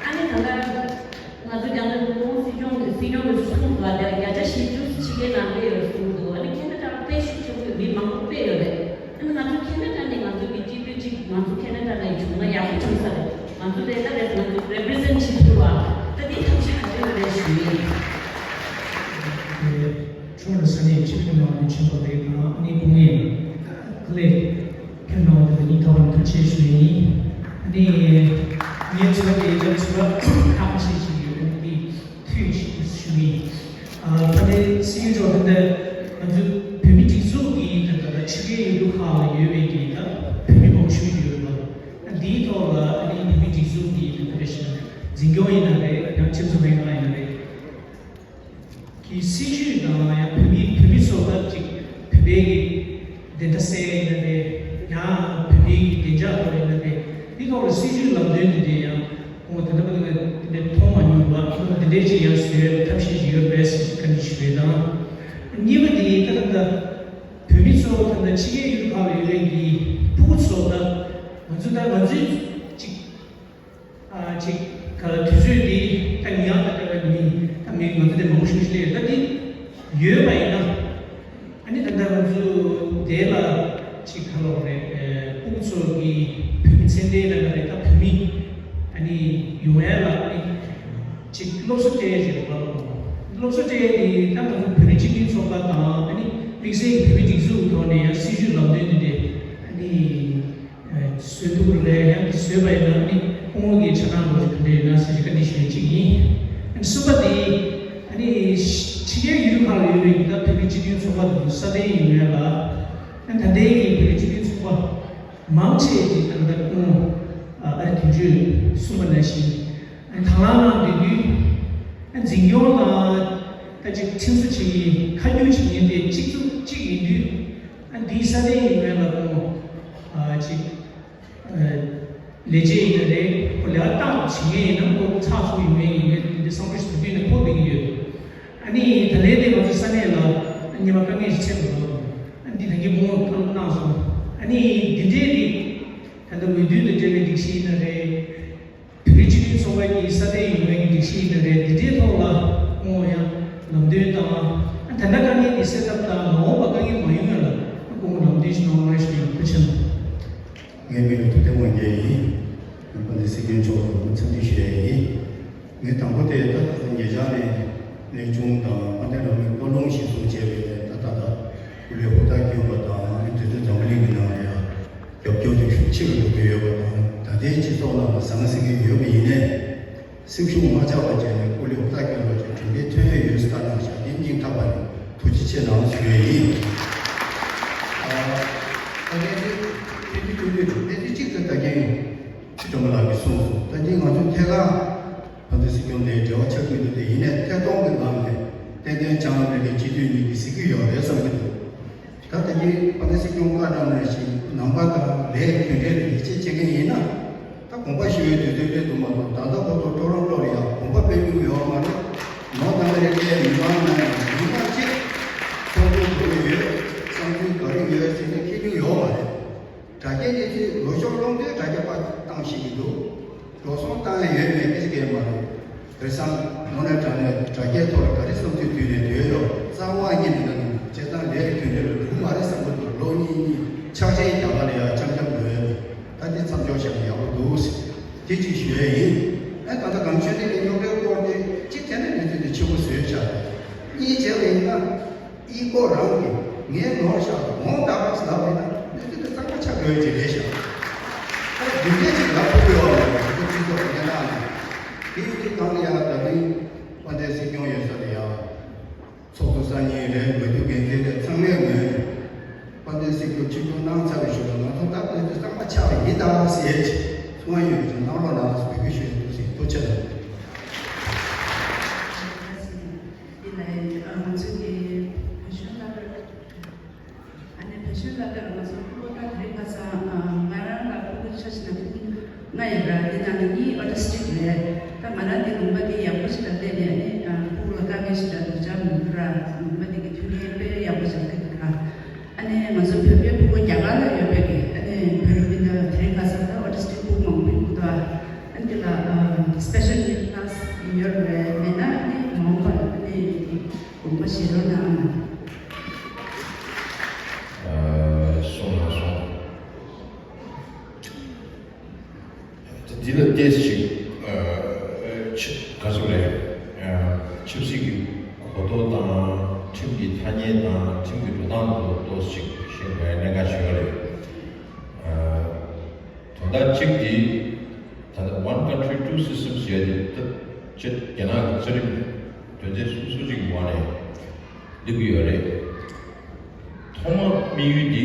ཨ་ནི་ད་ལྟ། ང་ཚོ་རྒྱ་ནག་གི་གོང་སྲིད་སྐྱོང་གི་སྲིད་སྐྱོང་གི་གསུང་དུ་བ་དེ་བརྒྱ་ཆ་བཞི་བཅུ་ཕྱི་རྒྱལ་ནང་སླེབས་ཡོད་གསུང་འདུག་ཨ་ནི་ཁེ་ན་ཌ་དཔེ་ཤུགས་ཆེན་པོ་ཡོད། མི་མང་པོ་དཔེ་ཡོད་རེད། ཨ་ནི་ང་ཚོ་ཁེ་ན་ཌ་ནས་ང་ཚོ་གི་སྤྱི་འཐུས་གཅིག་ང་ཚོ་ཁེ་ན་ཌ་ནས་བྱུང་ན་ཡག་པོ་བྱུང་ས་རེད། ང་ཚོ་དེ་ལྟ་རེད། ང་ཚོ་རེ་པི་རི་སེན་ཊི་བྱེད་ཐུབ་པ་ད་འདི་ཐབས་ཤེས་ག་རེ་ཡོད་རེད་ཞུ་ཡིན། ཁྱོད་ལ་ས་གནས་སྤྱི་འཐུས་མང་པོ་ཆེན་པོ་རེད་དང་ཨ་ནི་དགོངས་ངེས་ཀླད། ཁྱེད་རྣམ་པ་དེ་གཉིས་ཐོག་ནས་ཐུགས་རྗེ་ཆེ་ཞུ་ཡིན། ཨ་ནི་ངའི་ཚོ་དེ་ལ་ཚོ་ཁག་ཁ་ཤས་ཤིག་ཡོད་ཨ་ནི་ཐུགས་རྗེ་ཆེ་ཞུ་ཡིན། ཨ་ཕ་ནི་སྲིད་སྐྱོང་མཆོག་ད་ལྟ་ང་ཚོ་བོད་མི་སྒྲིག་འཛུགས་ཀྱི་ད་ལྟ་ཕྱི་རྒྱལ་ཡུལ་གྲུ་ཁག་ལ་ཡོད་པའི་གི་ད་བོད་མི་མང་ཤོས་ཡོད་པ། ཨ་འདིའི་ཐོག་ལ་ཨ་ནི་བོད་མི་སྒྲིག་འཛུགས་ཀྱི་ད་ལྟ་རེ་ཞིག་འཛིན་སྐྱོང་ཡིན་ན་རེད། ཡང་སྤྱི་ཚོགས་ལྷན་ཁང་ཡིན་ན་རེད། གི་སྲིད་ཇུས་དང་ཡང་བོད་མིའི་བོད་མི་ཚོ་ལ་ཅིག་བོད་པའི་གི་བདེན་མཐའ་གསལ་ཡ་ཡིན་ན་རེད། ཡང་བོད་མིའི་གི་བདེ་འཇགས་ཐོག་ཡིན་ན་རེད། འདི་ཐོག་ལ་སྲིད་ཇུས་ལམ་སྟོན་འདི་འདྲ་ཡང་ཁོང་དེ་འདྲ་པོ་འདི་འདྲ་མཐོང་མ་མྱོང་བ་ཁོང་འདི་འདྲས་ཅིག་ཡང་བཟོས་ཡོད་ཐབས་ཤེས་ཅིག་ཡོད་རེད་ཟེར་བཀའ་འདྲི་ཞུ་ཡས་དང་། གཉིས་པ་འདི་ད་ལྟ་བོད་མི་ཚོ་ད་ལྟ་ཕྱི་རྒྱལ་ཡུལ་གྲུ་ཁག་ལ་ཡོད་པའི་གི་ཕྲུ་གུ་ཚོ་ད་ང་ཚོ་ད་ང་ཚོའི་ཅིག་ཨ་ཅིག་ག་ལ་དུས་ཚོད་འདི་ད་ཉིན་ཡང་ད་ལྟ་བའི་མི་ད་མི་ང་ཚོ་དེ་མང་པོ་ཞིག་སླེབས་ད་འདི་ཡོད་པ་ཡིན་ན། ཨ་ནི་ད་ལྟ་ང་ཚོ་དེ་ལ་ཅིག་ག་ལ་རེད། ཕྲུ་གུ་ཚོ་གི་བོད་མི་ཚན་ལྡན་ལ་ལ་རེད། ད་བོད་མི་ཨ་ནི་ཡོང་ཡ་ལ་ཨ་ནི་ཅིག་སློབ་གསོ་སྤྲད་ཡ་ཅིག་རེད་པ། སློབ་གསོ་སྤྲད་ཡ་དེ་ད་ང་ཚོ་བོད་རིགས་སྤྱི་མཐུན་ཚོགས་པ་དང་ཨ་ནི་དམིགས་བསལ་གྱི་བོད་མི་སྒྲིག་འཛུགས་ཐོག་ནས་ཡང་སྲིད་ཇུས་ལམ་སྟོན་འདི་འདྲ་ཨ་ནི། བཟོས་ཐུབ་རེད། ཡང་དེ་བཟོས་པ་ཡིན་ན་ནི་སྐུ་ངོ་གིས་ཆ་ཚང་ལོ་ག་འདྲ་ཡོད་ན་ཟེར་བཀའ་འདྲི་ཞུ་ཡ་གཅིག་ཡིན། གསུམ་པ་དེ་ཨ་ནི་ཕྱི་རྒྱལ་ཡུལ་ཁག་ལ་ཡོད་པའི་ད་བོད་མི་སྤྱི་མཐུན་ཚོགས་པ་དེ་ཚོ་སྲ་བརྟན་ཡོང་ཡ་ལ་ད་ལྟའི་གི་བོད་མི་སྤྱི་མཐུན་ཚོགས་པ་མང་ཆེ་ཅིག་ད་ལྟ་སྐུ་ངོ་ཨ་རི་དོན་གཅོད་གསུངས་པ་ནང་བཞིན། དང་བླངས་གནང་བསྡད་དུས། འཛིན་སྐྱོང་དང་ད་ཅིག་ཁྲིམས་བཟོ་བྱེད་མཁན་ཁ་བསྒྱུར་བྱེད་མཁན་དེ་གཅིག་ ཨིན་ས་ནས་ཡིན་ངེས་ལ་ཁོང་ཨ་ཅིག་ཨ་ལས་བྱེད་ཡིན་ན་རེད། ཁོ་ལས་ཀ་བཏང་བྱེད་མཁན་ཡིན་ན་ཁོ་ཚགས་ཚུད་ཡོད་མཁན་ཡིན་ངེས། འདི་བསམ་བློ་ཞིག་དུས་ནས་ཁོ་འབད་ཀྱི་ཡོད། ཨ་ནི་ད་ལན་དེ་ང་ཚོ་ས་གནས་ལ་ཉི་མ་དཀའ་ངལ་ཞིག་འཕྲད་འདུག་ཨ་འདི་ད་གིན་བུ་མོ་བཀའ་སློབ་གནང་སོང་། ཨ་ནི་འདི་འདྲའི་རིགས་ད་ལྟ་འོས་བསྡུ་དང་འབྲེལ་བའི་སྒྲིག་གཞི་ཡིན་ན་རེད། བོད་སྤྱི་མཐུན་ཚོགས་པ་གི་ས་གནས་ཡོངས་ཀྱི་སྒྲིག་གཞི་ཡིན་ན་རེད། འདི་འདྲའི་ཐོག་ལ་ཁོང་ཡང་ལམ་སྟོན་དང་། ཨ་ད་ལྟ་དཀའ་ངལ་འདི་སེལ་ཐབས་དང་མ་འོངས་པ་དཀའ་ངལ་མ་ཡོང་ཡ་ལ་ཁོང་ལམ་སྟོན་ཞིག་གནང་རོགས་ཞུ་ཡིན། ཐུགས་རྗེ་ཆེ་གནང་། ངའི་མིང་ལ་ཐུབ་བསྟན་དབང་རྒྱལ་ཡིན། བན་དེ་སྲིད་སྐྱོང་མཆོག་ལ་འཚམས་འདྲི་ཞུ་ཡ་ཡིན། ངས་དང་པོ་དེ་ད་ལྟ་ཉེ་ཆར་ནས་ལས་ཆུང་དང་དཔལ་ལྡན་རང་མོས་བཀའ་ལུང་གཞིར་བཟུང་བྱས་པའི་ད་ལྟ་ད་སྐུ་ལས་ཧུར་ཐག་བསྐྱོན་པ་དང་དུས་ཚོད་འཛམ་བུ་གླིང་གི་ནང་ལ་ཡང་རྒྱབ་སྐྱོར་དེ་ཤུགས་ཆེ་རུ་འགྲོ་གི་ཡོད་པ་དང་། ད་ལྟའི་སྤྱི་ཚོགས་ནང་ལ་ཟང་ཟིང་གི་ཡོད་པ་ཡིན་ནའི། སེམས་ཤུགས་མ་ཆག་པ་བྱས་ནས་སྐུ་ལས་ཧུར་ཐག་བསྐྱོན་པ་བྱས་གྲུབ་འབྲས་ཐོན་ཡས་ཡོད་ས་ལྟ་གནང་བཞག་དེ་སྙིང་ཐག་པ་ནས་ཐུགས་རྗེ་ཆེ་གནང་ཞུ་ཡས་ཡིན། ཨ་ད་གིན་དེ་དེ་དུས་དུས་དུས་དེ་དུས་གཅིག་ཏུ་ད་གིན་ཕྱི་དྲོ་མ་ལགས་ཀྱིས་གསུངས་སོང་། ད་གིན་ང་ཚོ་ཐད་ཀར་བན་དེ་སྲིད་སྐྱོང་དེ་འབྲེལ་བ་ཆགས་ཀྱི་འདུག་དེ་ཡིན་ནའི་ཐད་གཏོང་གི་ངང་ནས་བསྟན་དོན་བྱང་རིན་པོ་ཆེ་སྤྱི་འཐུས་གཉིས་ཀྱིས་གཟིགས་ཀྱི་ཡོད་རེད་བསམ་གྱི་འདུག་ད་ལྟ་གི་བན་དེ་སྲིད་སྐྱོང་བཀའ་གནང་ནང་བཞིན་ནང་པ་དང་ལས་རྒྱུ་འབྲས་ལ་ཡིད་ཆེས་བྱེད་མཁན་ཡིན་ན། ད་དགོངས་པ་ཞུ་བའི་དུས་ཚོད་སླེབས་འདུག་མ་གཏོགས་ད་ལྟ་བར་དུ་ཀྲོ་རོན་ཀྲོ་ལ་ཡང་དགོངས་པ་སྤེལ་མྱོང་ཡོད་མ་རེད། ནོར་ཐང་རེ་ཀའི་མི་མང་ནང་ནས་མི་མང་གཅིག་ཚོགས་འདུ་ག་རེ་ཡོད། བསམ་ཚུལ་ག་རེ་ཡོད་ཟེར་ནས་ཁྱེར་མྱོང་ཡོད་མ་རེད། དྲ་རྒྱའི་གནས་ཚུལ་ལོ་ཤོག་སློང་དུས་དྲ་རྒྱ་པར་བཏང་ཤེས་ཀྱི་འདུག་འགྲོ་སོང་བཏང་ཡ་ཡོད་མེད་སྐད་ཆ་གང་ཡང་མ་རེད། དེང་སང་དངོས་གནས་དྲང་གནས་དྲ་རྒྱའི་ཐོག་ལ་ག་རེ་བསམ་ཚུལ་བསྡུས་ནས་སྡོད་ཡོད། རྩ་བ་ཉིད་ནས་ན་བྱས་ཙང་ལས་རིགས་དོན་འབྲེལ་ལ་འགྲོ་གི་མ་རེད་བསམ་གྱི་འདུག་ལོ་གཉིས་གཉིས་ཕྱག་ཆེན་རྒྱག་ག་ལ་ཡ་འཆམ་འཆམ་འགྲོ་ཡོད། ད་དེ་མཚམས་འཇོག་བྱས་ན་ཡག་པོ་འདུག་དེ་གཅིག་ཞུ་ཡ་ཡིན། ཨ་ད་ལྟ་གངས་ཆུ་ཐིག་ལེ་རྙོག་དྲའི་སྐོར་དེ་གཅིག་དེ་ནས་གནས་ཚུལ་དེ་ཆེ་པོ་བཟོས་བཞག་གཉིས་བྱས་པ་ཡིན་ན། ཨི་ཁོ་རང་གིས་ངའི་ནོར་བཞག་དགོངས་དག་ཟེར་ལབ་པ་ཡིན་ན་གནས་ཚུལ་དེ་གཙང་མ་ཆགས་དགོས་ཀྱི་རེད་ཤག་ད་རྒྱུ་རྐྱེན་ཅིག་ལབ་ཐུབ་ཀྱི་ཡོད་མ་རེད། དེ་ཚོ་སྤྱི་ཚོགས་ཀྱི་སྙན་གྲགས་ནང་དེ་ཡིན་དུས་གང་ལ་ཡང་ད་ཐེངས་དཔལ་ལྡན་སྲིད་སྐྱོང་ཡོད་ས་ལ་ཡང་ཚོགས་གཙོ་སང་ཉིན་རེད། འོས་བསྡུ་འགན་འཛིན་རེད། ཚང་མས་ངོས་དཔལ་ལྡན་སྲིད་སྐྱོང་ཆིབས་བསྒྱུར་གནང་ཚར་བའི་གཞུག་ལ་ང་ཚོ་ད་དཔལ་ལྡན་གཙང་མ་ཆགས་པ་ཡིན་ད་ཟེར་ཅིག་གསུང་བ་ཡོད་ཀྱང་གནང་རོགས་གནང་ཟེར་འབོད་སྐུལ་ཞུ་ཡ་འདུག་ཟེར། ཐུགས་རྗེ་ཆེ་གནང་། འདི་ལ་ང་ཚོ་གི་བོད་གཞུང་ལྟར། ཨ་ནི་བོད་གཞུང་ལྟར་ང་ཚོ་ཕྲུ་གུ་ད་དེ་རིང་ཁ་སང་ང་རང་ལ་ཕྲུ་གུ་ཆ་བཞག་ན་ཕྲུ་གུ་ལྔ་ཡོད་ར། འདི་ནང་ནས་གཉིས་ཨོ་ཊི་སི་ཊིག་རེད། ད་ང་རང་གི་ལུང་པ་འདི་ཡག་པོ་ཞིག་ལ་བལྟས་ནས་ཨ་ནི་ཕྲུ་གུ་ལ་དཀའ་ངལ་ཞིག་ལ་སྡུག་ཅག་མི་འདུག་ར། ལུང་པ་འདི་གི་མཐུན་རྐྱེན་དཔེ་ཡག་པོ་ཞིག་ལ་ཐུག་འདུག་ར། ཨ་ནི་ང་ཚོ་བོད་པའི་ཕྲུ་གུ་རྒྱ་གར་ལ་ཡོད་པའི་གི་ཨ་ནི་བོད་རིགས་མི་འདྲ་བ་དེ་རིང་ཁ་སང་ད་ཨོ་ཊི་སི་ཊིག་ཕྲུ་གུ་མང་པོ་ཡོད་འདུག་ཨ་ནི་དེ་ལ་ཨ་སི་པེ་ཤལ་ནི་ཌི་ཀི་ལ་སི་ཡོད་རེད། མེད་ན་ཨ་ནི་མ་འོངས་པར་ཨ་ནི་དགོངས་པ་བཞེས་རོགས་གནང་། ཨ་སོང་ལ་སོང་། འདི་ལ་ཏོག་ཙམ་ཅིག་ཨ་ཆ་ག་ཚོད་རེད། ཨ་ཆབ་སྲིད་ཀྱི་གོ་རྟོགས་དང་ཁྲིམས་ཀྱི་ཐ་སྙད་དང་ཁྲིམས་ཀྱི་འགྲོ་སྟངས་ཐོག་ཏོག་ཙམ་ཅིག་ཤེས་དགོས་ཡ་གནད་འགག་ཞིག་ཡོད་རེད། ཨ་དོན་དག་གཅིག་དེ་ད་ལྟ་One Country Two Systems ཟེར་ཡ་དེ་ད་ཅི་རྒྱ་ནག་གི་རྩ་ཁྲིམས་དོན་ཚན་སུམ་ཅུ་སོ་གཅིག་གི་འོག་ནས་སླེབས་ཀྱི་ཡོད་རེད། ཐོག་མ་དམིགས་ཡུལ་འདི་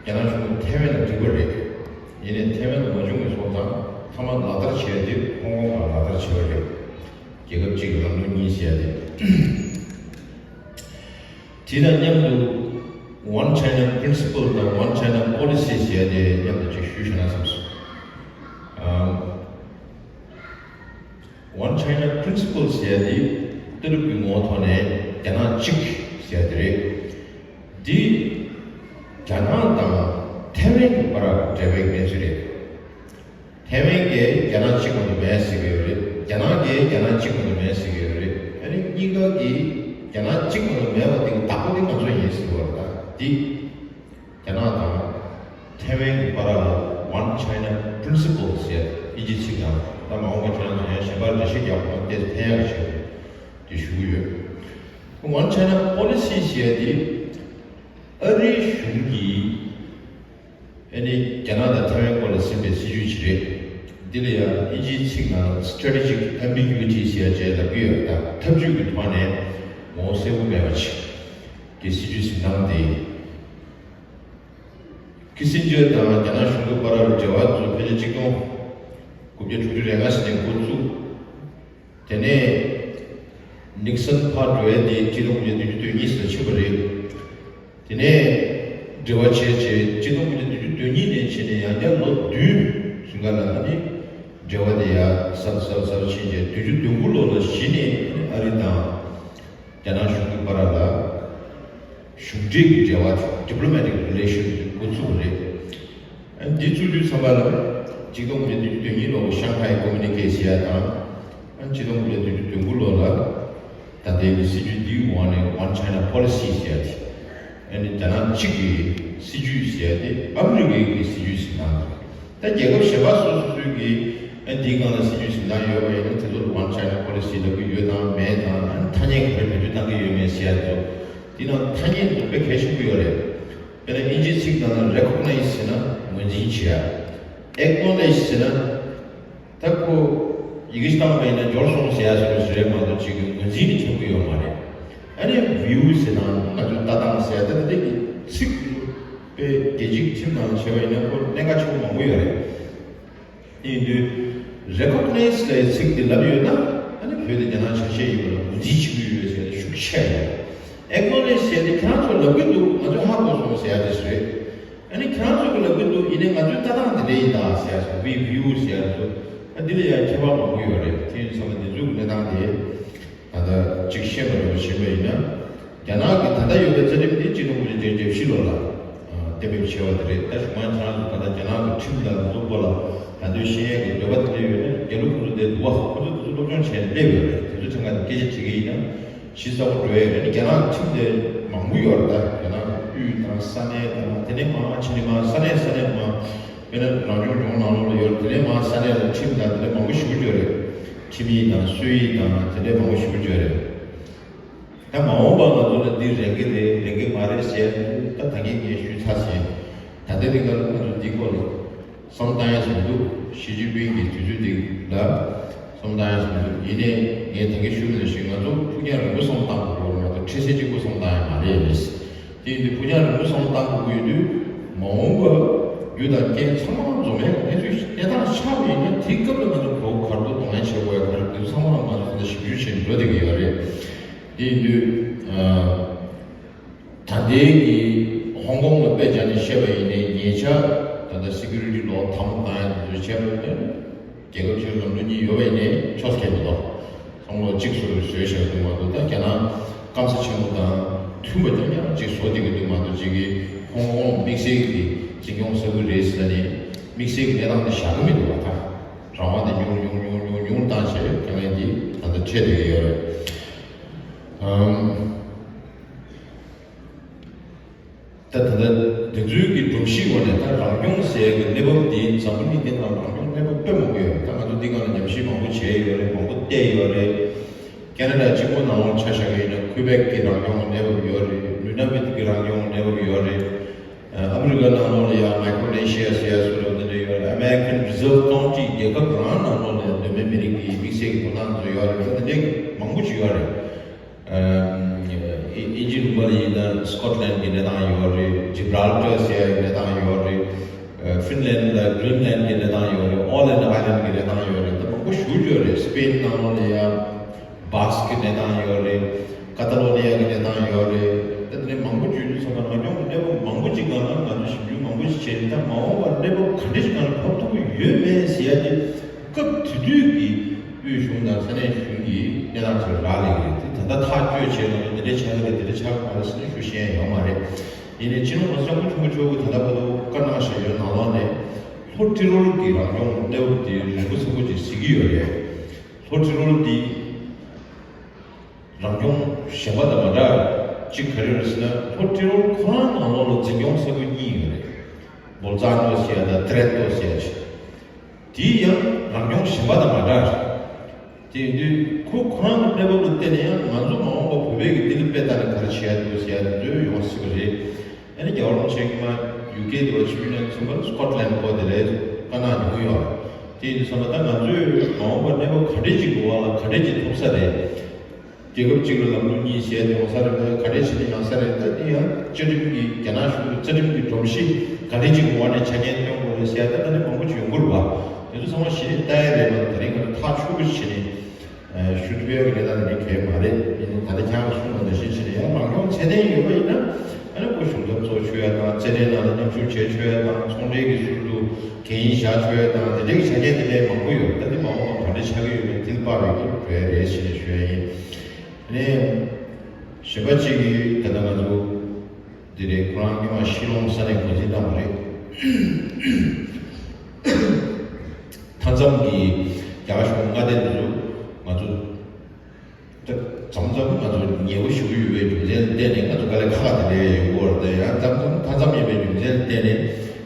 རྒྱ་ནག་གཞུང་གིས་ཐའེ་ཝན་ལ་བསྒྲིགས་པ་རེད། ཡིན་ནའི་ཐའེ་ཝན་ལ་མ་བྱུང་བའི་སོང་ཙང་མཐའ་མ་ལག་བསྟར་བྱས་ཏེ་ཧོང་ཀོང་ལ་ལག་བསྟར་བྱས་པ་རེད། རྒྱལ་ཁབ་གཅིག་ལམ་ལུགས་གཉིས་ཟེར་ཡ་དེ། དེ་དང་མཉམ་དུ་One China Principle དང་One China Policy ཟེར་ཡ་དེ་མཉམ་དུ་ཅིག་ཞུས་བཞག་ན་བསམ་སོང་། ཨམ། One China Principle ཟེར་ཡ་དེ་ལྟ་གྲུབ་ཀྱི་ངོ་བོ་ཐོག་ནས་རྒྱ་ནག་གཅིག་ཟེར་ཡ་དེ་རེད། འདི་རྒྱ་ནག་དང་ཐའེ་ཝན་གྱི་བར་འབྲེལ་བའི་གནས་ཚུལ་རེད། ཐའེ་ཝན་གྱིས་རྒྱ་ནག་གཅིག་མ་གཏོགས་མེད་ཟེར་གྱི་ཡོད་རེད། རྒྱ་ནག་གིས་རྒྱ་ནག་གཅིག་མ་གཏོགས་མེད་ཟེར་གྱི་ཡོད་རེད། ཨ་ནི་གཉིས་ཀ་གིས་རྒྱ་ནག་གཅིག་མ་གཏོགས་མེད་པ་དེ་གི་བདག་པོ་དེ་ང་ཚོ་ཡིན་ཟེར་བ་རེད། ད་འདི། རྒྱ་ནག་དང་ཐའེ་ཝན་གྱི་བར་ལ་One China Principle ཟེར་དབྱིན་ཇིའི་ཚིག་ནང་ད་མ་འོངས་པ་ཁྱེད་རང་ཚོ་ཡང་གཞན་པར་འགྲེལ་བཤད་རྒྱག་དགོས་ན་ཏོག་ཙམ་ཕན་ཡག་ཞིག་དེ་ཞུ་གི་ཡོད། One China Policy ཟེར་དེ་ཨ་རིའི་གཞུང་གིས་ཨ་ནི་རྒྱ་ནག་དང་ཐའེ་ཝན་སྐོར་ལ་ཟིན་པའི་སྲིད་ཇུས་ཅིག་རེད། འདི་ལ་ཡང་དབྱིན་ཇིའི་ཚིག་ནང་Strategic Ambiguity ཟེར་ཡ་ཅིག་ལབ་ཀྱི་ཡོད། ད་འཐབ་ཇུས་ཀྱི་ཐོག་ནས་ངོ་བོ་གསལ་པོ་མེད་པ་ཅིག་གི་སྲིད་ཇུས་འཛིན་སྟངས་དེ་ཡིན། ཁི་སིན་ཇར་དང་རྒྱ་ནག་གཞུང་གི་བར་ལ་འབྲེལ་བ་དེ་ཚོ་ཕལ་ཆེར་ཆིག་སྟོང་དགུ་བརྒྱ་དྲུག་ཅུ་རེ་ལྔ་ཟིན་ནས་འགོ་བཙུགས། དེ་ནས་ནིག་སན་ཕར་འགྲོ་ཡ་དེ་ཆིག་སྟོང་དགུ་བརྒྱ་བདུན་ཅུ་དོན་གཉིས་ལ་ཕྱིན་པ་རེད། དེ་ནས་ འབྲེལ་བ་བྱས་རྗེས་གཅིག་སྟོང་དགུ་བརྒྱ་བདུན་ཅུ་དོན་གཉིས་ནས་བྱས་ནས་ཡང་བསྐྱར་ལོ་བདུན་རིང་ག་ལ་ཨ་ནི་འབྲེལ་བ་དེ་ཡར་ཟབ་ཟབ་ཟབ་ཕྱིན་རྗེས་བདུན་ཅུ་དོན་དགུ་ལོ་ལ་གཞི་ནས་ཨ་རི་དང་རྒྱ་ནག་གཞུང་གི་བར་ལ་གཞུང་འབྲེལ་གྱི་འབྲེལ་བ་diplomatic relations འགོ་བཙུགས་པ་རེད། འདི་བཙུགས་དུས་ཙམ་པ་ལ་གཅིག་སྟོང་དགུ་བརྒྱ་བདུན་ཅུ་དོན་གཉིས་ལོ་ལ་ཤང་ཧའི་ཀོ་མུ་ནི་ཀེ་ཟེར་ཡ་དང་། གཅིག་སྟོང་དགུ་བརྒྱ་བདུན་ཅུ་དོན་དགུ་ལོ་ལ་ད་ལྟའི་གི་སྲིད་ཇུས་འདིའི་འོག་ནས་One China Policy ཟེར་ཡ་དེ། ཨ་ནི་རྒྱ་ནག་གཅིག་གི་སྲིད་ཇུས་ཟེར་ཡ་དེ་ཨ་མི་རི་ཀའི་གི་སྲིད་ཇུས་ཟིན་ཐང་རེད། ད་རྒྱལ་ཁབ་གཞན་པ་སོ་སོ་སོའི་གི་ཨ་འདིའི་སྒང་ལ་སྲིད་ཇུས་ཟིན་ཐང་ཡོད་པ་ཡིན་ན་དེ་ཚོ་ལ་One China Policy ལབ་ཀྱི་ཡོད་དང་མེད་དང་ཨ་ནི་ཐ་སྙད་ག་རེ་བེད་སྤྱོད་བཏང་གི་ཡོད་མེད་ཟེར་ཡ་དེ་ཚོ། འདི་ནང་ཐ་སྙད་དེ་ཚོ་དཔེ་གལ་ཆེན་པོ་ཡོད་རེད། དཔེར་ན་ཨིན་ཇིའི་ཚིག་ནང་ལ་recognize ཟེར་ན་ངོས་འཛིན་བྱེད་ཡ། acknowledge ཟེར་ན། ད་ཁོ་ཡི་གེ་ཞིག་བཏང་བ་ཡིན་ན་འབྱོར་སོང་ཟེར་ཡ་ཟེར་བ་ཞིག་རེད་མ་གཏོགས་ཅིག་གི་ངོས་འཛིན་ནི་ཁྱབ་ཀྱི་ཡོད་མ་རེད། ཨ་ནི་view ཟེར་ན་ང་ཚོའི་ལྟ་སྟངས་ཟེར་ཡ་ད་ལྟ་གི་ཚིག་དཔེ་རྒྱལ་སྤྱིའི་ཁྲིམས་ནང་བྱས་པ་ཡིན་ན་ཁོ་གནད་འགག་ཆེན་པོ་མང་པོ་ཡོད་རེད། དེ་ཡིན་དུས་recognize ལབ་ཡའི་ཚིག་འདི་ལབ་ཡོད་ན་ཨ་ནི་བོད་དེ་རྒྱ་ནག་ཆ་ཤས་ཡིན་པ་ལ་ངོས་འཛིན་བྱེད་ཀྱི་ཡོད་ཟེར་ནས་ཤུགས་ཆེ་ཡོད། acknowledge ཟེར་ནས་ཁྱེད་རང་ཚོ་ལབ་ཀྱི་འདུག་ང་ཚོས་ཧ་གོ་སོང་ཟེར་ཡ་དེ་རེད། ཨ་ནི་ཁྱེད་རང་ཚོ་གི་ལབ་ཀྱི་འདུག་ཡིན་ནའི་ང་ཚོའི་ལྟ་སྟངས་འདི་འདྲ་ཡིན་ད་ཟེར་ཡ་ཟེར་we view ཟེར་ཡ་ཚོ་ཨ་འདི་ལ་ཡང་ཁྱད་པར་མང་པོ་ཡོད་རེད། དེ་ཡིན་ཙང་འདི་ཚོ་གི་གནས་སྟངས་དེ་ད་ལྟ་གཅིག་ཤེས་པ་རེད་པ་ཤེས་པ་ཡིན་ན། རྒྱ་ནག་གི་ད་ལྟ་ཡོད་པའི་རྩ་ཁྲིམས་དེ་གཅིག་སྟོང་དགུ་བརྒྱ་བརྒྱད་ཅུ་གྱ་བཞི་ལོ་ལ་གཏན་འབེབས་བྱས་པ་དེ་རེད། ད་གཞུག་མ་ཁྱེད་རང་ཚོ་ད་ལྟ་རྒྱ་ནག་གི་ཁྲིམས་དང་འཛུགས་པ་ལ་ད་དུང་ཤེས་ཡས་ཀྱི་འདོད་པ་དེ་འདྲ་ཡོད་ན་རྒྱ་ལུགས་ཁོ་ཚོ་དེ་འདུག་བ་ཁོ་ཚོ་དེ་ཚོ་སློབ་སྦྱོང་བྱས་ནས་སླེབས་ཡོད་རེད། དེ་ཚོ་ཁྱེད་རང་གི་སྐད་ཆ་དྲི་གི་ཡིན་ན་གཞི་རྩ་བོ་འགྲོ་ཡས་རེད། རྒྱ་ནག་གི་ཁྲིམས་དེ་མང་པོ་ཡོད་རེད། ད་རྒྱ་ནག་གི་དབུས་དང་ས་གནས་དང་དེ་ནས་མང་ཕྱི་ནས་མང་ས་གནས་ས་གནས་མང་དཔེར་ན་རང་སྐྱོང་ལྗོངས་ནང་ལོགས་ལ་ཡོད་རེད། དེ་ནས་མང་ས་གནས་ལ་ཁྲིམས་དང་དེ་འདྲ་མང་པོ་ཞེ་པོ་ཅིག་ཡོད་རེད། ཁྲིམས་ཡིག་དང་སྲོལ་ཡིག་དང་དེ་འདྲ་མང་པོ་ཞེ་པོ་ཅིག་ཡོད་རེད། ད་མ་འོངས་པ་ང་ཚོ་ལ་འདི་རན་གྱི་རེད་རན་གྱི་མ་རེད་ཟེར་ཡ་ད་ད་གིན་ངས་ཞུས་ཚར་ཟིན། ད་ལྟའི་རིང་ལ་ང་ཚོ་འདི་སྐོར་ལ་བསམ་བཏང་ཡ་ཟིན་འདུག་ཞི་ཅིན་ཕིང་གི་དུས་ཚོད་འདི་ལ་བསམ་བཏང་ཡ་ཟིན་འདུག་ཡིན་ནའི་ངས་ད་གིན་ཞུས་པ་ནང་བཞིན་ང་ཚོ་ཕུགས་རྒྱང་རིང་པོ་བསམ་བཏང་དགོས་ཀྱི་ཡོད་རེད་མ་གཏོགས་འཕྲལ་སེལ་གཅིག་པོ་བསམ་བཏང་ཡ་མ་རེད། དེ་ཡིན་དུས་ཕུགས་རྒྱང་རིང་པོ་བསམ་བློ་བཏང་དགོས་ཀྱི་ཡོད་དུས་མ་འོངས་པ་རྒྱུ་དང་རྐྱེན་ཚང་མ་འཛོམས་ཡག་གནས་ཚུལ་གནས་སྟངས་ཆགས་པ་ཡིན་ན་དེའི་སྐབས་ལ་ང་ཚོ་གོ་བ་ག་རེ་གཏོང་ཡ་བྱེད་དགོས་ཡ་ག་རེ་འདུག་ཚང་མ་ང་ཚོ་ད་ལྟ་ཞིབ་འཇུག་བྱས་ནས་འགྲོ་བསྡད་ཀྱི་ཡོད་རེད། དེ་ཡིན་དུས་ད་ལྟའི་གི་ཧོང་ཀོང་ལ་དཔེ་བཞག་ནས་བཤད་པ་ཡིན་ནའི་ཉེ་ཆར་ད་ལྟ་སི་ཀུ་རི་ཊི་ལོག་ཐང་བཏང་ཡ་དེ་ཚོ་བྱས་པ་ཡིན་ན། རྒྱལ་ཁབ་ཆེན་ལམ་ལུགས་གཉིས་ཡོད་པ་ཡིན་ནའི་ཆོག་ཁེལ་མི་འདུག་བསམ་བློ་གཅིག་སོ་སོས་བཟོས་བཞག་འདུག་མ་གཏོགས་ད་རྒྱ་ནག་སྐམ་ས་ཆེན་མོ་དང་མཐུན་པ་རྐྱང་རྐྱང་གཅིག་བཟོ་བསྡད་ཀྱི་འདུག་མ་གཏོགས་གཅིག་གིས་ཧོང་ཀོང་དམིགས་བསལ་གྱི་འཛིན་སྐྱོང་ས་ཁུལ་རེད་ཟེར་ནས་དམིགས་བསལ་གྱི་གནས་སྟངས་དེ་བཞག་གི་མི་འདུག་བ། ད་རང་དབང་དེ་ཉུང་ཉུང་ཉུང་ཉུང་ཉུང་བཏང་བྱས་དཀའ་ངལ་འདི་ད་ལྟ་འཕྲད་བསྡད་ཀྱི་ཡོད་རེད། ཨམ། ད་ད་ལྟ་དེ་ཚོའི་གི་སྒྲོམ་གཞིའི་འོག་ནས་ད་རང་སྐྱོང་ཟེར་གི་གནས་བབ་འདི་འཛམ་བུ་གླིང་འདི་ནང་རང་སྐྱོང་གནས་བབ་དཔེ་མང་པོ་ཡོད་རེད། ད་ང་ཚོ་འདི་སྒང་ལ་ཉམས་ཞིབ་མང་པོ་བྱས་ཡོད་རེད། མང་པོ་བལྟས་ཡོད་རེད། ཁེ་ན་ཌ་གཅིག་པོ་ནང་ལོགས་ཆ་བཞག་གི་ཡིན་ན་ཁུ་བེག་གི་རང་སྐྱོང་གི་གནས་བབ་ཡོད་རེད། ནུ་ན་བིད་ཀྱི་རང་སྐྱོང་གི་གནས་བབ་ཡོད་རེད། ཨ་མི་རི་ཀ་ནང་ལོགས་ལ་ཡང་མའི་ཀྲོ་ནེ་ཤི་ཡ་ཟེར་ཡ་སུ་རབ་འདི་འདྲ་ཡོད་རེད། American Reserve County རྒྱལ་ཁབ་རང་ནང་ལོགས་ལ་ཡང་གདོད་མའི་མི་རིགས་ཀྱི་དམིགས་བསལ་གྱི་ཐོབ་ཐང་ཚོ་ཡོད་རེད། འདི་འདྲ་མང་པོ་ཅིག་ཡོད་རེད། ཨ་ཨི་ཨིན་ཇི་ལུང་པ་ལ་ཡིན་ན་སི་ཀོཊ་ལན་གྱི་གནས་སྟངས་ཡོད་རེད། ཇི་བྷ་རལ་ཊར་ཟེར་ཡ་གི་གནས་སྟངས་ཡོད་རེད། ཨ་ཧྥིན་ལན་དང་གྷི་རིན་ལན་གྱི་གནས་སྟངས་ཡོད་རེད། ཨོ་ལན་ཨའི་ལན་གྱི་གནས་སྟངས་ཡོད་རེད། ད་མང་པོ་ཞེ་པོ་ཅིག་ཡོད་རེད། སི་པེན་ནང་ལོགས་ལ་ཡང་བྷ་སི་ཀི་གནས་སྟངས་ཡོད་རེད། ཀ་ཏ་ལོ་ནི་ཡ་གི་གནས་སྟངས་ཡོད་རེད། ད་དེ་ནས་མང་པོ་བརྗོད་རྒྱུ་ཚང་མ་རང་སྐྱོང་གི་གནས་བབ་མང་པོ་ཅིག་སྒང་ལ་ང་ཚོ་ཞིབ་འཇུག་མང་པོ་ཞིག་བྱས་ནས་ད་མ་འོངས་པར་གནས་བབ་ག་འདྲ་ཞིག་སྒང་ལ་བབས་ཐུབ་ཀྱི་ཡོད་མེད་ཟེར་ཡ་དེ་སྐབས་དེ་དུས་ཀྱི་དབུས་གཞུང་དང་ས་གནས་གཞུང་གི་གནས་སྟངས་ཚོར་རག་ལས་ཀྱི་རེད། དེ་ད་ལྟ་ཐག་གཅོད་བྱས་ན་འདི་འདྲ་ཆགས་ཀྱི་རེད། འདི་འདྲ་ཆགས་ཀྱི་མ་རེད་ཟེར་ནས་ཞུ་ཤེས་ཡ་ཡོད་མ་རེད། ཡིན་ནའི་སྤྱི་ནོར་གོང་ས་སྐྱབས་མགོན་ཆེན་པོ་མཆོག་གིས་ད་ལྟ་བར་དུ་བཀའ་གནང་བཞག་ཡོད་ནང་ལོགས་ནས་ལྷོ་ཏི་རོལ་གྱི་རང་སྐྱོང་གནས་བབ་དེ་རིང་པོ་ཚ་པོ་ཅིག་གཟིགས་ཀྱི་ཡོད་རེད། ལྷོ་ཏི་རོལ་འདི་རང་སྐྱོང་གཞན་པ་དང་མ་འདྲ་གཅིག་ག་རེ་རེད་ཟེར་ན་ལྷོ་ཏི་རོལ་ཁོ་རང་ནང་ལོགས་ལ་འཛིན་སྐྱོང་ས་ཁུལ་གཉིས་ཡོད་རེད། བོལ་ཙཱ་ནོ་ཟེར་ཡ་དང་ཏི་རེ་ཏོ་ཟེར་ཡ་ཅིག་དེ་ཡང་རང་སྐྱོང་གཞན་པ་དང་མ་འདྲ་རེད། དེ་ཡིན་དུས་ཁོ་ཁོ་རང་གི་གནས་བབ་ལ་བལྟས་ནས་ཡང་ང་ཚོ་མ་འོངས་པ་བོད་པའི་གི་ལྡི་ལི་དཔེ་ལྟ་ནས་ག་རེ་བྱེད་ཡ་འདུག་ཟེར་ཡ་དེ་ཚོ་ཡོང་སྲིད་པ་རེད། ཨ་ནི་རྒྱལ་བ་རིན་པོ་ཆེ་གིས་མ་ཡུ་ཀེ་དེ་བ་ཆིབས་བསྒྱུར་གནང་ཚུན་པར་སི་ཀོཊ་ལན་སྐོར་དེ་ལ་བཀའ་གནང་མྱོང་གི་ཡོད་རེད། དེ་ཡིན་དུས་ཙམ་པ་ད་ང་ཚོས་མ་འོངས་པར་གནས་བབ་ག་འདྲས་ཅིག་འགྲོ་བ་ལ་ག་འདྲས་ཅིག་ཐུག་ས་རེད། རྒྱལ་ཁབ་གཅིག་ལ་ལམ་ལུགས་གཉིས་ཟེར་ཡོང་ས་རེད། ག་འདྲས་བྱས་ནས་ཡོང་ས་རེད། ད་དེ་ཡང་བཅའ་ཁྲིམས་ཀྱི་རྒྱ་ནག་གཞུང་གི་རྩ་ཁྲིམས་ཀྱི་སྒྲོམ་གཞི་ག་འདྲས་ཅིག་འོག་ནས་ཆ་རྐྱེན་སྟོན་དགོས་རེད་ཟེར་ཡ་ད་ད་ནི་མང་པོ་ཅིག་ཡོང་གི་རེད་པ། དེ་ཚོ་ཚང་མ་གཞི་ནས་ལྟ་ཡ་རེད་པ། དེ་རིང་ང་ཚོ་ཐག་ཆོད་པོ་བྱས་ནས་ཞུ་ཐུབ་ཡ་གི་གནས་སྟངས་དེ་འདྲ་གང་ཡང་མ་རེད། ཡིན་ནའི་ད་ལྟ་ཁྱེད་རང་གིས་གསུངས་པ་ནང་བཞིན་བྱས་ནས་ཡང་རང་སྐྱོང་ཚད་ལྡན་ཡོད་པ་ཡིན་ན་ཨ་ནི་ཁོ་གཞུང་ཚབ་གཙོ་བྱུང་ཡ་དང་ རྩེད་འགྲན་ནང་ལ་མཉམ་ཞུགས་བྱས་ཆོག་ཡ་དང་། ཚོང་འབྲེལ་གྱི་ཟུར་དུ་གན་ཡིག་བཞག་ཆོག་ཡ་དང་། དེ་འདྲའི་ཆ་རྐྱེན་དེ་འདྲའི་མང་པོ་ཡོད་རེད། ད་དེ་མ་འོངས་པ་ག་འདྲ་ཆགས་ཀྱི་ཡོད་མེད་དེ་ལ་དཔག་པའི་གི་གྲོས་རེད་ཞེས་ཞུ་ཡ་ཡིན། དེ་ནས་གཞན་པ་གཅིག་གིས་ད་ལྟ་ང་ཚོ་འདི་རེད། ཁོ་རང་སྔོན་མ་ཤི་ལོང་ས་གནས་འགོ་འཛིན་གནང་བ་རེད། མཐའ་མཚམས་ཀྱི་རྒྱ་གར་གཞུང་མངའ་སྡེ་འདི་ཚོ་ང་ཚོ་ད་མཚམས་མཚམས་ང་ཚོ་ཉེ་པོ་ཞུ་གི་ཡོད་པའི་རྒྱུ་མཚན་ལ་བརྟེན་ནས་ང་ཚོ་དཀའ་ལས་ཁག་ཁག་དེ་འདྲ་ཡོང་གི་ཡོད་རེད། ད་ཡང་མཚམས་མཚམས་མཐའ་མཚམས་ཡིན་པའི་རྒྱུ་མཚན་ལ་བརྟེན་ནས་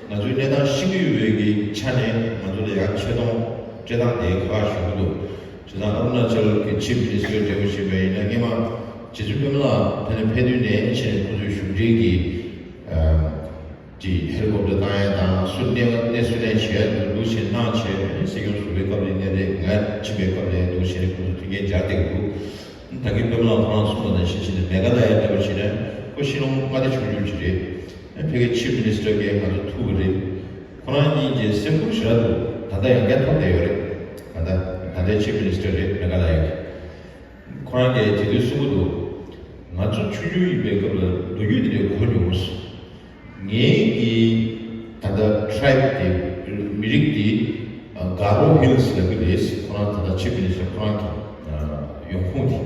ང་ཚོའི་གནས་སྟངས་ཤེས་ཀྱི་ཡོད་པའི་གི་ཆ་ནས་ང་ཚོ་ལ་ཡང་ཆེ་མཐོང་སྤྲད་སྟངས་དེ་ཁག་ཁག་བྱུང་གི་འདུག་བྱས་ཙང་ཨ་རུ་ན་ཅལ་གྱི་ཆིབ་མི་ནི་སི་ཊར་འབྲེལ་བ་བྱེད་པ་ཡིན་ན། སྔོན་མ་རྗེ་བཙུན་པད་མ་ལགས་ཕ་ནས་ཕེབས་དུས་ནས་ཕྱིན་ནས་ཁོ་ཚོའི་གཞུང་འབྲེལ་གྱི་ཨ་ཅིག་ཧེ་ལི་ཀོབ་ཊར་བཏང་ཡ་དང་། སུ་གནས་གནས་སུ་ལེན་བྱེད་ཡ་འདུག་བྱས་གནང་བྱས། ཨ་ནི་སྲིད་སྐྱོང་ཟུར་པའི་སྐབས་ལ་ཡིན་ནའི་རེད། ང་ཕྱིན་པའི་སྐབས་ལ་ཡིན་འདུག་བྱས་ནས་ཁོ་ཚོ་མཐུན་རྐྱེན་སྦྱར་བསྡད་ཀྱི་འདུག་ད་གིན་པད་མ་ལགས་ཁོ་རང་གསུངས་པ་ནང་བཞིན་བྱས་ནས་མེ་གྷ་ལ་ཡ་ལྟ་བུ་བྱས་ན་ཁོ་ཤི་ལོང་མངའ་སྡེ་ཆུང་ཆུང་ཅིག་རེད། ཨ་ཕ་གིའི་ཆིབ་མི་ནི་སི་ཊར་གྱིས་ང་ཚོ་ཐུག་གི་རེད། ཁོ་རང་གཉིས་ཀྱི་སེམས་ཁུར་ཞེ་དྲག་འདུག་ད་ལྟ་ཡང་བསྐྱར་ཐོབ་བསྡད་ཡོད་རེད། ད་ལྟ་ད་ལྟའི་ཆིབ་མི་ནི་སི་ཊར་རེད། མེ་གྷ་ལ་ཡ་གི། ཁོ་རང་གིས་དེ་དུས་གསུང་གི་འདུག་ང་ཚོ་ཆུང་ཆུང་ཡིན་པའི་སྐབས་ལ་ལོ་རྒྱུས་དེ་འདྲ་གོ་མྱོང་སོང་། ངའི་གི་ད་ལྟ་ཊ་རའིབ་དེ་མི་རིགས་དེ་ག་རོ་ཧི་ལི་སི་ལབ་ཀྱི་རེད། ཁོ་རང་ད་ལྟ་ཆིབ་མི་ནི་སི་ཊར་ཁོ་རང་གི་ཡོང་ཁུངས་དེ།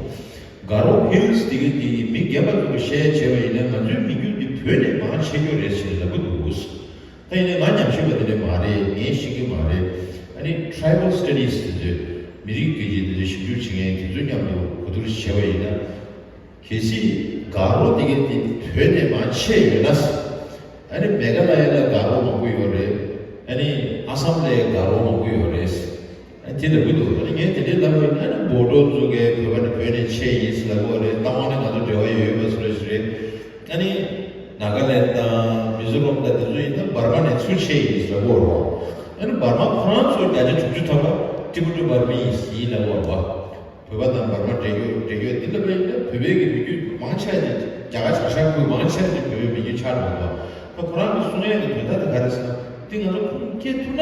ག་རོ་ཧི་ལི་སི་དེ་གི་དེ་མི་རྒན་པ་ཚོ་གི་བཤད་བྱས་པ་ཡིན་ན་ང་ཚོའི་མི་རྒྱུད་དེ་བོད་ནས་མང་ཆེ་ཤོས་རེད་ཟེར་ལབ་ཀྱི་འདུག་ད་ཡིན་ནའི་ང་ཉམས་ཞིབ་པ་དེ་འདྲ་མ་རེད། ངས་ཤེས་ཀྱི་མ་རེད། ཨ་ནི་ཊ་རའི་བལ་སི་ཊ་ཌི་སི་དེ་ཚོས་མི་རིགས་སྐད་ཀྱི་དེ་ཚོ་ཞིབ་འཇུག་བྱེད་མཁན་དེ་ཚོའི་མཉམ་དུ་གོ་བསྡུར་བྱས་པ་ཡིན་ན། གལ་སྲིད་ག་རོ་དེ་གའི་དེ་བོད་ནས་མང་ཆེ་ཡོད་ན། ཨ་ནི་མེ་གྷ་ལ་ཡ་ལ་ག་རོ་མང་པོ་ཡོད་རེད། ཨ་ནི་ཨ་སམ་ལ་ག་རོ་མང་པོ་ཡོད་རེད། ཨ་དེ་ལབ་ཀྱི་འདུག་ཨ་ནི་ངས་དེ་འདྲའི་ལབ་པ་ཡིན་ན། ཨ་ནི་བོ་ཌོ་ཚོ་གས་བོད་པ་ནི་བོད་ནས་ཆེ་ཡིན་ཟེར་ལབ་ཀྱི་ཡོད་རེད། རྟ་དབང་ནི་ང་ཚོ་འབྲེལ་བ་ཡོད་ཡོད་པ་བཟོ་འདྲ་ཞིག་རེད། ཨ་ནི་ནཱ་ག་ལེན་དང་མི་ཛོ་རམ་དང་དེ་ཚོ་ཡིན་ན་འབར་མ་ནས་ཚུར་ཆེ་ཡིན་ཟེར་ལབ་ཀྱི་ཡོད་རེད། ཨ་ནི་འབར་མ་ཁོ་རང་ཚོ་བརྒྱ་ཆ་དྲུག་ཅུ་ཐམ་པ་ཊི་བེ་ཊོ་འབར་མི་ཡིན་ལབ་ཀྱི་ཡོད་རེད། བོད་པ་དང་འབར་མ་འབྲེལ་ཡོད་འབྲེལ་ཡོད་འདི་ལ་དཔེར་ན་བོད་པའི་གི་མི་རྒྱུད་མང་ཆེ་བ་ནི་རྒྱ་གར་བྱང་ཤར་ཁུལ་མང་ཆེ་བ་ནི་བོད་པའི་མི་རྒྱུད་ཆགས་འགྲོ་འདུག་ད་ཁོ་རང་གི་གསུང་ཡས་ཀྱི་དོན་དག་དེ་ག་རེ་ཟེར་ན། འདི་ང་ཚོ་ཁུངས་སྐྱེལ་ཐུབ་ན།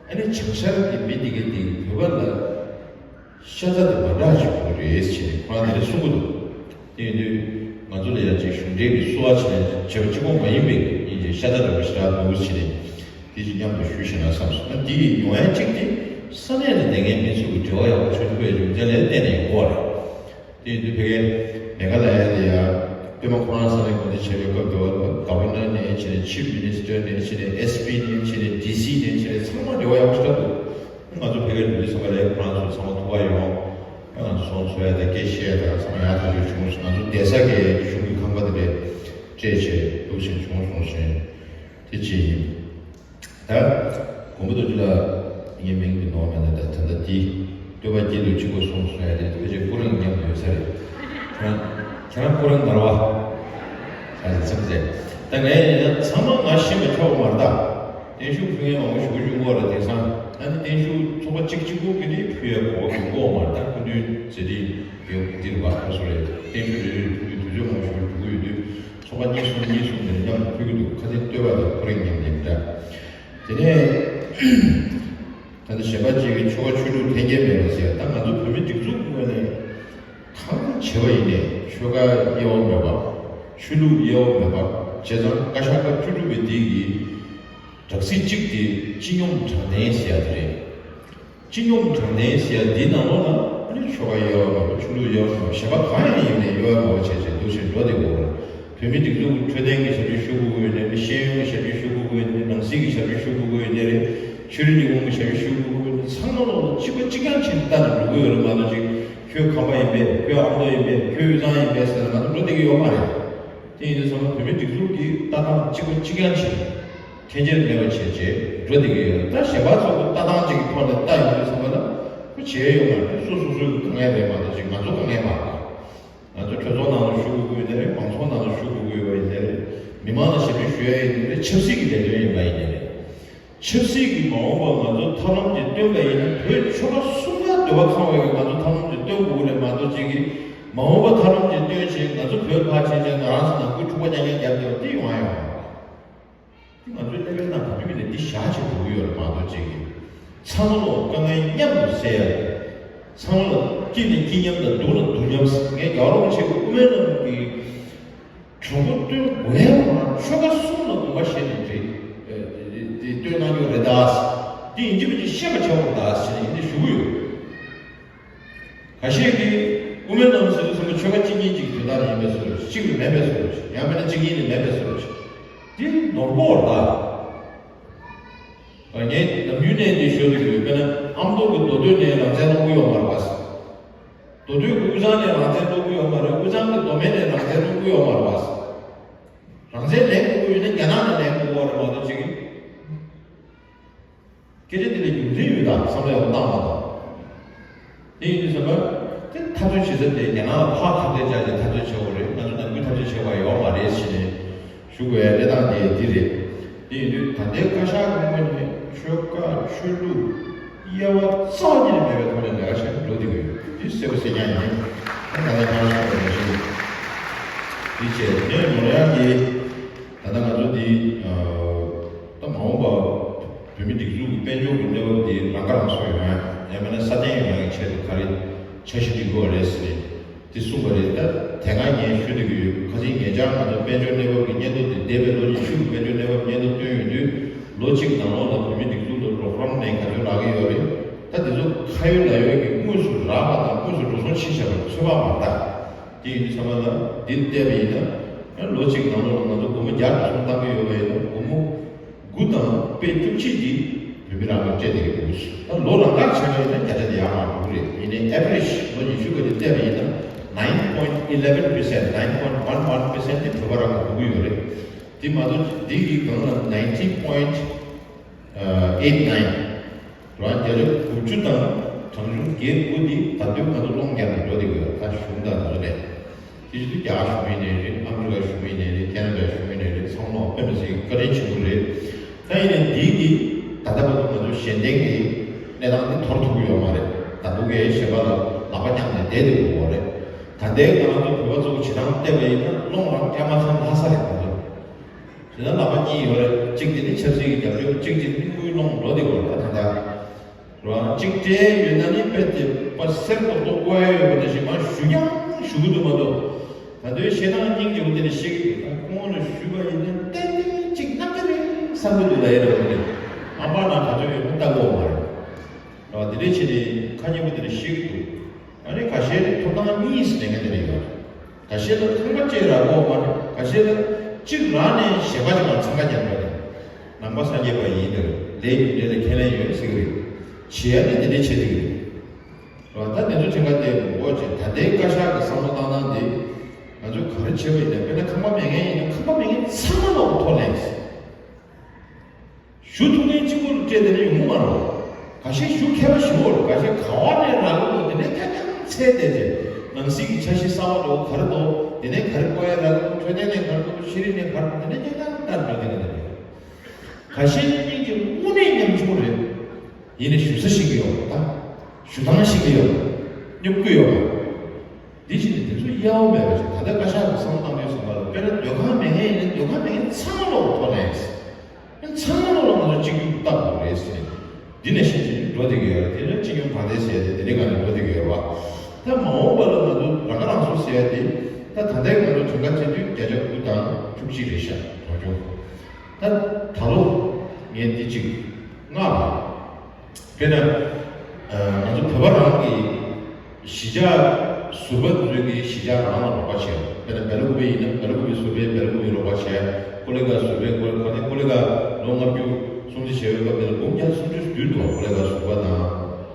ཨ་ནི་བྱང་ཤར་གྱི་མི་འདི་གའི་འདི་བོད་པ་ལ་ཤ་ཚ་དེ་མ་འདྲ་ཅིག་ཡོང་གི་རེད་ཟེར་ནས་ཁོ་རང་དེ་འདྲ་གསུང་གི་འདུག་དེ་ཡིན་དུས་ང་ཚོ་ལ་ཡང་ཅིག་གཞུང་འབྲེལ་གྱི་བསུ་བ་བྱས་ནས་བྱས་པ་གཅིག་པོ་མ་ཡིན་པའི་སྙིང་རྗེ་ཤ་ཚ་འདྲ་པོ་ཞེ་དྲག་འདུག་ཟེར་ནས། དེ་ཅིག་མཉམ་དུ་ཞུས་ཤེས་ན་བསམ་སོང་། ཨ་འདི་ཡི་ཡོང་ཡ་གཅིག་དེ་ས་གནས་ལ་བསྡད་མཁན་མི་ཚོ་གི་འབྲེལ་བ་ཡག་པོ་བྱུང་ཐུབ་པའི་རྒྱུ་མཚན་ལ་བརྟེན་ནས་ཡོང་གི་ཡོད་རེད། དེ་ཡིན་དུས་ཕ་གིའི་མེ་གྷ་ལ་ཡ་ལ་ཡ་པད་མ་ཁོ་རང་ས་གནས་འགོ་འཛིན་བྱས་པའི་སྐབས་དུ་ག་བྷར་ནར་ནས་བྱས་ནས་ཆིབ་མི་ནི་སི་ཊར་ནས་བྱས་ནས་ཨེས་པི་ནས་བྱས་ནས་ཌི་སི་ནས་བྱས་ནས་ཚང་མ་འབྲེལ་བ་ཡག་པོ་ཞེ་དྲག་འདུག་ང་ཚོ་ཕ་གིར་འགྲོ་དུས་ཙམ་པ་ལ་ཁོ་རང་ཚོ་ཚང་མ་ཐུག་པ་ཡོང་། ང་ཚོ་སོང་ཚོ་ཡ་དང་སྐད་བཤད་ཡ་དང་ཚང་མ་ཡག་ཐག་ཆོད་བྱུང་སོང་། ང་ཚོ་བསྡད་ས་གི་གཞུང་གི་ཁང་པ་དེ་འདྲ་སྤྲད་བྱས་འདུག་བྱས་བྱུང་སོང་ཞེས་དེ་ཅི་ཡིན། ད་མགོན་པོ་རྡོ་རྗེ་ལགས་ངའི་མིང་དེ་ནོར་མེད་ན། ད་ད་ལྟ་འདི་སྟོད་པ་སྐྱིད་སྡུག་གཅིག་པོ་གསུངས་སོང་ཡ་དེ་ཕལ་ཆེར་སྐུ་རིང་མཉམ་དུ་ཡོད་ས་རེད། ཁྱེད་རང་ཁྱེད་རང་སྐུ་རིང་ངར་བ། ཨ་ཙམ་ཟེར། ད་ངས་ཡིན་ན་ཚང་མ་ང་ཤེས་པ་ཆོག་མ་རེད་ད། བརྟན་བཞུགས་ཕུལ་མཁན་མང་པོ་ཞུ་གི་ཡོད་རེད། དེང་སང་ཨ་ནི་བརྟན་བཞུགས་ཚོགས་པ་གཅིག་གཅིག་པོ་གི་ནི་ཕུལ་ཡ་གོ་བ་ཡོང་གི་ཡོད་མ་རེད། ད་སྐུ་མདུན་མཛད་འཕྲིན་ཡོད་འདིར་བ་ཁ་སོ་རེད། བརྟན་བཞུགས་རེ་རེ་ཕུལ་དུས་དུས་ཚོད་མང་པོ་ཞིག་འགྲོ་གི་ཡོད་དུས་ཚོགས་པ་གཉིས་གསུམ་གཉིས་གསུམ་དེ་མཉམ་དུ་ཕུལ་གི་འདུག་ཁ་སང་སྟོད་པ་དང་སྐུ་རིང་མཉམ་དུ་འདྲ། དེ་ནས་ད་ལྟ་གཞན་པ་གཅིག་གིས་ཆོལ་ཁ་ཆོས་ལུགས་འཐེན་འཁྱེར་མེད་པ་ཟེར། ད་ང་ཚོ་བོད་མི་སྒྲིག་འཛུགས་ངོས་ནས་གང་བྱས་པ་ཡིན་ནའི་ཆོལ་ཁ་དབྱེ་བ་མེད་པ། ཆོས་ལུགས་དབྱེ་བ་མེད་པ། བྱས་ཙང་བཀའ་ཤག་སྐབས་བཅུ་དྲུག་པའི་དེ་གི་དྲག་ཚིག་གཅིག་དེ་སྤྱི་སྙོམས་དྲང་བདེན་ཟེར་ཡ་དེ་རེད། སྤྱི་སྙོམས་དྲང་བདེན་ཟེར་ཡ་འདིའི་ནང་ལོགས་ལ་ཨ་ནི་ཆོལ་ཁ་དབྱེ་བ་མེད་པ། ཆོས་ལུགས་དབྱེ་བ་མེད་པ། གཞན་པ་གང་ཡང་ཡིན་ནའི་དབྱེ་བ་མེད་པ་བྱས་བྱས་འདུག་བྱས་འགྲོ་བསྡད་དགོས་རེད། བོད་མི་སྒྲིག་འཛུགས་ཀྱི་འཕྲོད་བསྟེན་གྱི་ཞབས་ཕྱི་ཞུ་དགོས་ཀྱི་ཡོད་ནའི་རེད། ཤེས་ཡོན་གྱི་ཞབས་ཕྱི་ཞུ་དགོས་ཀྱི་ཡོད་ནའི་རེད། ནང་སྲིད་ཀྱི་ཞབས་ཕྱི་ཞུ་དགོས་ཀྱི་ཡོད་ནའི་རེད། ཆོས་རིག་ལས་ཁུངས་ཀྱི་ཞབས་ཕྱི་ཞུ་དགོས་ཀྱི་ཡོད་ནའི་རེད། ཚང་མ་ལོག་ལ་གཅིག་པ་གཅིག་རྐྱང་བྱས་ནས་ལྟ་ནས་འགྲོ་གི་ཡོད་རེད་མ་གཏོགས། ཅིག་ཁྱོད་ཁམས་པ་ཡིན་པས། ཁྱོད་ཨ་མདོ་ཡིན་པས། ཁྱོད་དབུས་གཙང་ཡིན་པས་ཟེར་ནས་མ་གཏོགས་འགྲོ་བསྡད་ཀྱི་ཡོད་མ་རེད། དེ་ཡིན་དུས་ཚང་མ་བོད་མི་སྒྲིག་འཛུགས་ཀྱི་ལྟ་སྟངས་གཅིག་པ་གཅིག་རྐྱང་བྱས་ནས་འཐེན་འཁྱེར་མེད་པ་བྱས་བྱས་འགྲོ་བསྡད་ཀྱི་ཡོད་རེད། ད་གཞན་པ་ཚོ་གི་ལྟ་སྟངས་གཅིག་གི་ཐོག་ནས་ལྟ་ཡོང་དུས་ཚང་མ་ལ་ཁོ་བྱས་ཡོད་མ་རེད། སོ་སོ་སོའི་དཀའ་ངལ་རེད་མ་གཏོགས་ཅིག་ང་ཚོ་དཀའ་ངལ་མ་རེད། ང་ཚོ་གྲོས་ཚོགས་ནང་ལ་ཞུགས་དགོས་ཀྱི་ཡོད་ནའི་རེད། མང་ཚོགས་ནང་ལ་ཞུགས་དགོས་ཀྱི་ཡོད་པ་ཡིན་ནའི་རེད། མི་མང་ལ་ཞབས་ཕྱི་ཞུ་ཡ་ཡིན་ནའི་རེད། ཆབ་སྲིད་ཀྱི་ལས་དོན་ཡིན་པ་ཡིན་ནའི་རེད། ཆབ་སྲིད་ཀྱི་མ་འོངས་པ་ང་ཚོ་ཐབས་ལམ་ཅིག་སྟོན་པ་ཡིན་ན། བོད་ཆོལ་ཁ་གསུམ་ཀ་འདོད་པ་ཁེངས་པའི་གི་ང་ཚོ་ཐབས་ལམ་ཅིག་སྟོན་དགོས་ཀྱི་རེད་མ་གཏོགས། ཅིག་གི་མ་འོངས་པ་ཐབས་ལམ་ཅིག་སྟོན་བྱས་ང་ཚོ་བོད་ཕར་ཕྱིན་བྱས་ང་རང་ཚོ་ནང་ཁུལ་འཁྲུག་པ་རྐྱང་རྐྱང་བརྒྱབ་བསྡད་པ་འདི་ཡོང་ཡ་ཡོད་མ་རེད། འདི་ང་ཚོའི་ཀླད་པའི་ནང་ག་དུས་ཡིན་ནའི་འདི་བཞག་བྱས་འགྲོ་གི་ཡོད་རེད་མ་གཏོགས། ཅིག་གི་ཚང་མ་ལ་དཀའ་ངལ་མཉམ་དུ་སེལ་ཡ་རེད། ཚང་མ་ལ་སྐྱིད་ནས་སྐྱིད་མཉམ་དང་སྡུག་ལ་སྡུག་མཉམ་ཟེར། ངས་རྒྱལ་བ་རིན་པོ་ཆེ་གི་དབུ་མའི་ལམ་གྱི་ཁྲིད་ གྲོགས་པོ་སྟོན་དགོས་ཡ་མ་ཆོལ་ཁ་གསུམ་ལ་དགོངས་པ་བཞེས་ནས་འདི་འདི་སྟོན་གནང་རྒྱུ་རེད་ད། འདི་ཡིན་གཅིག་མིན་གཅིག་ཤེས་པ་བྱ་དགོས་ད་ཟེར་ནས་ཡིན་ནས་ཞུ་གི་ཡོད། ཁ་ཤས་ཀྱིས་དབུ་མའི་ལམ་ཟེར་དུས་ཚང་མ་ཆོལ་ཁ་གཅིག་གཉིས་གཅིག་དོན་དག་ཡིན་པའི་བཟོ་འདྲ་ཞིག་གཅིག་ལས་མེད་པའི་བཟོ་འདྲ་ཞིག་ཡང་མིན་ན་གཅིག་གཉིས་ལས་མེད་པའི་བཟོ་འདྲ་ཞིག་འདི་ནོར་གོ་བ་རེད་ད། ངས་ནམ་རྒྱུན་ནས་འདི་ཤོད་ཀྱི་ཡོད། དཔེར་ན་ཨ་མདོ་གི་མདོ་སྟོད་ནས་རང་བཙན་སློང་གི་ཡོད་མ་རེད་པ། མདོ་སྟོད་ཀྱི་དབུས་གཙང་ནས་རང་བཙན་སློང་གི་ཡོད་མ་རེད། དབུས་གཙང་གི་མདོ་སྨད་ནས་རང་བཙན་སློང་གི་ཡོད་མ་རེད་པ། རང་བཙན་ལེན་དགོས་ཀྱི་ཡོད་ན་རྒྱ་ནག་ནས་ལེན་དགོས་པ་རེད་མ་གཏོགས་ཅིག་སྐད་ཆ་དེ་ལ་རྒྱུ་མཚན་ཡོད་དམ་བསམ་བློ་ཡང་བཏང་མ་གཏོགས། དེ་ཡིན་དུས་ཙམ་པ། དེ་འཐབ་རྩོད་བྱེད་ས་དེ་རྒྱ་ནག་ལ་ཕར་ཁ་གཏད་བཅག་བྱས་འཐབ་རྩོད་བྱེད་དགོས་རེད། ང་ཚོ་ནང་ཁུལ་འཐབ་རྩོད་བྱེད་དགོས་ཡོད་མ་རེད་ཟེར་ནས་ཞུ་དགོས་ཡ་གནས་སྟངས་དེ་འདི་རེད། དེ་ཡིན་དུས་ད་ལྟའི་བཀའ་ཤག་གི་ངོས་ནས་ཆོལ་ཁ་ཆོས་ལུགས་དབྱེ་བ་རྩ་བ་ཉིད་ནས་མེད་པའི་ཐོག་ནས་ལས་ཀ་བྱས་ནས་འགྲོ་བསྡད་ཀྱི་ཡོད། འདི་གསལ་པོ་གསལ་རྐྱང་ཡིན། ད་ད་ལྟ་ཁྱེད་རང་ཚོ་ལ་ཞུ། འདི་བྱས་ངས་ནོར་ཡག་གི་ད་ལྟ་ང་ཚོ་འདི་ད་མ་འོངས་པ། བོད་མི་སྒྲིག་འཛུགས་ཀྱི་དཔལ་འབྱོར་གྱི་གནས་བབ་དེ་རང་ཁ་རང་གསོ་ཡོང་ཡ། ཡང་མིན་ན་སྲ་བརྟན་ཡོང་ཡ་གི་ཆེད་དུ་ག་རེ་འཆར་གཞི་སྒྲིག་དགོས་རེད་ཟེར་ནས་དེ་གསུངས་པ་རེད། ད་དེ་སྔ་ངས་ཞུ་བསྡད་ཀྱི་ཡོད། ཁ་སང་ཉེ་ཆར་ང་ཚོ་དཔལ་འབྱོར་གནས་བབ་ཀྱི་སྙན་ཐོ་དེ་འདས་པའི་ལོ་ཉི་ཤུ་གི་དཔལ་འབྱོར་གནས་བབ་སྙན་ཐོ་བཏོན་ཡོང་དུས་ལོ་གཅིག་ནང་ལོགས་ལ་བོད་མི་སྒྲིག་འཛུགས་ལ་རོགས་རམ་ནས་ག་ཚོད་རག་གི་ཡོད་རེད། ད་དེ་ཚོ་ཁ་ཡོད་ལག་ཡོད་ཀྱི་དངོས་སུ་རག་པ་དང་དངོས་སུ་འགྲོ་སོང་ཕྱིན་བཞག་པ་ཚོད་དཔག་མ་རེད་ད། དེ་ཡིན་དུས་ཚང་མ་ལ་འདི་བལྟས་པ་ཡིན་ན། ལོ་གཅིག་ནང་ལོགས་ལ་ང་ཚོ་སྒོར་མོ་བརྒྱ་འགྲོ་སོང་བཏང་གི་ཡོད་པ་ཡིན་ན་སྒོར་མོ་དགུ་དང་པད་བཅུ་གཅིག་འདི་བོད་མི་རང་གིས་སྤྲད་བསྡད་ཀྱི་འདུག་ད་ལོ་རང་ལྟར་བྱས་པ་ཡིན་ན་བརྒྱ་ཆ་དེ་ཡར་མར་འགྲོ་གི་རེད། ཡིན་ནའི་average་ལོ་ཉི་ཤུ་ག་དེ་བལྟས་པ་ཡིན་ན་nine point eleven percent, nine point one one percent་དེ་བོད་པ་རང་གིས་འགྲོ་གི་ཡོད་རེད། དེ་མ་གཏོགས་འདི་གི་སྒང་ལ་nineteen point eight nine། རང་བརྒྱ་ཆ་དགུ་བཅུ་དང་གྲངས་ཆུང་བརྒྱད་དགུ་འདི་ད་དུང་ང་ཚོ་སློང་རྒྱག་ནས་འགྲོ་བསྡད་ཡོད། ད་གཞུང་དང་ང་ཚོ་ནས་དེ་བཞིན་དུ་རྒྱ་གར་གཞུང་མིན་ནས་རེད། ཨ་མི་རི་ཀ་གཞུང་མིན་ནས་རེད། ཁེ་ན་ཌ་གཞུང་མིན་ནས་རེད། ཚང་མ་དཔེ་མི་སྲིད་བཀའ་དྲིན་ཆེན་པོ་རེད། ད་ཡིན་ནའི་འདི་གི་ད་ལྟ་བར་དུ་ང་ཚོ་གཞན་བརྟེན་གྱི་གནས་སྟངས་འདི་དོར་ཐུབ་ཀྱི་ཡོད་མ་རེད། ད་འདུག་གས་ཞེས་པ་ལ་ལག་པ་བརྐྱངས་ནས་བསྡད་དེ་ཡོད་རེད། ད་ལྟའི་ང་རང་ཚོ་བོད་པ་ཚོ་གི་བྱེད་སྟངས་བལྟས་པ་ཡིན་ན་སློང་རང་སྐྱ་མ་ཚང་ལྷ་ས་རེད་ང་ཚོ། དེ་ན་ལག་པ་གཉིས་ཡོད་རེད། གཅིག་དེ་ནི་ཆབ་སྲིད་ཀྱི་རྒྱབ་སྐྱོར། གཅིག་དེ་ནི་དངུལ་སློང་འགྲོ་དེ་བར་ད་ད་ད་རང་གཅིག་སྤྲད་ཡོད་ན་ནི་དཔེ་དེ་པ་སེར་ཏོག་ཏོག་བཀོད་ཡ་ཡོད་པ་ནང་བཞིན་མར་ཞུ་ཀྱང་ཞུ་གི་འདུག་མ་གཏོགས། ད་དུང་ཞེ་སྡང་སྙིང་རྗེ་པོ་དེ་ནི་ཤེས་ཀྱི་འདུག་ད་ཁོང་ལ་ཞུས་པ་ཡིན་ན་ཏན་ཏན་གཅིག་གནང་གི་རེད་བསམ་གི་འདུག་ད་ཡ་རབས་དེ་ནི་ཨམ་པ་ན་ག་ཚོད་ཡོད་ན་ལྟ་གི་ཡོད་མ་རེད། རང་དེ་འདྲས་བྱས་ནས་ཁ་ཉེ་པོ་དེ་ནི་ཤེས་ཀྱི་འདུག་ཨ་ནི་ཁ་ཤས་ནི་ཐོབ་ཐང་གཉིས་སུ་ལེན་མཁན་དེ་རེད་ཡོད། ཁ་ཤས་ལ་ཁང་པ་གཅིག་རག་གོ་མ་རེད། ཁ་ཤས་ལ་གཅིག་རག་ནས་གཞན་པ་ཅིག་ལ་འཚང་ཁ་རྒྱག་པ་རེད། ནང་པ་སངས་རྒྱས་པ་ཡིན་ནའི་ལས་རྒྱུ་འབྲས་ལ་ཁས་ལེན་ཡོད་ཟེར་གི་རེད། བྱེད་ཡ་ནི་དེ་འདྲའི་བྱེད་ཀྱི་རེད། རེད་བ། ད་དེ་ཚོ་དྲན་ཁ་དེ་འོ་ཅེ་ད་ལྟའི་བཀའ་ཤག་གི་བསམ་བློ་བཏང་སྟངས་དེ་ང་ཚོས་ག་རེ་བྱེད་པ་ཡིན་ན། དཔེར་ན་ཁང་པ་མེད་མཁན་ཡིན་ན་ཁང་པ་མེད་མཁན་ཚང་མ་ལ་ཐོ་ལེན། ཞུ་ཐུབ་མཁན་གཅིག་པུ་ལ་སྤྲད་དེ་ནི་ཡོང་གི་མ་རེད། ཁ་ཤས་ཞུ་མཁས་པ་ཞིག་ཡོད་རེད། ཁ་ཤས་ག་བ་ནས་རག་གི་འདུག་དེ་ནས་ཀྱང་ཀྱང་འཚོལ་བསྡད་རྗེས་ནང་སྲིད་ཀྱི་འཆར་གཞི་གསར་པ་འདྲ་བོ་ག་རེ་འདུག་དེ་ནས་ག་རེ་བཀོད་ཡ་རག་གི་འདུག་འཕྲོད་བསྟེན་ནས་ག་རེ་འདུག་ཤེས་རིག་ནས་ག་རེ་འདུག་དེ་ནས་ཀྱང་ཀྱང་ལྟ་འགྲོ་གི་འདུག་ཁ་ཤས་ནི་སྙིང་རྗེ་དངོས་གནས་ཉམ་ཆུང་རེད། ཡིན་ནའི་ཞུ་ས་ཤེས་ཀྱི་ཡོད་པ་དང་། ཞུ་སྟངས་ཤེས་ཀྱི་ཡོད་པ། སྙོབ་ཀྱི་ཡོད་པ། དེ་བཞིན་དེ་ཚོ་གཡར་བ་མེད་པ་ཞིག་ད་ལྟ་བཀའ་ཤག་གི་བསམ་བློ་བཏང་དུས་ཙམ་པ་ལ་དཔེར་ན་སྡོད་ཁང་མེད་མཁན་ཡིན་ན་སྡོད་ཁང་མེད་མཁན་ཚང་མ་ལོག་ཐོ་ནས། ཚང་མ་ལོག་ང་ཚོ་གཅིག་གྱུར་བཏང་དགོས་རེད་ཟེར། འདི་ནས་ཤེས་ཀྱི་འགྲོ་བསྡད་ཀྱི་ཡོད་རེད། དེ་ནས་སྤྱི་ཡོངས་གང་ལྟར་ཟེར་ཏེ་དེ་འདྲའི་སྒང་ནས་འགྲོ་བསྡད་ཀྱི་ཡོད་རེད་བ། ད་མ་འོངས་པ་ལ་ང་ཚོ་རང་ཁ་རང་གསོ་ཟེར་ཡ་དེ་ད་ད་ལྟའི་ང་ཚོ་གྲངས་ཀ་བྱེད་དུས་བརྒྱ་ཆ་དགུ་དང་བཅུ་གཅིག་རེད་ཤག་གྲངས་ཆུང་། ད་ད་ལོ་ངས་འདི་གཅིག་སྔགས་པ། དཔེར་ན། ང་ཚོ་བོད་པ་རང་གི་གཞིས་ཆགས་ཟུར་པ་ཚོས་ཀྱི་གཞིས་ཆགས་རང་ལ་རོགས་པ་བྱས། དཔེར་ན་སྦེལ་ཀོབ་ཡིན་ན་སྦེལ་ཀོབ་ཀྱི་ཟུར་པས་སྦེལ་ཀོབ་ཀྱི་རོགས་པ་བྱས། ཀོ་ལི་གྷལ་ཟུར་པས་ཀོ་ལི་གྷལ་ལོ་ལྔ་བཅུ་སྲུང་བརྩི་བྱས་པའི་སྐབས་དེ་ལ་འབུམ་བརྒྱ་སུམ་ཅུ་བསྡུས་འདུག་ཀོ་ལི་གྷལ་ཟུར་པ་དང་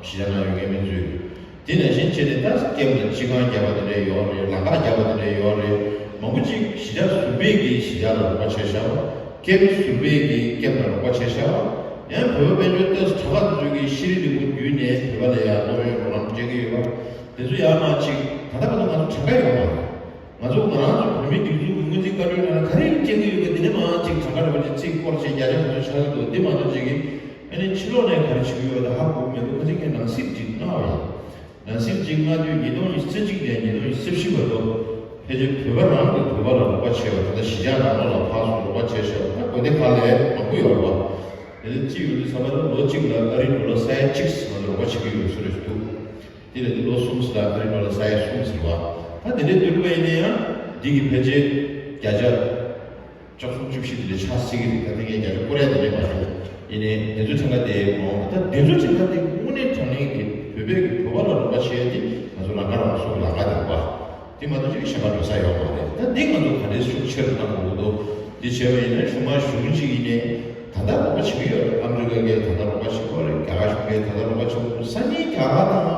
གཞིས་ཆགས་ནང་ཡོད་མཁན་མི་ཚོས། དེ་ནང་བཞིན་བྱས་ནས་ད་ཀེམ་ལ་སྤྱི་ཁང་བརྒྱབ་པ་དེ་འདྲ་ཡོད་རེད། ལམ་ཁ་བརྒྱབ་པ་དེ་འདྲ་ཡོད་རེད། མང་པོ་ཅིག་གཞིས་ཆགས་ཟུར་པས་ཀྱི་གཞིས་ཆགས་ལ་རོགས་པ་བྱས་ཤག་ཀེམ་ཟུར་པས་ཀྱི་ཀེམ་ལ་རོགས་པ་བྱས་ཤག་ཡང་བོད་པ་དཔལ་འབྱོར་ལྟ་ས་གྲྭ་པ་ཚོས་ཀྱི་ཤེས་རིག་ལས་ཁུངས་བརྒྱུད་ནས་བོད་པ་ལ་ཡང་སློབ་ཡོན་རོགས་རམ་སྤྲད་ཀྱི་ཡོད་པ། དེ་ཚོ་ཡང་མ་ཅིག་ད་ལྟ་བར་དུ་ང་ཚོ་གྲངས་ཀ་ཡོད་མ་རེད། ང་ཚོ་ང་རང་ཚོ་བོད་མིའི་སྒྲིག་འཛུགས་ཀྱི་སྔོན་རྩིས་བཀའ་འཁྲོལ་ནང་ལ་ག་རེ་སྤྲད་ཀྱི་ཡོད་པ་དེ་ནས་མ་ཅིག་གྲངས་ཀ་རེ་བ་ཅིག་རྩིས་སྐོར་བྱས་བརྒྱ་ཆ་ག་ཚོད་ཆགས་ཀྱི་འདུག་འདི་མ་གཏོགས་ཅིག་གིས་ཨ་ནི་ཕྱི་ལོགས་ནས་ག་རེ་བྱེད་ཀྱི་ཡོད་ད་ཧ་གོ་མི་འདུག་ཁ་ཅིག་གིས་ནང་སྲིད་ཅིག་གནང་བ་ཡིན། ནང་སྲིད་ཅིག་མངའ་སྡོད་ཉིས་སྟོང་ཉི་ཤུ་རྩ་གཅིག་ནས་ཉིས་སྟོང་ཉི་ཤུ་རྩ་བཞི་བར་དུ་ཕལ་ཆེར་བོད་པ་རང་གིས་བོད་པ་ལ་རོགས་པ་བྱས་པ་ད་ལྟ་གཞིས་ཆགས་ནང་ལོགས་ལ་ཕར་ཚུར་རོགས་པ་བྱས་བཞག་པ་ད་དགོན་སྡེ་ཁག་ལ་མང་པོ་ཡོད་རེད་བ། དེ་ནས་གཅིག་ཡོད་དུས་ཚང་མ་ལ་ལོ་གཅིག་ལ་ཨ་རིའི་ཌོ་ལར་ས་ཡ་གཅིག་ཙམ་ལ་རོགས་པ་བྱེད་ཀྱི་ཡོད་བཟོ་འདྲ་ཞིག་འདུག་དེ་ལས་དེ་ལོ་གསུམ་ཙམ་ལ་ཨ་རིའི་ཌོ་ལར་ས་ཡ་གསུམ་ཟེར་བ། ད་དེ་འདྲའི་བསྡུར་བ་ཡིན་ན་ཡང་འདི་གི་ཕལ་ཆེར་ བརྒྱ་ཆ་བཅུ་གསུམ་བཅུ་བཞི་དེ་འདྲ་ཆགས་སྲིད་ཀྱི་རེད། ད་དེ་ངས་བརྒྱ་ཆ་སྐོར་ཡ་དེ་འདྲ་མ་ཤོད། ཡིན་ནའི་འདི་ཚོ་ཕྲན་ཁ་དེ་མ་འོང་། ད་འདི་ཚོ་ཕྲན་ཁ་དེ་དངོས་གནས་དྲང་གནས་ཀྱི་བོད་པའི་གི་བོད་པ་ལ་རོགས་པ་བྱེད་ཡ་དེ་ང་ཚོ་ལམ་ཁ་རང་སོ་སོ་ལམ་ཁ་དེ་རེད་པ། དེ་མ་གཏོགས་ཅིག་གཞན་པ་འགྲོ་ས་ཡོད་མ་རེད། ད་འདི་ང་ཚོ་ག་འདྲའི་ཤུགས་ཆེ་རུ་གཏང་དགོས་འདུག་འདི་བྱས་པ་ཡིན་ན་ཆུང་མ་གཞུང་གཅིག་ཡིན་ནའི་ད་ལྟ་རོགས་པ་བྱེད་ཀྱི་ཡོད་རེད། ཨ་མི་རི་ཀ་གིས་ད་ལྟ་རོགས་པ་བྱེད་ཀྱི་ཡོད་རེད། རྒྱ་གར་གཞུང་གིས་ད་ལྟ་རོགས་པ་བྱེད་ཀྱི་འདུག་སང་ཉིན་རྒྱ་གར་དང་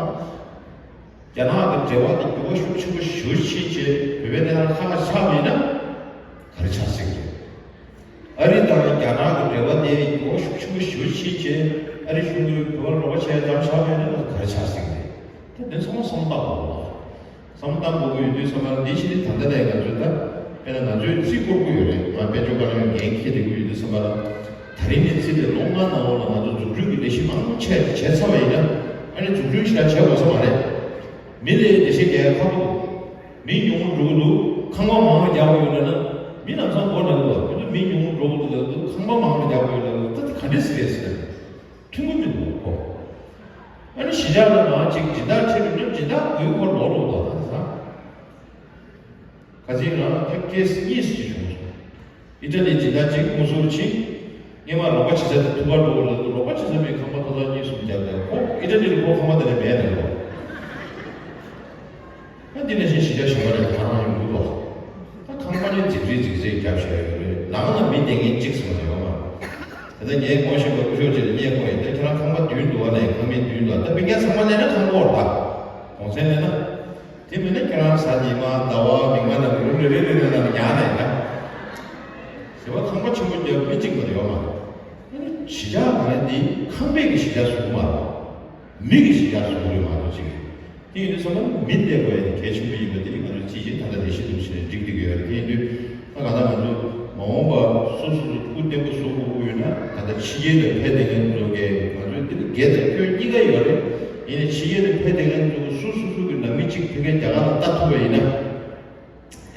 རྒྱ་ནག་གི་འབྲེལ་བ་དེ་འགྱུར་བ་ཤུགས་ཆེན་པོ་ཞེ་པོ་ཕྱིན་བྱས་བོད་པའི་གནས་སྟངས་ཁག་ཁག་ཆགས་པ་ཡིན་ན་ག་རེ་ཆགས་སྲིད་ཀྱི་རེད། ཨ་རི་དང་རྒྱ་ནག་གི་འབྲེལ་བ་དེ་འགྱུར་བ་ཤུགས་ཆེན་པོ་ཞེ་པོ་ཕྱིན་བྱས་ཨ་རི་གཞུང་གིས་བོད་པར་རོགས་པ་བྱས་ཙམ་ཆགས་པ་ཡིན་ན་ག་རེ་ཆགས་སྲིད་ཀྱི་རེད། ད་དེ་ཚང་མ་བསམ་བློ་བཏང་དགོས་པ། བསམ་བློ་བཏང་དགོས་ཀྱི་ཡོད་དུས་ཙམ་པ་ལ་འདི་ཕྱི་ནས་ད་ལྟ་ནས་ང་ཚོས་ད་དཔེར་ན་ང་ཚོས་རྩིས་སྐོར་དགོས་ཡོད་རེད། ང་དཔལ་འབྱོར་བཀའ་བློན་འགན་འཁྱེར་བསྡད་ཀྱི་ཡོད་དུས་ཙམ་པ་ལ་ད་རིང་ནས་རྩིས་དེ་ལོ་ལྔ་ནང་ལོགས་ལ་ང་ཚོ་འཛུགས་སྐྲུན་གྱི་ལས་གཞི་མང་པོ་བྱས་བྱས་ཚར་བ་ཡིན་ན་ཨ་ནི་འཛུགས་སྐྲུན་ཞེ་དྲག་བྱེད་དགོས་ས་མ་རེད། མི་ལ་ལས་བྱེད་རྒྱག་ཡ་ཁག་པོ་འདུག་མི་ཉུང་ངུ་འགྲོ་གི་འདུག་ཁང་པ་མང་རུ་རྒྱག་དགོས་ཡོད་ལབ་ན་མི་ལམ་སང་འགོར་ལབ་གི་འདུག་ཁོ་ཚོ་མི་ཉུང་ངུ་འགྲོ་གི་འདུག་ལབ་གི་འདུག་ཁང་པ་མང་རུ་རྒྱག་དགོས་ཡོད་ལབ་གི་འདུག་ད་དེ་ག་འདྲས་སེ་རེད་ཟེར་ན། མཐུན་གྱི་མི་འདུག་གོ། ཨ་ནི་གཞིས་ཆགས་ལ་མང་ཅིག་སྦྱིན་བདག་ཁྲིད་རུ་ནི་སྦྱིན་བདག་དགོས་ཁོ་ལོག་ལོག་དང་ད་ས། ཁ་ཅིག་རང་ད་ཀེ་སི་གཉིས་སུ་བྱུང་སོང་། ཨི་ཊ་ལིའི་སྦྱིན་བདག་ཅིག་དངོས་ཟོར་ཕྱིན། སྔས་མ་རོགས་པ་བྱེད་ས་དེ་ཐུག་པ་འགྲོ་དགོས་ལ་རོགས་པ་བྱེད་ས་མེད་ཁང་པ་ཐོག་ས་གཉིས་གསུམ་བརྒྱབ་ནས་ཁོ་ཨི་ཊ་ལི་ལ་ཁོ་ཁང་པ་དེ་ལས་མེད་ནས་ལོ། ད་འདི་ནང་བཞིན་གཞིས་ཆགས་གཞན་པ་ལས་གང་རང་ཡོང་གི་འདུག་ད་ཁང་པ་ནི་འཛིང་རིས་འཛིང་རིས་བརྒྱབ་བཞག་ཡོད་རེད། ནང་ལ་མི་བསྡད་མཁན་གཅིག་ཙམ་ཡོད་མ་རེད། ད་ལྟ་ངས་ངོ་ཤེས་པ་སྐུ་ཞབས་ཅིག་ལ་བསྙད་ཁོ་ཡིན། ད་ཁྱེད་རང་ཁང་པ་བདུན་འདུག་བ་ལས་ཁང་མིག་བདུན་འདུག་ད་སྤུན་ཀྱག་ཚང་མ་ལས་ན་ཁང་པ་འོར་ད་གོང་ཚད་ལས་ན། དེ་མིན་ན་ཁྱེད་རང་གཟའ་ཉི་མ་ཟླ་བ་མིག་དམར་ལ་རུ་རེ་རེ་རེ་རེ་ལ་ཉར་ནས་ད། ཟེར་བ་ཁང་པ་ཆེན་པོ་རྒྱབ་མི་གཅིག་མ་ཡོད་མ་རེད། ཨ་ནི་གཞིས་ཆགས་ང་འདི་ཁང་པའི་གི་གཞིས་ཆགས་བཟོ་གི་མ་རེད། མི་གི་གཞིས་ཆགས་བཟོ་གི་རེད་མ་གཏོགས་ཅིག་དེ་ཡིན་དུས་ཚང་མ་མི་བསྡད་དགོས་ཡ་དེ་གལ་ཆེན་པོ་ཡིན་པ་དེ་ང་ཚོས་ཅིའི་ཕྱིར་ད་ལྟ་ལས་གཞི་འདུག་ཟེར་ནས་འགྲིག་བསྡད་ཀྱི་ཡོད་རེད། དེ་ཡིན་དུས་ད་ག་ད་ང་ཚོ་མ་འོངས་པ་སོ་སོ་སོ་ཕྲུ་གུ་བརྟན་པོ་བཟོ་དགོས་ཀྱི་ཡོད་ན་ད་ལྟ་ཕྱི་རྒྱལ་ལ་ཕེབས་བསྡད་མཁན་ཚོ་གས་ང་ཚོའི་འདི་ལ་དགེ་དང་སྐྱོན་གཉིས་ཀ་ཡོད་རེད། ཡིན་ནའི་ཕྱི་རྒྱལ་ལ་ཕེབས་བསྡད་མཁན་ཚོ་སོ་སོ་སོ་གི་ནང་མི་གཅིག་ཕ་གིར་རྒྱ་གར་ལ་ལྟ་ཐུབ་པ་ཡིན་ན།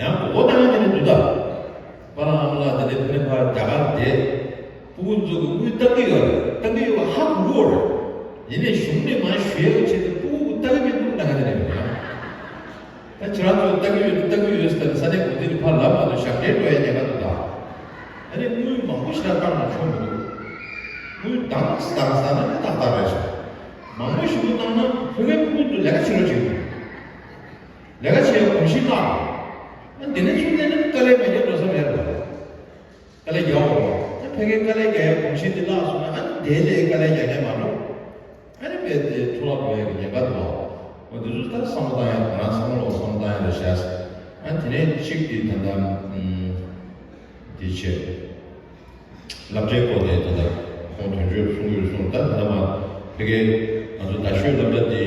ཡང་མགོ་སྐོར་བཏང་ཡ་དེ་འདྲ་འདུག་ད། པཱ་ལགས་ཨ་མ་ལགས་དེ་འདྲ་ཕ་ནས་ཕར་རྒྱ་གར་བསྡད། སྤུ་གུ་ཚོ་གི་དངུལ་བཏང་གི་ཡོད་རེད། བཏང་གི་ཡོད་པ་ཧ་གོ་གི་ཡོད་རེད། ཡིན་ནའི་གཞུང་ནས་མར་ཞུ་ཡག་ཆེད་དུ་སྤུ་གུ་བཏང་གི་མི་འདུག་བཏང་གི་དེ་འདྲ་ཡོད་ཡང་། ད་ཁྱེད་རང་ཚོ་བཏང་གི་ཡོད་བཏང་གི་ཡོད་ཟེར་ས་ནས་གོ་དེ་ནི་ཕར་ལབ་མ་གཏོགས་ཞབས་འདྲེན་འགྲོ་ཡ་ཉེན་ཁ་འདུག་ད། ཨ་ནི་དངུལ་མང་པོ་ཞིག་ལ་བཏང་ན་ཆོག་མི་འདུག་དངུལ་དྭངས་སུ་བཏང་ས་ན་ནི་ཏག་ཏག་རེད་ཤག་མང་པོ་ཞིག་ཏུ་བཏང་ན་ཕ་གིའི་སྤུ་གུ་ཚོ་ལས་ཀ་བྱེད་རོགས་བྱེད་དགོས། ལས་ཀ་བྱེད་ཡ་གོམས་གཤིས་བརླག་ཨ་འདི་ནས་ཚུར་སླེབས་ན་དཀའ་ལས་མ་རྒྱབ་འགྲོ་ས་མེད་རེད། དཀའ་ལས་རྒྱག་འོང་། ཨ་ཕ་གིའི་དཀའ་ལས་རྒྱག་ཡ་གོམས་གཤིས་འདི་བརླག་སོང་ན་ཨ་འདི་ལས་དཀའ་ལས་རྒྱག་མཁན་མ་འགྲོ། ཨ་ནི་དཔེ་དེ་འཕྲོ་བརླག་འགྲོ་ཡ་གི་ཉེན་ཁ་འདུག་འོ་འདི་ཚོ་ད་བསམ་བློ་བཏང་ཡ་ང་རང་བསམ་བློ་བསམ་བློ་བཏང་ཡ་རེད་ཤག་ཨ་དེ་ནས་གཅིག་དེ་ད་ལྟ་ཨུམ་འདི་བྱས། སློབ་གྲྭའི་སྐོར་དེ་ད་ལྟ་ཁོང་དོན་གཅོད་གསུང་གི་ཡོད་གསུངས། ད་ད་ལྟ་མ་ཕ་གིའི་ང་ཚོ་རྡ་ཤོད་སློབ་གྲྭ་དེ་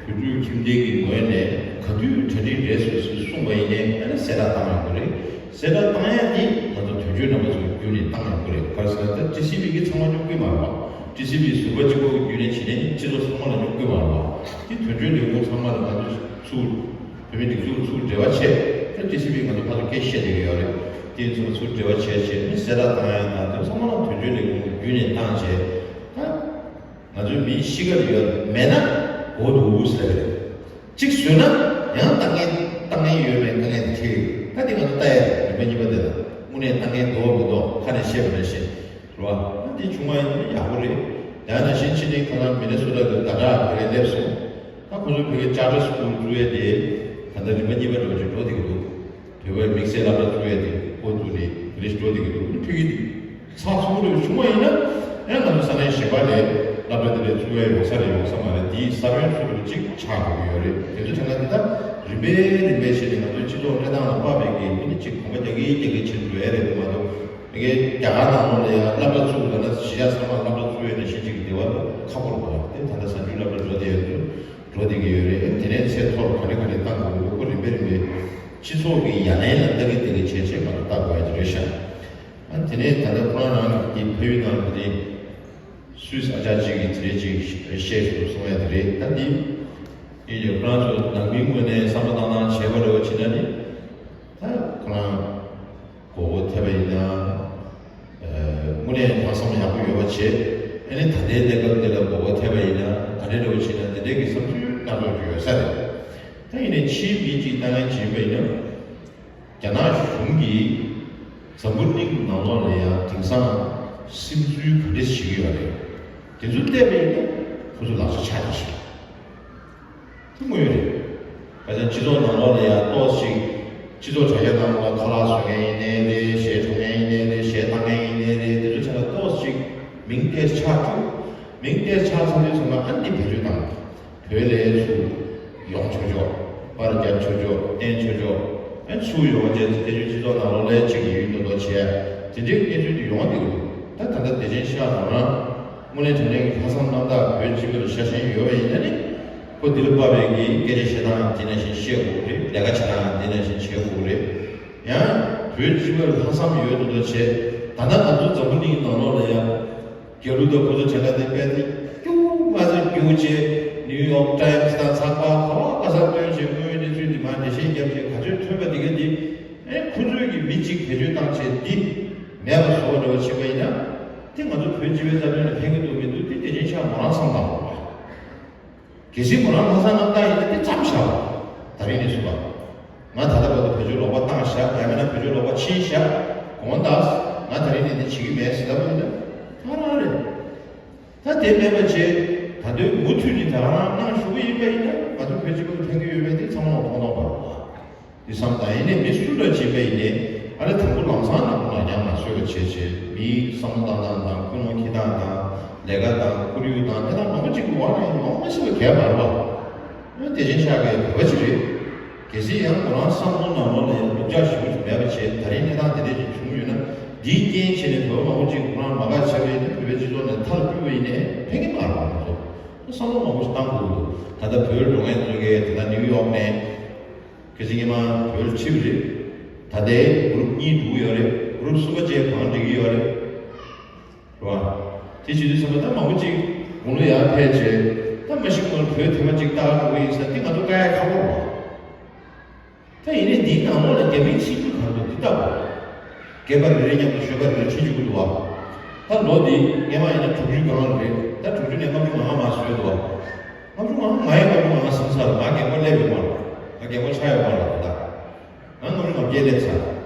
བོད་ཕྲུག་ཁྱིམ་སྡེ་གི་ངོས་ནས་ག་དུས་གྲ་སྒྲིག་རེད་ཟེར་གསུངས་པ་ཡིན་ནའི་ཨ་ནི་གསལ་བསྒྲགས་བཏང་ཡག་དེ་རེད། གསལ་བསྒྲགས་བཏང་ཡག་དེ་ང་ཚོ་དོན་གཅོད་རྣམ་པ་ཚོ་བརྒྱུད་ནས་བཏང་ཡག་དེ་རེད། ག་རེ་ཟེར་ན་ད་ཊི་སི་ཝི་གིས་ཚང་མ་སྙོབ་ཀྱི་མ་རེད་པ། ཊི་སི་ཝི་ཟུར་པ་གཅིག་པོ་གི་བརྒྱུད་ནས་བྱས་ནས་སྤྱི་ཚོགས་ཚང་མ་ལ་སྙོབ་ཀྱི་མ་རེད་པ། དེ་དོན་གཅོད་ལས་ཁུངས་ཚང་མ་ལ་ང་ཚོ་ཚུར་བོད་མི་སྒྲིག་འཛུགས་ཚུར་འབྲེལ་བ་བྱས། ད་ཊི་སི་ཝི་ང་ཚོ་ཕར་ཚུར་སྐད་བཤད་བསྡད་ཀྱི་ཡོད་རེད། དེ་ཚོ་ཚུར་འབྲེལ་བ་བྱས་བྱས་ནས་གསལ་བསྒྲགས་བཏང་ཡག་དང་དེ་ཚང་མ་ལ་དོན་གཅོད་ལས་ཁུངས་བརྒྱུད་ནས་བཏང་བྱས། ད་ང་ཚོའི་མི་གཤིས་ཀ་ལ་ཡོད་མེད་ན་གོ་འདུག་ཟེར་རེད། གཅིག་བཟོས་ན་ཡང་ལྟ་མཁན་ལྟ་མཁན་ཡོད་མེད་དཀའ་ངལ་དེ་འཕྲད་ཀྱི་ད་དེ་ང་ཚོ་ལྟ་ཡག་རེད། རིམ་པ་གཉིས་པ་དེ་ལ་དངོས་གནས་ལྟ་མཁན་འདུག་མི་འདུག་ཁ་ནས་བཤད་པ་ནང་བཞིན་རེད་བ། དེ་བྱུང་བ་ཡིན་ན་ཡག་པོ་རེད། ཡང་ནང་བཞིན་ཕྱི་ནས་ཁ་སང་མི་ནི་སོ་ཊ་གི་ཟླ་གྲགས་དེ་ག་སླེབས་སོང་། ད་ཁོ་ཚོས་ཕ་གིའི་ཅར་ཊར་སི་ཀུལ་བཙུགས་ཡས་དེ་ད་ལྟ་རིམ་པ་གཉིས་པ་འདྲ་བོ་ཅིག་འགྲོ་བསྡད་ཀྱི་འདུག་བོད་པའི་དམིགས་བསལ་སློབ་གྲྭ་བཙུགས་ཡས་དེ་འགོ་བཙུགས་ནས་དེ་འདྲ་ཞིག་འགྲོ་བསྡད་ཀྱི་འདུག་ཕ་གི་དེ་ཚགས་ཚུད་པོ་འདྲ་བྱུང་བ་ཡིན་ན་ཡང་ང་ཚོ་ས་གནས་གཞན་པ་ལས་སློབ་གྲྭ་དེ་འདྲ་བཙུགས་ཡས་ཡོང་ས་རེད་ཡོང་ས་མ་རེད། དེའི་ས་བོན་སུ་འདྲ་བོ་ཅིག་ཆགས་དགོས་ཀྱི་ཡོད་རེད། དེ་ཚོ་དྲན་ན་དེ་ལྟར་རིམ་པས་རིམ་པས་བྱས་ནས་ང་ཚོའི་སྤྱི་ཚོགས་གནས་སྟངས་ལ་དཔག་པའི་གི་མི་ནི་ཅིག་གོམ་པ་རྒྱག་གིན་རྒྱག་གིན་ཕྱིན་འགྲོ་ཡས་རེད་མ་གཏོགས། དེ་གའི་རྒྱ་གར་ནང་ལོགས་ལ་ཡང་སློབ་གྲྭ་བཙུགས་ཡོད་ན་གཞིས་ཆགས་ཚང་མ་སློབ་གྲྭ་བཙུགས་ཡོད་ནས་གཞི་གཅིག་གི་སྡེ་བ་ལ་ཁག་པོ་རེད་པ། དེ་ད་ལྟ་གཟའ་མཇུག་སློབ་གྲྭ་འགྲོ་བསྡད་ཡོད་འདུག་འགྲོ་བསྡད་ཀྱི་ཡོད་རེད། དེ་ནས་ཚད་མཐོར་ག་ནས་ག་ནས་བཏང་དགོས་ཀྱི་འདུག་ཁོ་རིམ་པས་རིམ་པས་སྤྱི་ཚོགས་ཀྱི་ཡ་ལན་ལ་ལྟ་གི་ལྟ་གི་བྱས་བྱས་ང་ཚོ་ལྟ་དགོས་ཡ་ཅིག་རེད་ཤག་ཨ་དེ་ནས་ད་ལྟ་ཁོ་རང་རང་གི་ཕ་ཡུལ་ནང་གི་དེ་སུད་སི་ཨ་ཅག་ཅིག་གིས་དེ་རེད་ཅིག་བཤད་སོང་གསུང་ཡ་དེ་རེད། ད་འདི་ཡིན་ཡང་ཁོ་རང་ཚོ་ནང་མིའི་ངོས་ནས་བསམ་བློ་བཏང་སྟངས་བྱས་པ་འདྲ་བོ་བྱས་ན་ནི། ད་ཁོ་རང་མགོ་སྐོར་ཐེབས་པ་ཡིན་ན། ཨ་དངོས་གནས་ལྷག་བསམ་ཡག་པོ་ཡོད་པ་བྱས། ཨ་ནི་ད་ལྟའི་གནས་སྐབས་འདི་ལ་མགོ་སྐོར་ཐེབས་པ་ཡིན་ན་ག་འདྲ་འདྲ་བོ་བྱས་ན་འདི་འདྲའི་གི་བསམ་ཚུལ་བཏང་ཆོག་རྒྱུ་ཡོད་ས་རེད། ད་ཡིན་ནའི་ཕྱིའི་མི་གཅིག་ལྟ་མཁན་བྱས་པ་ཡིན་ན། རྒྱ་ནག་གཞུང་གིས་འཛམ་བུ་གླིང་ནང་ལོགས་ལ་ཡང་དེང་སང་སིམ་འཛུལ་ག་འདྲས་བྱེད་ཀྱི་ཡོད་རེད། དེ་ཚོ་བལྟས་པ་ཡིན་ན་ཁོ་ཚོ་ལག་ཆ་ཆག་ཀྱི་ཤག་དེ་དངོས་ཡོད་རེད། ད་ཆ་སྤྱི་ཚོགས་ནང་ལོགས་ལ་ཡང་ཏོག་ཙམ་ཅིག་སྤྱི་ཚོགས་དྲ་རྒྱ་ནང་ལ་ཁ་ལག་བཟོ་མཁན་ཡིན་ནའི་རེད། གཞས་འཁྲབ་མཁན་ཡིན་ནའི་རེད། གཞས་བཏང་མཁན་ཡིན་ནའི་རེད། དེ་ཚོ་ཆ་ལ་ཏོག་ཙམ་ཅིག་མིང་ཏོག་ཙམ་ཆག་བཅུག་མིང་ཏོག་ཙམ་ཆག་ཚར་དུས་ཚང་མ་ཨ་ནི་བེད་སྤྱོད་བཏང་། བོད་ལ་ཚུར་ཡོང་ཆོག་ཆོག་པར་རྒྱབ་ཆོག་ཆོག་བསྟན་ཆོག་ཆོག་ཨ་ཚུར་ཡོང་བྱས་ཏེ་བཙན་བྱོལ་སྤྱི་ཚོགས་ནང་ལོགས་ལ་ཅིག་ཡིན་མདོག་མདོག་བྱས་དེ་འདྲའི་གནས་ཚུལ་དེ་ཡོང་བསྡད་ཀྱི་འདུག་ད་ད་ལྟ་བདེ་ཆེན་ཤག་མོ་རང་དངོས་གནས་དྲང་གནས་ཀྱི་ལྷག་བསམ་རྣམ་དག་བོད་སྤྱི་པ་ལ་ཤ་ཞེན་ཡོད་པ་ཡིན་ན་ནི། ཁོ་འདི་ལ་དཔག་པའི་གི་སྐད་ཆ་བཤད་སྟངས་དེ་ནང་བཞིན་བཤད་དགོས་ཀྱི་རེད། ལས་ཀ་བྱེད་སྟངས་དེ་ནང་བཞིན་བྱེད་དགོས་ཀྱི་རེད། ཡང་བོད་སྤྱི་པ་ལ་ལྷག་བསམ་ཡོད་མདོག་མདོག་བྱས། ད་ལྟ་ང་ཚོ་འཛམ་བུ་གླིང་ནང་ལོགས་ལ་ཡང་རྒྱ་ལོ་དང་ཁོ་ཚོ་བྱེད་ཀ་དེ་དཔེ་དེ་སྐྱུག་མ་ཚད་སྐྱུག་བྱས། ནིའུ་ཡོག་ཊའིམ་སི་དང་ཚགས་པར་ག་བ་ག་ས་བཏོན་བྱས་དངོས་ཡོད་གནས་ཚུལ་འདི་མར་འགྲེལ་བཤད་བརྒྱབ་བྱས་ག་ཚོད་ཐོན་པ་དེ་ག་དེ་ཨེ་ཁོ་ཚོའི་གི་མི་གཅིག་བེད་སྤྱོད་བཏང་བྱས་འདི་མེད་པ་བཟོ་བ་འདྲ་བ་བྱེད་པ་ཡིན་ན། དེ་ང་ཚོ་བོད་སྤྱི་པའི་རྩ་དོན་ལ་ཕན་གི་འདུག་མི་འདུག་དེ་བདེ་ཆེན་ཤག་མོ་རང་བསམ་བློ་བཏང་དགོས་པ། གལ་སྲིད་མོ་རང་ལྷག་བསམ་རྣམ་དག་ཡིན་ན་དེ་བརྩམས་བཞག་ད་རིང་ནས་བཟུང་བ། ང་ད་ལྟ་བར་དུ་བེད་སྤྱོད་ལོག་པ་བཏང་བཞག་ཡང་མིན་ན་བེད་སྤྱོད་ལོག་པ་ཕྱིན་བཞག་དགོངས་དག་ང་ད་རིང་ནས་འདི་བྱེད་ཀྱི་མེད་ཟེར་ལབ་པ་ཡིན་ན་ད་རང་རེད། ད་དེ་མེད་པ་བྱས། ད་དུང་མུ་མཐུད་ནས་ད་རང་གནང་ཞུ་གི་ཡིན་པ་ཡིན་ན་ང་ཚོ་བོད་སྤྱི་པ་ལ་ཕན་གྱི་ཡོད་མེད་དེ་ཚང་མ་མཐོང་མཐོང་པ་རེད། དེ་བསམ་དང་ཡིན་ནའི་མི་སུ་འདྲ་བྱེད་པ་ཡིན་ནའི་ཨ་ནི་དང་པོ་ལམ་སང་ནང་ཁོ་ན་ཉམས་ལ་སོས་པ་བྱས་བྱས་མིའི་བསམ་བློ་བཏང་སྟངས་དང་ཀུན་སློང་འཁྱེར་སྟངས་དང་ལས་ཀ་དང་ཁོར་ཡུག་དང་དེ་དག་མང་པོ་ཅིག་གི་འོག་ནས་ཡོང་མ་སྲིད་པ་གས་མ་རེད་པ། ཨ་ནི་དེ་བཞིན་ཤག་གི་བོད་པ་ཅིག་རེད། གལ་སྲིད་ཡང་ཁོ་རང་བསམ་བློ་ནང་ལོགས་ལ་ཡང་སྡུག་ཅག་ཞེ་པོ་ཅིག་མེད་པ་བྱས་ད་རིང་གནས་སྟངས་དེ་འདྲས་ཅིག་བྱུང་ཡོད་ན་འདིའི་རྐྱེན་བྱས་ནས་བོད་པ་མང་པོ་ཅིག་ཁོ་རང་མ་དགའ་བྱས་པ་ཡིན་ན་བོད་པའི་སྤྱི་ཚོགས་ནས་མཐར་ཕུད་པ་ཡིན་ནའི་ཕན་གྱི་མ་རེད་པ། ང་ཚོ་བསམ་བློ་མང་པོ་ཞིག་བཏང་དགོས་ཀྱི་འདུག་ད་ལྟ་བོད་འགྲོ་མཁན་ཚོ་གིས་ད་ལྟ་ནིའུ་ཡོག་ནས་ཁ་སང་ཉི་མ་བོད་ཁྲིད་པ་རེད། ད་ལྟའི་གུ་རུབ་གཉིས་འགྲོ་གི་ཡོད་རེད། གུ་རུབ་གསུམ་པ་བཅས་གང་འགྲིག་གི་ཡོད་རེད། རེད་བ། དེ་བྱེད་དུས་ཚང་མ་ད་མང་པོ་ཅིག་དགུང་ལོ་ཡར་ཕེབས་བྱས་ད་མ་གཞི་ཁོང་བོད་ཐེངས་མ་གཅིག་ལྟ་ག་འགྲོ་གི་ཡིན་ཟེར་འདི་ང་ཚོ་དཀའ་ཡ་ཁག་པོ་རེད་བ། ད་ཡིན་ནའི་འདིའི་ནང་ལོགས་ལ་རྒྱ་མིའི་ཆིངས་ཡིག་གང་འདུག་འདི་ལྟ་བུ། སྐེད་པ་རེ་རེ་མཉམ་དུ་ཞོལ་པ་རེ་རེ་ཁྲིད་འཇུག་གི་འདུག་བ། ད་ལོ་འདི་སྔས་མ་ཡིན་ན་དྲུག་ཅུ་གང་རེད། ད་དྲུག་ཅུ་ནས་ལྔ་བཅུ་ང་ལྔ་མར་བཟོས་འདུག་བ། ལྔ་བཅུ་ང་ལྔ་ང་ཡི་ལྔ་བཅུ་ང་ལྔ་ཟིན་ཚར། ང་རྒན་པ་སླེབས་ཡོད་མ་རེད། ང་རྒན་པ་ཆགས་ཡོད་མ་རེད་ད། ང་ལྔ་བཅུ་ང་བརྒྱད་སླེབས་ཚར།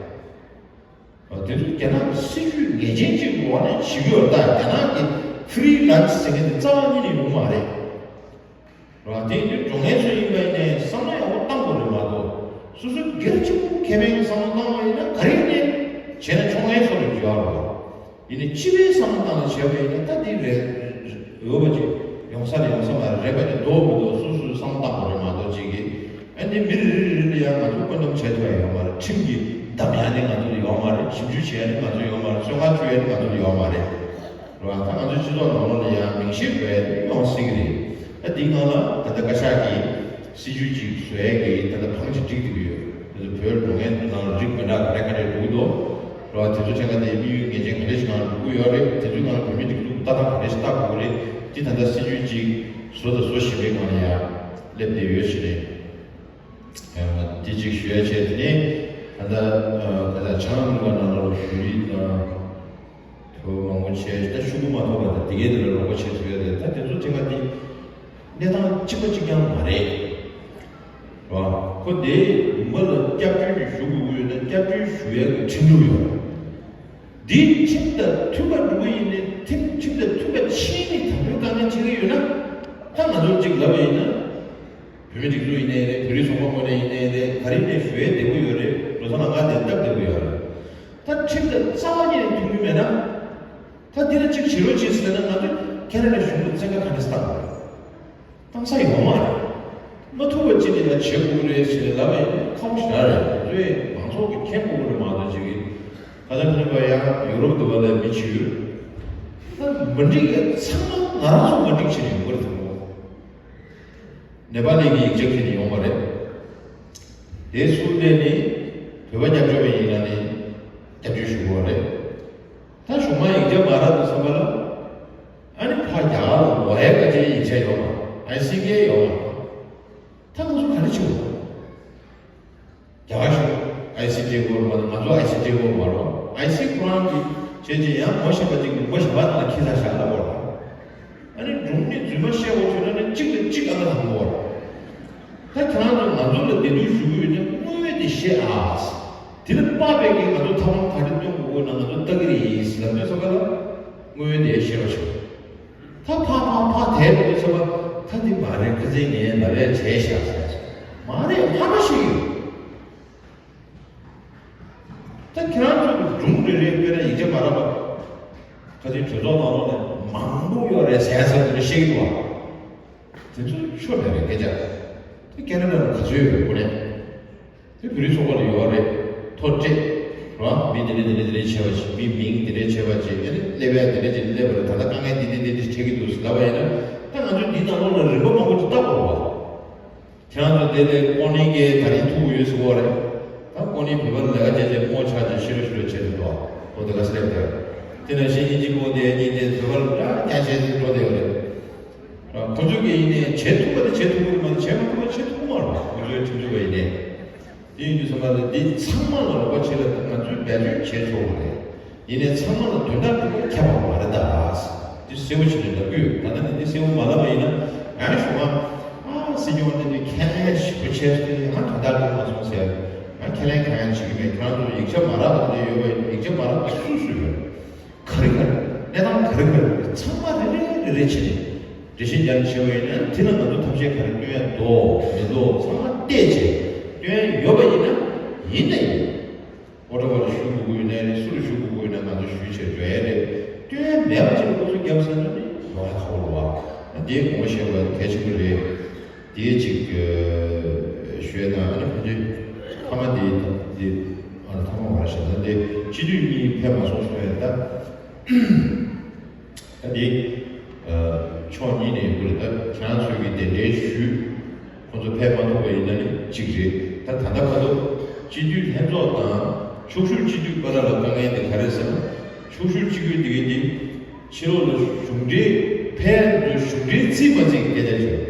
དེ་ཚོ་རྒྱ་ནག་གི་སྲིད་ཇུས་ངེས་ཅན་གཅིག་འོག་ནས་བྱེད་ཀྱི་ཡོད་རེད། ད་རྒྱ་ནག་གི་ཧྥི་རི་ལན་སི་ཟེར་མཁན་དེ་རྩ་བ་ཉིད་ནས་ཡོང་མ་རེད། རེད་བ། དེ་ཡིན་དུས་འགྲོ་མཁན་ཚོ་ཡིན་པ་ཡིན་ནའི་བསམ་བློ་ཡག་པོ་བཏང་དགོས་རེད་མ་གཏོགས་སོ་སོའི་སྒེར་གཅིག་པུ་ཁེ་ཕན་གྱི་བསམ་བློ་བཏང་བ་ཡིན་ན་ག་རེ་ཡིན་ནའི་བྱས་ན་ཆོག་མཁན་ཚོ་ལ་འགྱུར་བ་རེད་བ། ཡིན་ནའི་སྤྱི་པའི་བསམ་བློ་བཏང་ནས་བྱས་པ་ཡིན་ན་ད་འདི་རེད། འོས་པ་ཅིག་ཡོང་ས་རེད་ཡོང་ས་མ་རེད། རེད་པ་ནི་འདོགས་མི་འདོགས་སོ་སོའི་བསམ་བློ་བཏང་དགོས་རེད་མ་གཏོགས་ཅིག་གིས། ཨ་ནི་མི་རེ་རེ་རེ་ལ་ཡང་ང་ཚོ་བཀོད་འདོམས་བྱས་ཐུབ་ཡ་ཡོད་མ་རེད། ཁྲིམས་ཀྱིས་བསྡམས་ཡ་ནི་ང་ཚོ་ལ་ཡོད་མ་རེད། ཞིབ་འཇུག་བྱེད་ཡ་ནི་ང་ཚོ་ཡོད་མ་རེད། བཙོན་ཁང་བཅུག་ཡ་ནི་ང་ཚོ་ལ་ཡོད་མ་རེད། རེད་བ། ད་ང་ཚོའི་སྤྱི་ཚོགས་ནང་ལོགས་ལ་ཡང་མིང་གཞིར་འགྲོ་ཡ་ནི་ཡོང་སྲིད་ཀྱི་རེད། ད་འདི་སྒང་ལ་ད་ལྟ་བཀའ་ཤག་གིས་སྲིད་ཇུས་ཅིག་བཟོ་ཡ་གི་ད་ལྟ་འཕང་ཅིག་སྒྲིག་བསྡད་ཀྱི་ཡོད། ད་ལྟ་བོད་འགྲོ་མཁན་ཚོ་ནང་ལ་རིགས་མི་འདྲ་ག་རེ་ག་རེ་འགྲོ་གི་འདུག་རེད་བ། དེ་ཚོ་ཐད་ཀ་དེ་དམིགས་ཡུལ་ངེས་ཅན་ག་འདྲ་ཞིག་ནང་འགྲོ་གི་ཡོད་རེད། དེ་ཚོའི་ནང་ལ་བོད་མི་སྒྲིག་འཛུགས་ལྟ་སྟངས་ག་འདྲ་ཞིག་ལྟ་དགོས་ཀྱི་རེད། དེ་ད་ལྟ་སྲིད་ཇུས་ཅིག་བཟོ་དང་བཟོ་བཞིན་པའི་སྒང་ལ་ཡང་སླེབས་བསྡད་ཡོད་ཞེས་ནས། ཨ་དེ་གཅིག་ཞུ་ཡ་བྱས། དེ་ནས་ད་ལྟ་ཨ་ག་ད་བྱང་ཨ་མི་རི་ཀ་ནང་ལ་ཞུ་ཡིག་དང་། དོ་མང་པོ་བྱས། ད་ཤོག་གུ་མ་ཐོབ་པ་དང་དེ་གའི་དེ་ལ་རོགས་པ་བྱེད་ཐུབ་ཡ་རེད། ད་དེ་ཚོ་དེ་ག་དེ་གནས་སྟངས་གཅིག་པ་གཅིག་རྐྱང་མ་རེད། རེད་བ། ཁོ་དེ་མི་ལ་སྐྱབས་བཅོལ་གྱི་ཞུ་དགོས་ཀྱི་ཡོད་ན་སྐྱབས་བཅོལ་ཞུ་ཡ་གི་ཁྲིམས་ལུགས་ཡོད། འདི་ཁྲིམས་དང་མཐུན་པ་འགྲོ་གི་ཡིན་ནའི་ཁྲིམས་ཁྲིམས་དང་མཐུན་པ་ཕྱིན་ནས་དམ་དཔོན་བཀའ་ངལ་འཁྱེར་གི་ཡོད་ན། ད་ང་ཚོར་གཅིག་ལབ་པ་ཡིན་ན། བོད་མི་སྒྲིག་འཛུགས་ཡིན་ནའི་རེད། བོད་རིགས་ཚོགས་པ་ངོས་ནས་ཡིན་ནའི་རེད། ག་རེ་ནས་ཞུ་ཡས་བདེ་པོ་ཡོད་རེད། འགྲོ་སོང་ལ་ང་དེ་སྟབས་བདེ་པོ་ཡོད་རེད། ད་ཁྲིམས་དང་རྩ་བ་ཉིད་ནས་མཐུན་གྱི་མེད་ན། ད་འདི་ལ་གཅིག་བྱེད་རོགས་བྱེད་ཟེར་ན་ང་ཚོས་ཁེ་ན་ཌ་གཞུང་ལ་བཙན་བཀའ་ག་འདྲས་བཏང་དགོས་རེད། བཏང་ས་ཡོད་མ་རེད། མ་ཐུབ་པ་ཅི་ནས་ཡང་བྱེད་དགོས་རེད་ཟེར་ནས་ལབ་པ་ཡིན་ན་ཁག་པོ་ཞེ་དྲག་རེད། ང་ཚོས་མང་ཚོགས་ཀྱིས་མཁྱེན་དགོས་རེད་མ་གཏོགས་ཅིག་གིས། ཁ་སང་ཁ་ཉིན་པ་ཡང་ཡུ་རོབ་འདི་པ་ལ་མི་བྱེད་ཡོད། ད་མ་འགྲིག་ཡ་ཚང་མ་ང་རང་ཚོ་མ་འགྲིག་བྱས་ནས་ཡོང་གི་རེད་དང་པོ། ནེ་པ་ལི་གི་ཡིག་ཆ་ཁྱེར་ནས་ཡོང་བ་རེད། དེ་སུ་ལས་ནི་བོད་པ་སྐྱབས་བཅོལ་བ་ཡིན་ན་ནི་སྐྱབས་བཅོལ་ཞུ་དགོས་རེད། ད་གཞུང་མང་ཡིག་ཆ་མ་རག་འདུག་བསམ་པ་ལ། ཨ་ནི་ཕ་རྒྱ་གར་ལ་ལོག་ཡ་ག་ཅིག་ཡིག་ཆ་ཡོད་མ་རེད། ཨའི་སི་ཀེ་ཡོད་མ་རེད། ད་ང་ཚོ་ག་རེ་བྱེད་དགོས་རེད། རྒྱ་གར་གཞུང་ཨའི་སི་ཀེ་དགོས་མ་རེད། ང་ཚོ་ཨའི་སི་ཀེ་དགོས་མ་རེད། ཨའི་སི་ཁོ་རང་གི་བྱས་རྗེས་ཡང་ངོ་ཤེས་པ་ཅིག་ལུང་པ་གཞན་པ་ནང་ལ་ཁྱེར་ས་བཞག་ལབ་དགོས་རེད། ཨ་ནི་སྒྲུང་ནི་རྫུན་མ་བཤད་དགོས་བྱུང་ན་ནི་གཅིག་ལ་གཅིག་ཨ་ལ་དང་པོ་རེད། ད་ཁྱེད་རང་ཚོ་ང་ཚོ་ལ་བདེ་སྡུག་ཞུ་གི་ཡོད་ན་དངོས་ཡོད་དེ་བཤད་ཨ། དེ་ལ་དཔག་པའི་གི་ང་ཚོ་ཐབས་ལམ་ག་རེ་སྟོན་དགོས་དགོས་ན་ང་ཚོ་ལྟ་གི་རེད་ལབ་དུས་ཙམ་པ་ལ་དངོས་ཡོད་དེ་ཤེས་རོགས་བྱུང་། ད་ཕ་ཕ་ཕ་དེ་ལ་དུས་ཙམ་པ་ད་འདི་མ་རེད། ཁ་སང་ངས་ལབ་ཡ་བྱས་ཤག་ཟེར། མ་རེད། ཕ་མ་ཞིག་ཡོད། ད་ཁྱེད་རང་ཚོ་གི་སྒྲུང་རེ་རེ་དཔེར་ན་ཡིག་ཆ་མ་རག་པ། ཁ་སང་གྲོས་ཚོགས་ནང་ལོགས་ནས་མང་པོ་ཡོད་རེད་ཟེར་ཟེར་དེ་འདྲ་བཤད་ཀྱི་འདུག་བ། དེ་ཚོ་ཆོ་མེད་པའི་སྐད་ཆ། དེ་ཁེ་ན་ཌ་ལ་ག་ཚོད་ཡོད་རེད་དངོས་གནས། དེ་བོད་རིགས་ཚོགས་པ་ལ་ཡོད་རེད། ཐོ་སྤྲད། རོ། མི་དེ་འདྲ་དེ་འདྲ་དེ་འདྲ་བྱས་པ་ཞིག་མི་མིང་དེ་འདྲ་བྱས་པ་ཅིག་ཨ་ནི་སླེབས་ཡ་དེ་འདྲ་ཅིག་སླེབས་པ་རེད། ད་ལྟ་དཀའ་ངལ་འདི་འདི་འདི་འདི་འཕྲད་ཀྱི་འདུག་ཟེར་ལབ་པ་ཡིན་ན། ད་ང་ཚོས་འདིའི་ནང་ལོགས་ལ་རིམ་པ་མང་པོ་ཅིག་བལྟ་དགོས་རེད་བ། ཁྱེད་རང་ཚོ་དེ་ལས་ཀོ་ནི་གེ་ད་རིང་ཐུག་གི་ཡོད་ཟེར་བ་རེད། ད་ཀོ་ནི་བོད་པ་ལ་ལས་ཀ་བྱས་བྱས་རྨོ་ཆགས་བྱས་ཤི་རོ་ཤི་རོ་བྱས་ཏེ་འདུག་ཨོ་དེ་ག་ཚོད་རེད་དེ། དེ་ནང་བཞིན་ཨིན་ཇི་པོ་དེ་གཉིས་དེ་བོད་པ་ལ་ཀྱང་བྱས་ཏེ་འགྲོ་བསྡད་ཡོད་རེད། ཁོ་ཚོ་གིས་ཡིན་ནའི་བྱེད་ཐུབ་པ་དེ་བྱེད་ཐུབ་ཀྱི་མ་རེད། བྱེད་མ་ཐུབ་པ་བྱེད་ཐུབ་ཀྱི་མ་རེད། ཁོ་ཚོའི་ཁྲིམས་རྩོད་པ་ཡིན་ནའི། དེ་ཡིན་དུས་ཙམ་པ་ལ་འདི་ཚང་མ་ལ་རོགས་པ་བྱེད་ལ་ང་ཚོས་འབད་བརྩོན་བྱས་ཆོག་གི་རེད། ཡིན་ནའི་ཚང་མ་ལ་དོན་དག་འདི་ཁྱབ་པ་མ་རེད་ད། འདི་གསལ་པོ་བྱས་ནས་ལབ་ཀྱི་ཡོད། ད་ལྟ་ནས་འདི་གསལ་པོ་མ་ལབ་པ་ཡིན་ན་ཡང་ཞུ་བ། ཨ་སྲིད་སྐྱོང་འདི་འདི་ཁས་ལེན་ཞིབ་པོ་བྱས་ཏེ་ཡང་དོན་དག་འདི་མ་སོང་ཟེར། ཡང་ཁས་ལེན་གང་ཡང་བྱེད་ཀྱི་མེད། ཁྱེད་རང་ཚོ་ཡིག་ཆ་མ་རག་པ་དེ་འདྲ་ཡོད་པ་ཡིན་ན་ཡིག་ཆ་མ་རག་པ་སུ་སུ་ཡོད། ག་རེ་ག་རེ། གནས་སྟངས་ག་རེ་ག་རེ་ཚང་མ་རེ་རེ་རེ་རེ་བྱས་ནས་འགྲེལ་བཤད་རྒྱག་ནས་བྱས་པ་ཡིན་ན་དེ་ལ་ང་ཚོ་ཐབས་ཤེས་ག་རེ་སྟོན་ཡ་འདུག་མི་འདུག་ཚང་མ་བལྟས་བྱས་སྟོན་ཡ་ཡོད་པ་ཡིན་ན་ཡིན་ད་ཡིན། ཨོ་ཊོ་བ་ལ་ཞུ་དགོས་ཀྱི་ཡོད་ན་རེད། སུ་ལ་ཞུ་དགོས་ཀྱི་ཡོད་ན་ང་ཚོ་ཞུས་བྱས་འགྲོ་ཡ་རེད། སྟོན་ཡ་མེད་པ་ཅིག་ལ་ཁོ་ཚོ་རྒྱབ་ཟེར་ན་ནི་ཡོང་ཡ་ཁག་པོ་རེད་བ། དེའི་དགོངས་པ་བཞེས་དགོས་ཡ་གལ་ཆེན་པོ་རེད། དེའི་གཅིག་ཞུས་དང་ཨ་ནི་ཕལ་ཆེར་ཐ་མ་དེ་དེ་ཨ་ཐ་མ་མ་རེད་ཤག་ད་དེ་སྤྱི་འཐུས་གཉིས་ཕེབས་མ་སོང་གསུང་ཡ་ད། ད་དེ་ཕྱོགས་གཉིས་ནས་ཡོང་གི་རེད། ད་ཁྱེད་རང་ཚོས་ཀྱི་གདན་འདྲེན་ཞུས་ཁོང་ཚོ་ཕེབས་མ་ཐུབ་པ་ཡིན་ན་ནི་གཅིག་རེད། ད་ད་ལྟ་བར་དུ་སྤྱི་འཐུས་ལྷན་ཚོགས་དང་ཕྱོགས་བཞུགས་སྤྱི་འཐུས་བར་ལ་དཀའ་ངལ་དེ་ག་རེ་ཟེར་ན། ཕྱོགས་བཞུགས་སྤྱི་འཐུས་དེ་གའི་དེ་ཕྱི་ལོགས་ལ་གཞུང་འབྲེལ་ཕེབས་ཡ་གཞུང་འབྲེལ་རྩིས་མ་རྩིས་ཀྱི་སྐད་ཆ་ཞིག་རེད།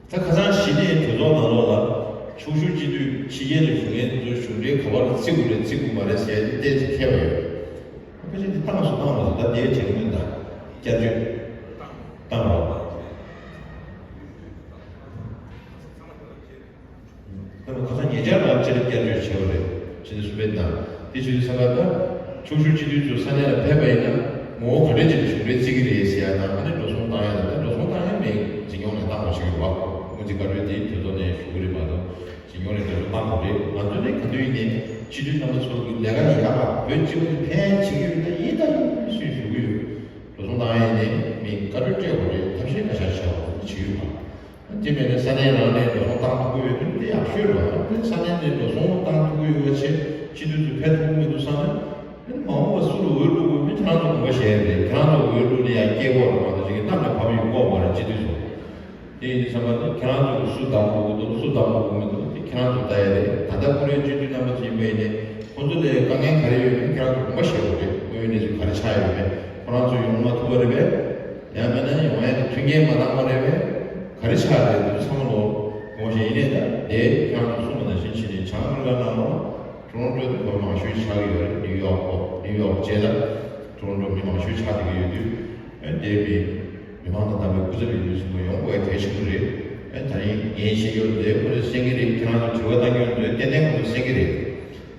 ད་ཁ་སང་གཞི་ནས་གྲོས་ཚོགས་ནང་ལོགས་ལ་ཕྱོགས་བཞུགས་སྤྱི་འཐུས་ཕྱི་རྒྱལ་ལ་བཞུགས་མཁན་དེ་ཚོའི་གཞུང་འབྲེལ་ག་པར་ལ་བརྩི་དགོས་རེད་བརྩི་དགོས་མ་རེད་ཟེར་ཡ་དེ་ཏོག་ཙམ་ཁྱད་པར་ཡོད། ཕལ་ཆེར་འདི་བཏང་སོང་བཏང་མ་སོང་ད་དེའི་དྲན་གྱི་མི་འདུག་བསྐྱར་བཅོས་བཏང་རོགས། ད་ཁ་སང་ཉེ་ཆར་ལ་ཅི་རིགས་བསྐྱར་བཅོས་བྱས་པ་རེད། ཕྱི་ཟླ་གསུམ་པའི་ནང་དེ་བྱེད་དུས་ས་ག་ད་ཕྱོགས་བཞུགས་སྤྱི་འཐུས་ཚོ་ས་གནས་ལ་ཕེབས་པ་ཡིན་ན་ངོ་བོ་ག་འདྲ་ཅིག་ལ་གཞུང་འབྲེལ་བརྩི་གི་རེད་ཟེར་ཡ་དང་ཨ་ནི་འགྲོ་སོང་བཏང་ཡ་དང་ད་འགྲོ་སོང་བཏང་ཡ་མེད་འཛིན་སྐྱོང་ནས་བཏང་བ་ཞིག་རེད་བ། སྔོན་རྩིས་བཀའ་འཁྲོལ་དེའི་གྲོས་ཚོགས་ནས་ཞུ་གི་རེད་མ་གཏོགས་འཛིན་སྐྱོང་ནས་འགྲོ་སོང་བཏང་དགོས་རེད། ང་ཚོ་ནས་ག་དུས་ཡིན་ནའི་སྤྱི་འཐུས་རྣམ་པ་ཚོ་གི་ལས་ཀ་ཡག་པ་བོད་སྤྱི་པ་དེ་ཕན་བྱེད་ཀྱི་ཡོད་ན་ཡིན་ད་ཡིན་ཞེས་ཞུ་གི་ཡོད། འགྲོ་སོང་བཏང་ཡ་ཡིན་ནའི་མི་བཀའ་འཁྲོལ་སྤྲད་དགོས་རེད། ཐབས་ཤེས་ག་ཤར་བྱ་དགོས་རེད་བྱེད་ཀྱི་ཡོད་པ། དེ་མིན་ནས་ས་གནས་རང་ནས་འགྲོ་སོང་བཏང་ཐུབ་ཀྱི་ཡོད་དུས་དེ་ཡག་ཤོས་རེད་བ། དེ་ས་གནས་ནས་འགྲོ་སོང་བཏང་ཐུབ་ཀྱི་ཡོད་པ་བྱས་སྤྱི་འཐུས་ཚོ་ཕེབས་ཐུབ་ཀྱི་མི་འདུག་བསམ་ན། དེ་མ་འོངས་པ་སུ་ལ་འོས་བླུག་དགོས་མིན་ཁྱེད་རང་ཚོ་དགོངས་པ་བཞེས་ཡ་རེད། ཁྱེད་རང་ཚོ་འོས་བླུག་ནས་ཡང་སྐྱེ་དགོས་རེད་མ་གཏོགས་ཅིག་གི་གནམ་ནས་བབས་ཡོང་ཀྱི་མ་རེད་སྤྱི་འཐུས་ཚོ། དེ་ཡིན་དུས་ཙམ་པ་དེ་ཁྱེད་རང་ཚོ་གི་སུ་བདམས་དགོས་ཀྱི་འདུག་སུ་བདམས་དགོས་ཀྱི་མི་འདུག་དེ་ཁྱེད་རང་ཚོ་ལྟ་ཡ་རེད། ད་ལྟ་ཁོ་རའི་སྤྱི་འཐུས་རྣམ་པ་ཚོ་ཡིན་པ་ཡིན་ནའི་ཁོང་ཚོ་ལ་དཀའ་ངལ་ག་རེ་ཡོད་མེད་ཁྱེད་རང་ཚོ་དགོངས་པ་བཞེས་དགོས་རེད། དངོས་ཡོད་གནས་ཚུལ་ག་རེ་ཆགས་ཡོད་མེད་ཁོ་རང་ཚོ་ཡོང་མ་ཐུབ་པ་རེད་པས། ཡང་མིན་ན་ཡོང་ཡ་གི་མཐུན་རྐྱེན་མ་འདང་བ་རེད་པས། ག་རེ་ཆགས་རེད་འདུག་ཚང་མ་ལོ་དགོངས་བཞེས་ཡིན་ནའི་ད་དེ་ཁྱེད་རང་ཚོ་གསུངས་པ་ནང་བཞིན་བྱས་ནས་བྱང་ཨ་མི་རི་ཀ་ནང་ལོགས་ཊོ་རོན་ཊོ་དེ་བོད་མང་ཤོས་ཆགས་ཀྱི་ཡོད་རེད། ནིའུ་ཡོག་གོ་ནིའུ་ཡོག་བཅས་ལ་ཊོ་རོན་ཊོ་མི་མང་ཤོས་ཆགས་བསྡད་ཀྱི་ཡོད་དུས་ཨ་དེ་མི་མི་མང་དང་འདམ་པའི་སྐུ་ཚབ་ཡིན་དུས་ཚང་མ་ཡོང་དགོས་ཡ་གལ་ཆེན་པོ་རེད། ཨ་ད་རིང་ངས་བཤད་ཡོད་དེ་ཁོ་ཚོས་གསན་གྱི་རེད། ཁྱེད་རང་ཚོ་དྲི་བ་བཏང་གི་ཡོད་དེ་ཏན་ཏན་ཁོ་ཚོས་གསན་གྱི་རེད།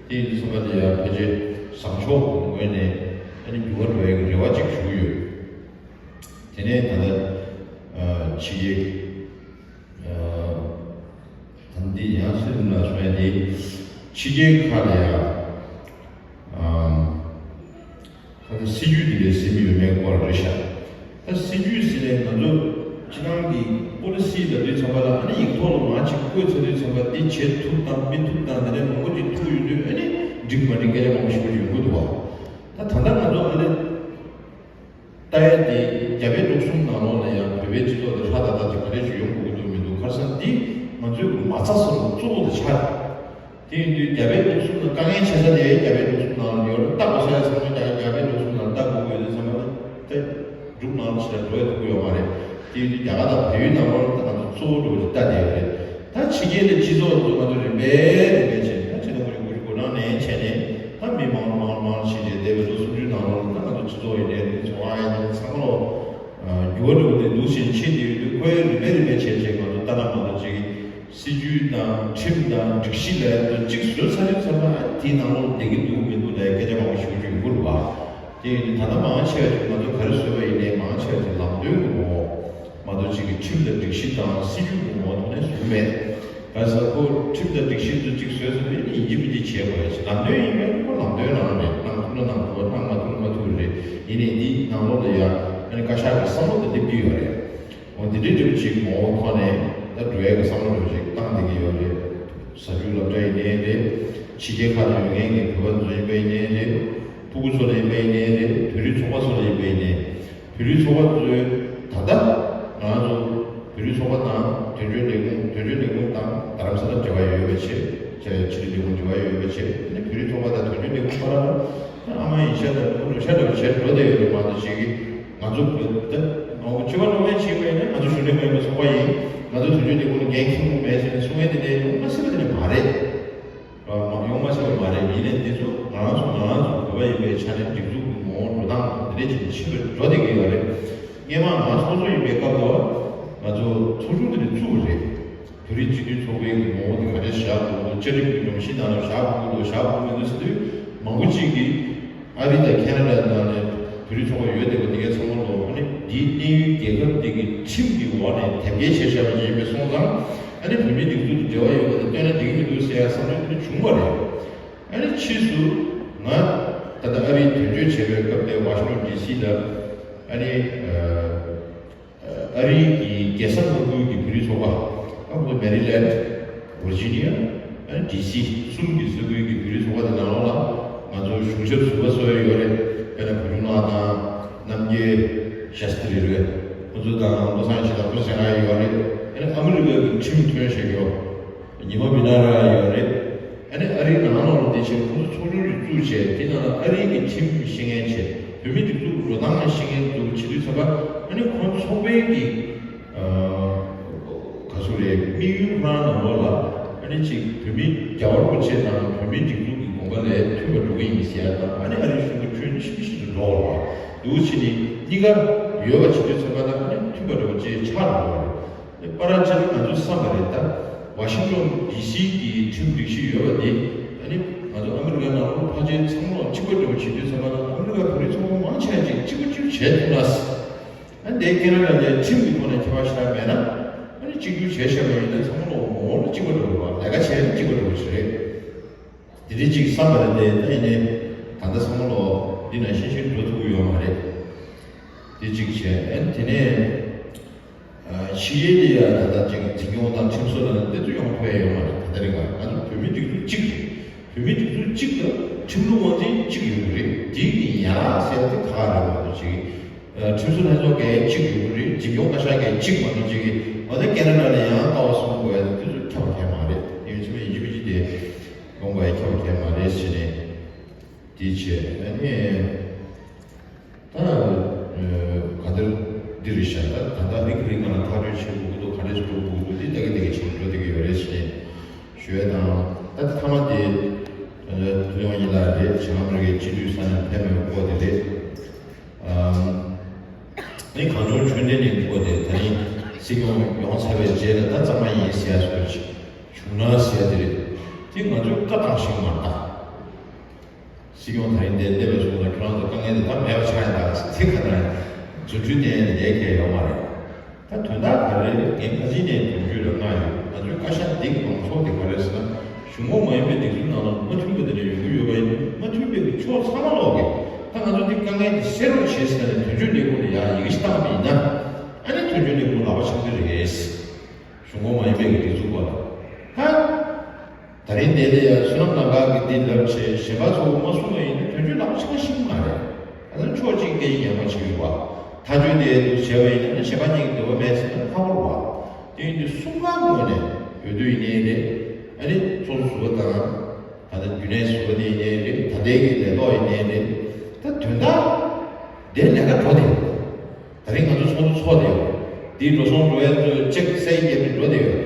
དེ་ཡིན་དུས་ཚང་མ་དེ་ཡང་ཕལ་ཆེར་བཟང་ཕྱོགས་ངོས་ནས་ཨ་ནི་འགྱུར་བ་འགྲོ་ཡ་གི་རེ་བ་ཅིག་ཞུ་གི་ཡོད། དེ་ནས་ད་ལྟ་ཨ་ཕྱི་རྒྱལ་ཨ་ད་འདི་ཡང་སེམས་ལ་སོང་ཡ་དེ་ཕྱི་རྒྱལ་ཁག་ལ་ཡ་ཨ་ད་ལྟ་སྲིད་ཇུས་འདི་འདྲའི་ཟིན་ཡོད་མེད་སྐོར་རེད་ཤག་ད་སྲིད་ཇུས་ཟེར་ནས་ང་ཚོ་སྤྱི་བཏང་གི་པོ་ལི་སི་ལབ་དུས་ཙམ་པ་ལ་ཨ་ནི་ཡིག་ཐོག་ལ་མར་ཅིག་བཀོད་ཚར་དུས་ཙམ་པ་འདི་བྱེད་ཐུབ་དང་མི་ཐུབ་དང་དེ་འདྲ་མང་པོ་ཅིག་ཐུག་ཡོང་དུས་ཨ་ནི་འགྲིག་མ་འགྲིག་སྐད་ཆ་མང་པོ་ཞིག་ཡོང་གི་འདུག་བ། ད་ད་ལྟ་ང་ཚོ་ཨ་ནི་ལྟ་ཡ་དེ་རྒྱ་བལ་འབྲུག་གསུམ་ནང་ལོགས་ལ་ཡང་བོད་པའི་སྤྱི་ཚོགས་དེ་ཧྲ་ཏག་ཏག་ཅིག་ག་རེ་ཞིག་ཡོང་དགོས་ཀྱི་འདུག་མི་འདུག་ཁ་སང་འདི་ང་ཚོའི་མ་རྩ་ཟེར་བ་གཙོ་བོ་དེ་ཆགས་རེད། དེ་ཡིན་དུས་རྒྱ་བལ་འབྲུག་གསུམ་ལ་དཀའ་ངལ་ཆེ་ས་དེ་རྒྱ་བལ་འབྲུག་གསུམ་ནང་ལ་ཡོད་རེད། ལྟ་དགོས་ས་ཡ་ཚང་མ་རྒྱ་རྒྱ་བལ་འབྲུག་གསུམ་ནང་ལ་ལྟ་དགོས་དགོས་དུས་ཚང་མ་ལ་ད་འབྲུག་ནང་ལ་ཕྱིར་འགྲོ་ཡ་ཐུབ་ཀྱི་ཡོད་མ་རེད། དེ་ཡིན་དུས་རྒྱ་གར་དང་བལ་ཡུལ་ནང་ལོགས་ལ་ད་ང་ཚོ་གཙོ་བོ་འགྲོ་གི་ལྟ་བསྡད་ཡོད་རེད། ད་ཕྱི་རྒྱལ་ལ་སྤྱི་ཚོགས་འདུག་ང་ཚོ་རིམ་པས་རིམ་པས་བྱས་ནས་ད་ཆེ་མཐོང་གི་དགུ་བཅུ་གོ་གྲངས་ནས་བྱས་ནས་ད་མི་མང་མང་མང་ཞིག་རེད། འདས་པའི་ལོ་སུམ་ཅུ་ནང་ལོགས་ལ་ད་ང་ཚོ་སྤྱི་ཚོགས་ཡིན་ནའི་རེད་ཚོང་ཁང་ཡིན་ནའི་ཚང་མ་ལོ་འགྱུར་བ་འགྲོ་གི་འདུག་འདུག་ཅིག་ཕྱིན་བསྡད་ཡོད་དུས་ཁོ་ཡ་རིམ་པས་རིམ་པས་བྱས་བྱས་ང་ཚོ་ལྟ་ན་མ་གཏོགས་ཅིག་ སྲིད་ཇུས་དང་ཁྲིམས་དང་སྒྲིག་གཞི་ལ་ཡང་གཅིག་བཟོས་ཚར་དུས་ཙམ་པ་དེའི་ནང་ལོགས་བསྡད་ཀྱི་འདུག་མི་འདུག་ལ་སྐད་ཆ་མང་པོ་ཞིག་ཡོང་གི་རེད་བ། དེ་ཡིན་དུས་ད་ལྟ་མང་ཆེ་བ་ཅིག་ང་ཚོ་ག་རེ་བཟོས་པ་ཡིན་ནའི་མང་ཆེ་བ་ཅིག་ལམ་སྟོན་གྱི་ངོ་བོ་མ་གཏོགས་ཅིག་གི་ཁྲིམས་དང་སྒྲིག་གཞི་དང་སྲིད་ཇུས་ཀྱི་ངོ་བོ་ཐོག་ནས་བཟོ་གི་མེད། ག་ས་ཁོ་ཁྲིམས་དང་སྒྲིག་གཞི་ཚོ་གཅིག་བཟོས་ཚར་དུས་ཡིན་གཅིག་མིན་གཅིག་བྱེད་དགོས་ཡ་ཅིག་ལམ་སྟོན་ཡིན་མིན་ཁོ་ལམ་སྟོན་རང་རེད། གནང་ཐུབ་ན་གནང་ཐུབ་པ། གནང་མ་ཐུབ་ན་མ་ཐུབ་རེད། ཡིན་ནའི་འདི་ནང་ལོགས་ལ་ཡ་ཨ་ནི་བཀའ་ཤག་གི་བསམ་བློ་དེ་སླེབས་ཀྱི་ཡོད་རེད། འོ་འདི་འདྲའི་འདྲ་པོ་ཅིག་ངོ་བོ་ཐོག་ནས་ད་འགྲོ་ཡ་གི་བསམ་བློ་འདྲ་པོ་ཅིག་བཏང་བསྡད་ཀྱི་ཡོད་རེད། གཟའ་མཇུག་སློབ་གྲྭ་ཡིན་ནའི་རེད། ཕྱི་རྒྱལ་ཁག་ཏུ་ཡོད་མཁན་གྱི་བོད་པ་ཚོ་ཡིན་པ་ཡིན་ནའི་རེད། ཕྲུ་གུ་ཚོ་ལ་ཡིན་པ་ཡིན་ནའི་རེད། བོད་རིགས་ཚོགས་པ་ཚོ་ལ་ཡིན་པ་ཡིན་ནའི། བོད་རིགས་ཚོགས་པ་ཚོས་ད་ལྟ་ང་ཚོ་བོད་རིགས་ཚོགས་པ་དང་དོན་གཅོད་ལས་ཁུངས་དོན་གཅོད་ལས་ཁུངས་དང་རྡ་རམ་ས་ལ་འབྲེལ་བ་ཡོད་པ་བྱས། ཕྱི་དྲིལ་ལས་ཁུངས་འབྲེལ་བ་ཡོད་པ་བྱས། ཨ་ནི་བོད་རིགས་ཚོགས་པ་དང་དོན་གཅོད་ལས་ཁུངས་བར་ལ་ཨ་མ་ཡིན་ཤ་དང་ནུ་ནུ་ཤ་འདྲ་བོ་བྱས་འགྲོ་བསྡད་ཡོད་པ་མ་གཏོགས་ཅིག་གིས་ང་ཚོ་བོད་ད་ང་ཚོ་ཕྱི་པ་འགྲོ་མཁན་ཞིག་ཡིན་པ་ཡིན་ན་ང་ཚོ་གཞུང་འབྲེལ་མ་ཡིན་པའི་ཚོགས་པ་ཡིན། ང་ཚོ་དོན་གཅོད་ལས་ཁུངས་ལ་འགན་འཁྱེར་དགོས་མེད་ཟེར་ནས་གསུང་མཁན་དེ་འདྲ་ཡོང་མ་སྲིད་པ་དེ་འདྲ་མ་རེད། ཡོང་མ་སྲིད་པ་མ་རེད། ཡིན་ནའི་འདི་ཚོ་ང་རང་ཚོ་ང་རང་ཚོ་བོད་པ་ཡིན་པའི་ཆ་ནས་སྒྲིག་འཛུགས་ཀྱི་ངོ་བོ་འགྲོ་སྟངས་དེ་འདྲ་ཅིག་ཕྱིན་པ་འགྲོ་བསྡད་ཀྱི་ཡོད་རེད། སྔོན་མ་ང་ཚོགས་གཙོ་ཡིན་པའི་སྐབས་དུ་ང་ཚོ་ཚོགས་ཆུང་དེ་འདྲ་བཙུགས་པ་རེད། བོད་རིགས་སྤྱི་མཐུན་ཚོགས་པའི་ངོ་བོ་དེ་ག་འདྲས་བཞག་དགོས་འདུག་བཅའ་ཁྲིམས་ཀྱི་སྒྲོམ་གཞིའི་ནང་ལ་བཞག་དགོས་འདུག་བཞག་དགོས་མི་འདུག་ཟེར་དུས་མང་པོ་ཅིག་གིས་ཨ་རི་དང་ཁེ་ན་ཌ་ནང་ནས་བོད་རིགས་ཚོགས་པ་ཡོད་བསྡད་པ་དེ་གའི་ཚང་མ་ལོ་ཨ་ནི་འདིའི་གནས་ཡུལ་རྒྱལ་ཁབ་དེ་གི་ཁྲིམས་ཀྱི་འོག་ནས་དེབ་སྐྱེལ་བྱས་བཞག་པ་ཅིག་ཡིན་པས་སོང་ཙང་ཨ་ནི་བོད་མིའི་སྒྲིག་འཛུགས་དང་འབྲེལ་བ་ཡོད་པ་དེ་བཏོན་ན་འགྲིག་གི་མི་འདུག་ཟེར་ཡ་བསམ་བློ་དེ་འདྲ་བྱུང་བ་རེད། ཨ་ནི་ཕྱིས་སུ་ང་ད་ལྟ་ཨ་རིའི་དོན་གཅོད་བྱས་པའི་སྐབས་དེ་ཝ་ཤིང་ཊོན་ཌི་སི་ལ་ཨ་ནི། ཨ་རིའི་གི་རྒྱལ་ས་ལྷ་ཁུལ་གྱི་བོད་རིགས་ཚོགས་པ། ཨ་ཁུ་མེ་རི་ལེན་ཌི། ཝར་ཇི་ནི་ཡ། ཨ་ནི་ཌི་སི་གསུམ་གྱི་ས་ཁུལ་གྱི་བོད་རིགས་ཚོགས་པ་དེ་ནང་ལོགས་ལ་ང་ཚོ་གཞུང་ཞབས་ཟུར་པ་ཚོ་ཡོད་རེད། དཔེར་ན་བུ་ཆུང་ལགས་དང་རྣམ་རྒྱལ་ཤཱསྟྲི་རེད། ཁོ་ཚོ་དང་བློ་བཟང་ཡེ་ཤེས་དང་ཁོ་ཚོ་ཚང་མ་ཡོད་རེད། ཨ་ནི་ཨ་མི་རི་ཀ་གི་ཁྲིམས་མཐུན་ཞིག་ཡོད། ཉི་མ་མི་ན་ར་ཡོད་རེད། ཨ་ནི་ཨ་རིའི་ནང་ལོགས་ལ་བསྡད་བྱས་ཁོང་ཚོ་ཚོགས་ཆུང་ཞིག་བཙུགས་བྱས་དེ་ནང་ལ་ཨ་རིའི་གི་ཁྲིམས་ཤེས་མཁན་བྱས་བོད་མི་སྒྲིག་འཛུགས་ཀྱི་འགྲོ་སྟངས་ཤེས་མཁན་འདུག་བྱེད་དུས་ཙམ་པ་ཨ་ནི་ཁོང་ཚོགས་པའི་གི་ག་ཚོད་རེད་དམིགས་ཡུལ་ཁོ་རང་ནང་ལོགས་ལ་ཨ་ནི་ཅིག་བོད་མི་རྒྱལ་བ་རིན་པོ་ཆེ་དང་བོད་མི་སྒྲིག་འཛུགས་ཀྱི་དགོངས་པ་ལས་མཐུན་པ་འགྲོ་གི་ཡིན་ཟེར་ཡ་དང་ཨ་ནི་ཨ་རིའི་གཞུང་གི་ཁྲིམས་ཆེན་པོ་ཞིག་ཏུ་འགྲོ་བ་འདུག་བྱས་ནས་གཉིས་ཀ་ཡོད་པ་བྱེད་དུས་ཙམ་པ་ལ་ཨ་ནི་མཐུན་པ་འགྲོ་བ་ཅིག་ཆགས་འགྲོ་བ་རེད། པ་ར་ཅིག་ང་ཚོས་བསམ་པ་རེད་ད། ཝ་ཤིང་ཊོན་ཌི་སི་གི་ཁྲིམས་སྒྲིག་གཞི་ཡོད་པ་འདི་ཨ་ནི་ང་ཚོ་ཨ་མི་རི་ཀའི་ནང་ལོགས་ཕལ་ཆེར་ཚང་མ་གཅིག་པ་འདྲ་པོ་བྱེད་དུས་ཙམ་པ་ན་ཨ་མི་རི་ཀ་བོད་རིགས་ཚོགས་པ་མང་ཆེ་བ་ཅིག་གཅིག་པ་གཅིག་བྱས་ཐུབ་ན། ཨ་ནི་དེ་ཁེ་ན་ཌ་ནས་ཁྲིམས་ཀྱི་ཐོག་ནས་ཁྱད་པར་ཞེ་དྲག་མེད་ན་ཨ་ནི་གཅིག་གྱུར་བྱས་བཞག་པ་ཡིན་ན་ཚང་མ་ལོག་ངོ་བོ་ལ་གཅིག་པ་འདྲ་པོ་རེད་བ། ལས་ཀ་བྱས་ན་གཅིག་པ་འདྲ་པོ་ཞིག་རེད། དེ་འདྲ་ཅིག་བསམ་པ་རེད་དེ་ད་ཡིན་ནའི་ད་ལྟ་ཚང་མ་ལོག་འདི་ནང་ཤེས་ཤེས་འགྲོ་ཐུབ་ཀྱི་ཡོད་མ་རེད། དེ་གཅིག་བྱས་ཨ་ནི་དེ་ནས། ཕྱི་རྒྱལ་ལ་ཡང་ད་ལྟ་ཅིག་འཛིན་སྐྱོང་དང་ཁྲིམས་བཟོ་ལ་ནི་དེ་ཚོ་ཡོང་ཐུབ་ཡ་ཡོད་མ་རེད། ད་ལྟ་རིང་ལ་ང་ཚོ་བོད་མི་སྒྲིག་འཛུགས་གཅིག་རེད། བོད་མི་སྒྲིག་འཛུགས་གཅིག་ལ་ཁྲིམས་ལུགས་དབང་འཛིན་གཅིག་ཡོད་རེད། དེ་གི་ཡན་ལག་ཟེར་ཡ་དེ་ག་རེད་མ་གཏོགས་ཅིག་ཁྲིམས་བཟོ་ལྷན་ཚོགས་ཀྱི་གཅིག་ཡོད་རེད། འཛིན་སྐྱོང་བཀའ་ཤག་གི་གཅིག་མ་གཏོགས་ཅིག་ང་ཚོ་ཀེ་ན་ཌ་ལ་ཡང་ཀ་བ་གསུམ་དགོས་ཡ་དེ་ཚོ་ཁྱབ་པ་གང་ཡང་མ་རེད། དེ་ཡོད་ཚད་མ་ཡིན་གཅིག་མིན་གཅིག་དེ་ཡོང་དགོས་ཡ་ཁྱབ་པ་གང་ཡང་མ་རེད་ཟེར་ནས་དེ་བྱས་ཨ་ནི། ད་ག་འདིར་འདི་རེད་ཤག་ད་ད་ལྟ་རིག་རིག་ང་ལ་ཐག་གཅོད་བྱེད་དགོས་ཀྱི་འདུག་ག་འདྲས་འགྲོ་དགོས་ཀྱི་འདུག་འདི་ལྟ་གི་ལྟ་གི་བྱེད་འགྲོ་བསྡད་ཀྱི་ཡོད་རེད་ཟེར་ནས་ཞུ་ཡ་དང་། ད་མཐའ་མ་དེ་ཐུབ་བསྟན་དབང་རྒྱལ་ལགས་རེད། བྱང་ཨ་མི་རི་ཀའི་སྤྱི་འཐུས་ས་གནས་འཕེན་མེད་པའི་སྐོར་དེ་རེད། ཨ་ནི་གངས་ལྗོངས་ཆོས་ལྡན་གླིང་སྐོར་དེ་ད་ནི་སྲིད་སྐྱོང་ཡོང་ཚར་བའི་རྗེས་ལ་ད་གཙང་མ་ཡིན་ཟེར་ཡ་སྐོར་ཅིག་བྱུང་ན་ཟེར་ཡ་དེ་རེད། དེ་ང་ཚོས་བཀའ་བཏང་ཤིང་མ་བཏང་། སྲིད་སྐྱོང་ད་རིང་འདིར་སླེབས་པའི་སོང་ཙང་ཁྱོད་རང་ཚོ་དཀའ་ངལ་དེ་ད་མེད་པ་ཆགས་ཡིན་ད་ཟེར་ཁ་ནས་རྫུ་འཕྲུལ་བསྟན་ཡ་དེ་ལས་ཁེལ་ཡོད་མ་རེད། ད་དོན་དག་ག་རེ་རེད། ངས་ཕལ་ཆེར་ནས་དོན་གཅོད་ལ་མངགས་ཡོད། ང་ཚོའི་བཀའ་ཤག་འདི་གི་མང་ཚོགས་དེ་ག་རེ་ཟེར་ན་གཞུང་འོག་མ་ཡིན་པའི་སྒྲིག་འཛུགས་ནང་ལ་མ་མཐུན་པ་དེ་འདྲ་ཡོང་གི་ཡོད་པ་ཡིན། མ་མཐུན་པའི་གི་ཕྱོགས་ཚང་མ་ལོག་གི་ད་ང་ཚོ་འདི་དཀའ་ངལ་འདི་སེལ་རོགས་བྱེད་ཟེར་ནས་དོན་གཅོད་ལས་ཁུངས་ལ་ཡང་ཡི་གེ་ཞིག་བཏང་བ་ཡིན་ན་ཨ་ནི་དོན་གཅོད་ལས་ཁུངས་ལག་པ་འཆང་གི་རེད། གཞུང་འོག་མ་ཡིན་པའི་གི་སྒྲིག་འཛུགས་པ་ད། ད་རིང་འདི་ལ་ཡང་བསོད་ནམས་ལམ་ཁ་གི་འདི་ལབ་བྱས་གཞན་པ་ཚོ་མ་གསུང་བ་ཡིན་ན་དོན་གཅོད་ལག་ཆ་ཤིག་མ་རེད། ད་ལྟ་ཕྱོགས་གཅིག་སྐད་ཡིག་ཉམས་པ་བྱེད་ཡོད་པ། ཐག་གཅོད་དེ་འདུག་བྱས་པ་ཡིན་ན་གཞན་པ་གཉིས་ཀྱི་འདོད་པ་མེད་ཟེར་ན་ཧ་གོ་རེད་པ། དེ་ཡིན་དུས་གསུམ་ཀའི་ངོས་ནས་འོས་བསྡུ་ཡིན་ནའི་རེད། ཨ་ནི་ཚོགས་གཙོ་ཟུར་པ་དང་། ད་ལྟ་རྒྱུན་ལས་ཟུར་པ་དེ་ཡིན་ནའི་རེད། ད་ལྟའི་གི་ལས་ཐོག་ཡིན་ནའི་རེད། ད་དོན་དག་དེ་ལས་ཀ་འགྲོ་དེ་ཡོད། ད་རིང་ང་ཚོ་ཚོགས་འདུ་ཚོགས་དེ་ཡོད། དེའི་འགྲོ་སོང་འགྲོ་ཡ་ཚོ་ཅེག་སའིན་རྒྱབ་ནས་འགྲོ་དེ་ཡོད།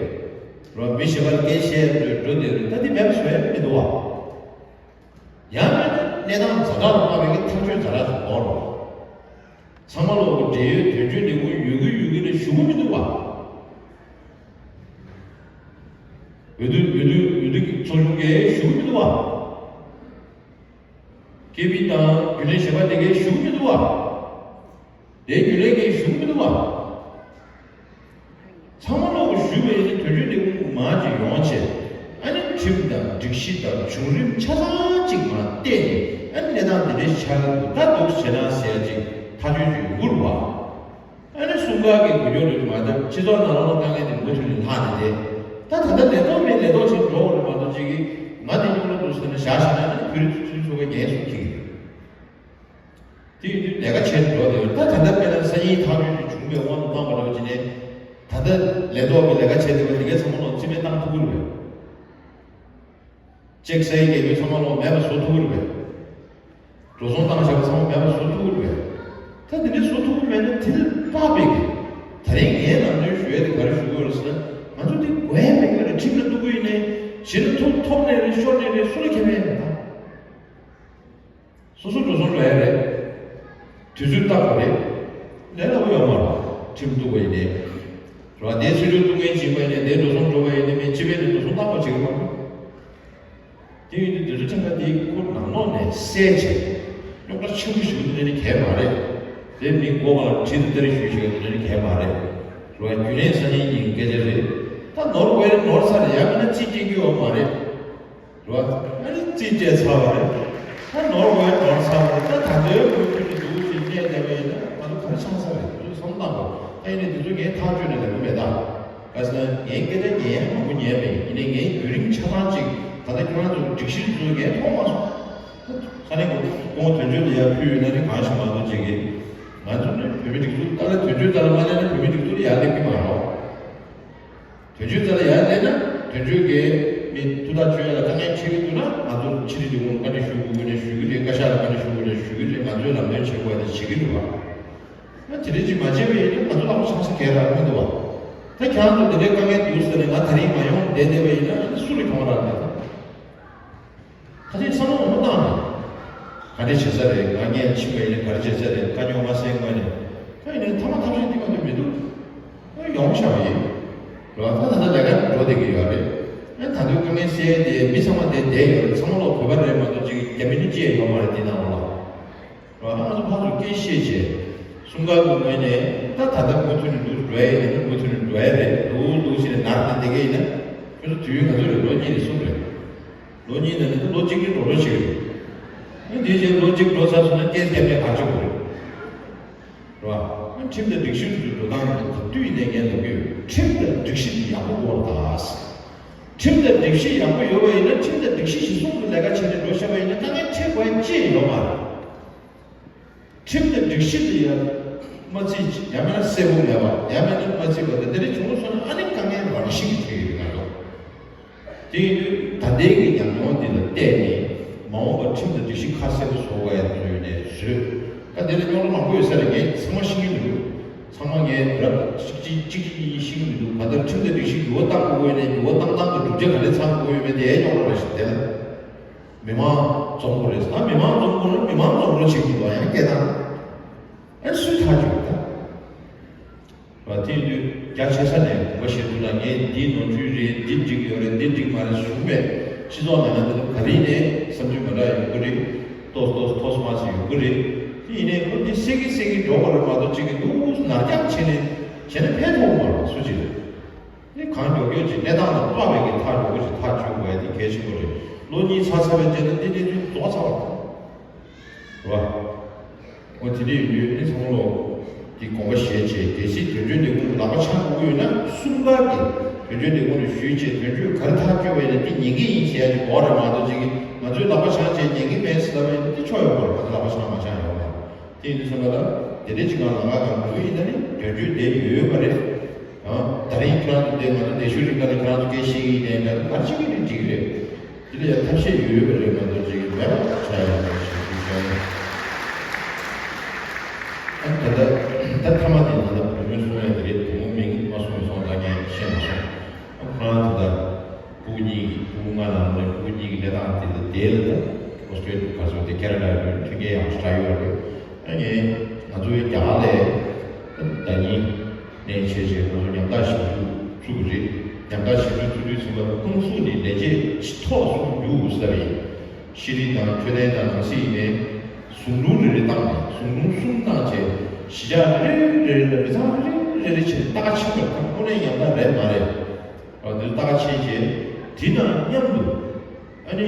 རོ་མི་གཞན་པར་སྐད་ཆ་བཤད་འགྲོ་དེ་རེད། ད་འདི་མེད་པ་བཟོ་ཡ་མི་འདུག་བ། ཡང་མིན་ན་གནས་སྟངས་ཛ་དྲག་ལ་དམའ་བའི་གི་ཐག་གཅོད་ཛ་དྲག་ཅིག་འགོར་རོ། ཚང་མ་ལོག་གི་འབྲེལ་ཡོད་དོན་གཅོད་ལས་ཁུངས་ཡོད་གི་ཡོད་གི་རེད་ཞུ་གི་མི་འདུག་བ། འོས་བསྡུ་འོས་བསྡུ་འོས་བསྡུ་གི་ཚོགས་ཆུང་གིས་ཞུ་གི་མི་འདུག་བ། ཀེ་པི་དང་རྒྱུན་ལས་གཞན་པ་དེ་གས་ཞུ་གི་མི་འདུག་བ། དེའི་རྒྱུན་ལས་ཀྱིས་ཞུ་གི་མི་འདུག་བ། ཚང་མ་ལོག་གི་ཞུ་བའི་ནི་དོན་གཅོད་ལས་ཁུངས་མང་ཅིག་ཡོང་བྱས། ཨ་ནི་ཁྲིམས་དང་སྒྲིག་གཞི་དང་བྱུང་རིམ་ཆ་ཚང་ཅིག་མར་བལྟས་ནས། ཨ་ནི་གནས་སྟངས་འདི་འདྲའི་ཆགས་ཀྱི་འདུག་ད་འདུག་བྱས་ན་ཟེར་ཅིག་ཐག་གཅོད་ཅིག་ཡོང་གི་རེད་བ། ཨ་ནི་གསུམ་ཀ་གི་འགུལ་སྐྱོད་རེད་མ་གཏོགས་སྤྱི་ཚོགས་ནང་ལོགས་དཀའ་ངལ་དེ་མུ་མཐུད་ནས་ལྷག་ནས་བསྡད། ད་ད་ལྟ་ལས་ཐོག་མེད་ལས་ཐོག་ཅིག་འགྲོ་བ་རེད་མ་གཏོགས་ཅིག་གིས་ང་དེ་སྙོག་ལོ་འདུག་ཟེར་ནས་བཞག་བཞག་ན་ཨ་ནི་བོད་རིགས་ཚོ་ཚོ་གི་ངན་སོང་ཁྱེར་གྱི་རེད། དེ་ཡིན་དུས་ལས་ཀ་བྱས་ནས་འགྲོ་བསྡད་ཡོད། ད་ད་ལྟ་དཔེར་ན་སང་ཉིན་ཐག་གཅོད་ཅིག་བྱུང་བའི་དབང་དུ་བཏང་བ་འདྲ་བོ་ཅིག་ནས། ད་ལྟ་ལས་ཐོག་གི་ལས་ཀ་བྱས་བསྡད་པ་འདི་གའི་ཚང་མ་ལོག་རྩིས་མེད་བཏང་ཐུབ་ཀྱི་རེད་པས། གཅིག་སའི་རྒྱལ་པོའི་ཚང་མ་ལོག་མེད་པ་བཟོ་ཐུབ་ཀྱི་རེད་པས། འགྲོ་སོང་བཏང་བཞག་པ་ཚང་མ་མེད་པ་བཟོ་ཐུབ་ཀྱི་རེད་པས། ད་འདི་འདྲ་བཟོ་ཐུབ་ཀྱི་མེད་ན་དེ་ལས་དཔག་པའི་གི། ད་རིང་ངས་ནམ་རྒྱུན་ཞུ་ཡས་དེ་ག་རེ་ཞུ་གི་ཡོད་རེད་ཟེར་ན། ང་ཚོ་འདི་དགོས་ཡས་མེད་ཀྱི་རེད། ཁྲིམས་ལ་གཏུག་གི་ཡིན་ནའི། གཞི་ལ་ཐུག་ཐོབ་ནའི་རེད། ཤོར་ནའི་རེད། སུ་ལ་ཁེ་ཕན་ཡོད་ད། སོ་སོ་འགྲོ་སོང་འགྲོ་ཡ་རེད། དུས་ཚོད་རྟག་པ་རེད། ལས་སླ་པོ་ཡོད་མ་རེད། ཁྲིམས་གཏུག་པ་ཡིན་ནའི། རེད་བ། དེའི་ཚུལ་ཁྲིམས་གཏུག་མཁན་བྱིན་པ་ཡིན་ནའི། དེའི་འགྲོ་སོང་འགྲོ་བ་ཡིན་ནའི། མི་སྤྱི་པའི་ནས་འགྲོ་སོང་རྟག་པ་བྱེད་ཀྱི་མ་རེད། དེ་ཡིན་དུས་དུས་ཚོད་ཁྲིམས་ཁང་དེའི་ཁོ་ནང་ལོགས་ནས་གསལ་བྱས། རྙོག་དྲ་ཆེན་པོ་ཞིག་འདི་ནས་གས་མ་རེད། དེ་མི་མགོ་ག་ལ་བྲིས་ཏེ་ལྟ་རེ་ཞུས་ཞིག་འདི་ནས་གས་མ་རེད། རེད་བ། རྒྱུན་ལས་སང་ཉིན་ཡིན་སྐད་ཆ་རེད། ད་ནོར་དགོས་ཡ་ནོར་ཚར་རེད། ཡང་མིན་ན་རྩིས་སྤྲད་རྒྱུ་ཡོད་མ་རེད། རེད་བ། ཨ་ནི་རྩིས་སྤྲད་ཚར་བ་རེད། ད་ནོར་བ་ནོར་ཚར་བ་རེད། ད་ད་ལྟའི་མུ་མཐུད་དུ་འདུག་ཅེས་གནས་བསྡད་པ་ཡིན་ན་ང་ཚོ་ག་རེ་ཆགས་ས་རེད། ང་ཚོ་བསམ་བློ་བཏང་དགོས། ད་ཡིན་ནའི་དེ་ཚོ་ངས་ཐག་གཅོད་ནས་ལབ་ཀྱི་མེད་ད། ག་ཟེར་ན་ངའི་སྐད་ཆ་ཉན་ཡང་མང་པོ་ཉན་པ་ཡིན། ཡིན་ནའི་ངའི་བརྒྱུད་རིམ་ཆ་ཚང་ཅིག་ད་ལྟ་ཁྱོད་རང་ཚོ་སྒྲིག་གཞི་ཚོ་ངས་མཐོང་མ་སོང་། ས་གནས་གོང་དོན་གཅོད་ལ་ཡར་ཕུལ་ཡོད་ན་ནི་གང་ཞིག་མ་གཏོགས་ཅིག་གིས། ང་ཚོ་ནི་བོད་མི་སྒྲིག་འཛུགས་ལྟ་ལ་དོན་གཅོད་ལྟ་ལ་མ་སླེབས་ན་བོད་མི་སྒྲིག་འཛུགས་ལ་ཡར་སླེབས་ཀྱི་མ་རེད། དོན་གཅོད་རྩ་ལ་ཡར་སླེབས་ན། དོན་གཅོད་ཀྱིས་མི་ཐུགས་ཐག་གཅོད་ཡ་ལ་དཀའ་ངལ་འཕྲད་ཀྱི་འདུག་ན། ང་ཚོ་ཕྱི་དྲིལ་ལས་ཁུངས་ལ་བཀའ་འདྲི་ཞུ་དགོས་ཀྱི་རེད། ཞུ་གི་རེད། བཀའ་ཤག་ལ་བཀའ་འདྲི་ཞུ་དགོས་རེད། ཞུ་གི་རེད། ང་ཚོས་ལམ་སྟོན་བྱེད་དགོས་ཡ་དེ་བྱེད་ཀྱི་འདུག་བ། ང་དེ་འདྲ་ཅིག་མ་བྱས་པ་ཡིན་ན་ང་ཚོ་ལག་པ་འཆང་ས་གང་ཡང་རག་མི་འདུག་བ། ད་ཁྱེད་རང་ཚོ་དེ་འདྲའི་དཀའ་ངལ་འདུག་ཟེར་ནས་ང་དེ་རིང་མ་ཡོང་བསྡད་བསྡད་པ་ཡིན་ན། ཨ་ནི་སུ་ལ་གྱོང་རག་མེད་ད། ཁ་ཅིག་བསམ་བློ་མང་པོ་བཏང་རེད། ག་འདྲ་བྱེད་ས་རེད། ང་ངས་ཕྱིན་པ་ཡིན་ན་ག་རེ་བྱེད་ས་རེད། དཀའ་རྙོག་མ་སེལ་སྔོན་ནས། ད་ཡིན་ནའི་ཐ་མ་ཐབས་ཤེས་འདི་མ་གཏོགས་མི་འདུག་ཨ་ཡོང་བཞག་པ་ཡིན། རེད་བ། ད་ད་ལྟ་ལས་ཀ་འགྲོ་བསྡད་ཀྱི་ཡོད་རེད། ཨ་ད་དུང་དཀའ་ངལ་སེལ་ཏེ་མི་ཚང་མ་དེ་བསྡད་ཡོད་རེད། ཚང་མ་ལོག་བོད་པ་རེད་མ་གཏོགས་ཅིག་རྒྱ་མི་ནི་ཅི་ཡང་ཡོད་མ་རེད་འདི་ནང་ལོགས་ལ། རེད་བ། ད་ང་ཚོ་ཕར་ཚུར་སྐད་བཤད་བྱས། གསུམ་ཀ་གི་ངོས་ནས་ད་ད་ལྟ་མུ་མཐུད་ནས་འདུག་འགྲོ་ཡ་ཡིན་ན་མུ་མཐུད་ནས་འགྲོ་ཡ་རེད། འདུག་འདུག་བྱས་ནས་ནར་ནས་བསྡད་མཁན་ཡིན་ན། ཁྱོད་ཚོ་དུས་ཡུན་ག་ཚོད་རེད། ལོ་གཉིས་ནས་གསུམ་རེད། ལོ་གཉིས་ནང་ནས་ད་ལོ་གཅིག་གི་འགྲོ་འགྲོ་བྱེད་ཀྱི་རེད། ཨ་དེའི་རྗེས་ལོ་གཅིག་འགྲོ་ཚར་སོང་ན་སྐད་རྒྱབ་ནས་ག་ཆོག་གི་རེད། རེད་བ། ཨ་ཁྲིམས་དང་སྒྲིག་གཞི་འདུལ་སྟངས་གང་དུས་ཡིན་ནའི་ངས་ལབ་ཀྱི་ཡོད། ཁྲིམས་དང་སྒྲིག་གཞི་འདི་ཡག་པོ་དགོས་རེད་ད། ཁྲིམས་དང་སྒྲིག་གཞི་ཡག་པོ་ཡོད་པ་ཡིན་ན། ཁྲིམས་དང་སྒྲིག་གཞི་གཞིར་བཟུང་གི་ལས་ཀ་བྱས་ནས་འགྲོ་ཤེས་པ་ཡིན་ན་དཀའ་ངལ་འཕྲད་དགོས་ཡ་ཅི་ཡང་ཡོད་མ་རེད། ཁྲིམས་དང་སྒྲིག་གཞི་དེ་ཡང་མ་བརྩིས། ཡང་མིན་ན་གསལ་པོ་མེད་པ། ཡང་མིན་ན་མ་བརྩིས་པ་དང་དེ་འདྲ་བྱུང་སོང་ན་ཨ་ནི་དཀའ་ངལ་རང་བཞིན་གྱིས་འཕྲད་ཀྱི་རེད་ང་ཚོ། དེ་ཡིན་དུས་ད་ལྟའི་གི་ཉམས་མྱོང་འདི་ལ་བལྟས་ནས་མ་འོངས་པར་ཁྲིམས་དང་སྒྲིག་གཞི་ཁ་གསལ་པོ་བཟོ་དགོས་ཡ་བཟོས་ནས་བཟོས། ད་དེ་ལ་རྙོག་དྲ་མང་པོ་ཡོད་ས་རེད། ངས་ཚང་མ་ཤེས་ཀྱི་མི་འདུག་ཚང་མ་ངས་རབ་གཅིག་གཅིག་གཅིག་གཅིག་གཉིས་ཤེས་ཀྱི་མི་འདུག་གང་ལྟར་ཁྲིམས་དང་སྒྲིག་གཞི་འགྱུར་བ་གཏང་དགོས་དགོས་ནས་འགྱུར་བ་བཏང་སྟངས་ཀྱི་གྲུབ་ཆ་ག་ནས་ཚང་དགོས་ཡོད་མེད་དེ་རྙོག་དྲ་རེད་ཤག་དེ་ལ། མི་མང་འཛོམས་དགོས་རེད་ཟེར་ན་མི་མང་འཛོམས་དགོས་ན་མི་མང་འཛོམས་རོགས་བྱེད་དགོས་པ་ཡང་སྐད་བཏང་། ཨ་སུས་ཐག་གཅོད་ད། བ་དེ་ཡིན་དུས་རྒྱ་ཆེ་ས་ནས་དགོངས་པ་བཞེས་ཐུབ་ན་ངས་འདི་ནོར་འཁྲུལ་རེད། འདི་འགྲིག་ཡོད་རེད། འདི་འགྲིག་མ་རེད་གསུངས་པས་སྤྱི་ཚོགས་ནང་ན་འདི་ལ་ག་རེ་ནས་བསམ་ཚུལ་མི་འདྲ་ཡོང་གི་རེད། ཏོག་ཏོག་ཐོག་མ་ཞིག་ཡོང་གི་རེད། དེ་ཡིན་ནའི་ཁོ་འདི་སེ་གི་སེ་གི་འགྲོ་དགོས་རེད་མ་གཏོགས་གཅིག་གི་འདུག་ནར་འགྱངས་བྱས་ནས་བྱས་ན་ཕན་ཐོགས་མ་རེད་སུ་གཅིག་ལ། དེ་གང་མགྱོགས་མགྱོགས་ཀྱི་གནས་སྟངས་ལ་དཔག་པའི་གི་ཐག་མགྱོགས་མགྱོགས་ཀྱི་ཐག་གཅོད་དགོས་ཡ་དེ་གལ་ཆེན་པོ་རེད། ལོ་གཉིས་ཚར་ཚར་བའི་རྗེས་ལ་འདི་གནས་ཚུལ་རྫོགས་ཚར་བ་རེད་བ། འོ་དེ་འདྲ་ཡིན་དུས་ནི་ཚང་མ་ལོག་གི་དགོངས་པ་བཞེས་བྱས་གལ་སྲིད་དོན་གཅོད་ལས་ཁུངས་ལ་ལག་པ་འཆང་དགོས་ཀྱི་ཡོད་ན་གསུམ་ཀ་གི་དོན་གཅོད་ལས་ཁུངས་ལ་ཞུས་བྱས་དོན་གཅོད་ག་རེ་ཐག་གཅོད་པ་ཡིན་ན་འདི་ཉན་གི་ཡིན་ཟེར་ཡ་ཅིག་དགོས་རེད་མ་གཏོགས་ཅིག་གིས་ང་ཚོས་ལག་པ་འཆང་བྱས་ཉན་གི་མེད་ཟེར་ལབ་པ་ཡིན་ན་འདི་ཆོ་ཡོད་མ་རེད། ང་ཚོ་ལག་པ་འཆང་མ་འཆང་ཡོད་མ་རེད། དེ་ཡིན་དུས་ཙམ་པ་ལ་དེ་འདྲའི་ཅིག་ང་ལ་ང་གང་འགྲོ་གི་ཡིན་ན་ནི་དོན་གཅོད་དེ་ཡོད་ཡོད་པ་རེད། ཨ་ད་རིང་ཁྱེད་རང་ཚོ་དེ་ང་ཚོ་དེ་ཤུལ་རིང་ག་ལ་ཁྱེད་རང་ཚོ་སྐད་བཤད་ཀྱི་ཡིན་ནའི་འདྲ་ག་རེ་བྱེད་ཀྱི་རེད་འགྲིག་གི་རེད། དེ་ལ་ཡང་ཐབས་ཤེས་ཡོད་ཡོད་པ་རེད། ང་ཚོ་ཅིག་མེད་པ་ཆགས་ཡོད་པ་ཞིག་ཞུ་བྱས་ནས། ཨ་ད་ལྟ་ད་མཐའ་མ་དེ་ད་ལྟ་བུ་མོས་གསུང་ཡ་དེ་རེད། བུ་མོ་མིང་མ་གསུངས་སོང་། ད་ངས་བཤད་མ་སོང་། ཨ་ཁོ་རང་ད་ལྟ་ཕྲུ་གུ་གཉིས་ཀྱི་ཕྲུ་གུ་ལྔ་ནང་ནས་ཕྲུ་གུ་གཉིས་ཀྱི་གནས་སྟངས་དེ་ལ་དེ་ལ་ད་ཨོ་སི་ཀྲེ་ལི་ཡ་ག་ཚོད་དེ་ཁེ་ན་ཌ་ཡོད་མཐུན་རྐྱེན་ཡག་པོ་ཞེ་དྲག་ཡོད་རེད། ཨ་ནི་ང་ཚོའི་རྒྱ་གར་ལ་ད་ཉིན་ནས་བྱས་བྱས་ང་ཚོ་ཉམ་ཐག་ཞིག་བཙུགས་བཙུགས་ཀྱི་རེད། ཉམས་ཐག་ཞིབ་འཇུག་ཚུལ་དུས་ཚན་པ་ཀུང་ཧྥུ་ནི་ལས་བྱེད་ཆེས་མཐོ་སུ་འགྱུར་ས་རེད། ཤེས་རིག་དང་འཕྲོད་བསྟེན་དང་ནང་སྲིད་ཡིན་ནའི་ཟུང་དྲུང་རེ་རེ་བཏང་ནས་ཟུང་དྲུང་གསུམ་བཏང་བྱས་གཞིས་ཆགས་རེ་རེ་རེ་རེ་ལ་མི་ཚང་རེ་རེ་རེ་བྱས་ཏག་ཕྱིན་པར་དང་དངོས་གནས་ཉམས་ཐག་རེད་མ་རེད། དེ་ཏག་ཕྱིན་བྱས་དེ་དང་མཉམ་དུ་ཨ་ནི་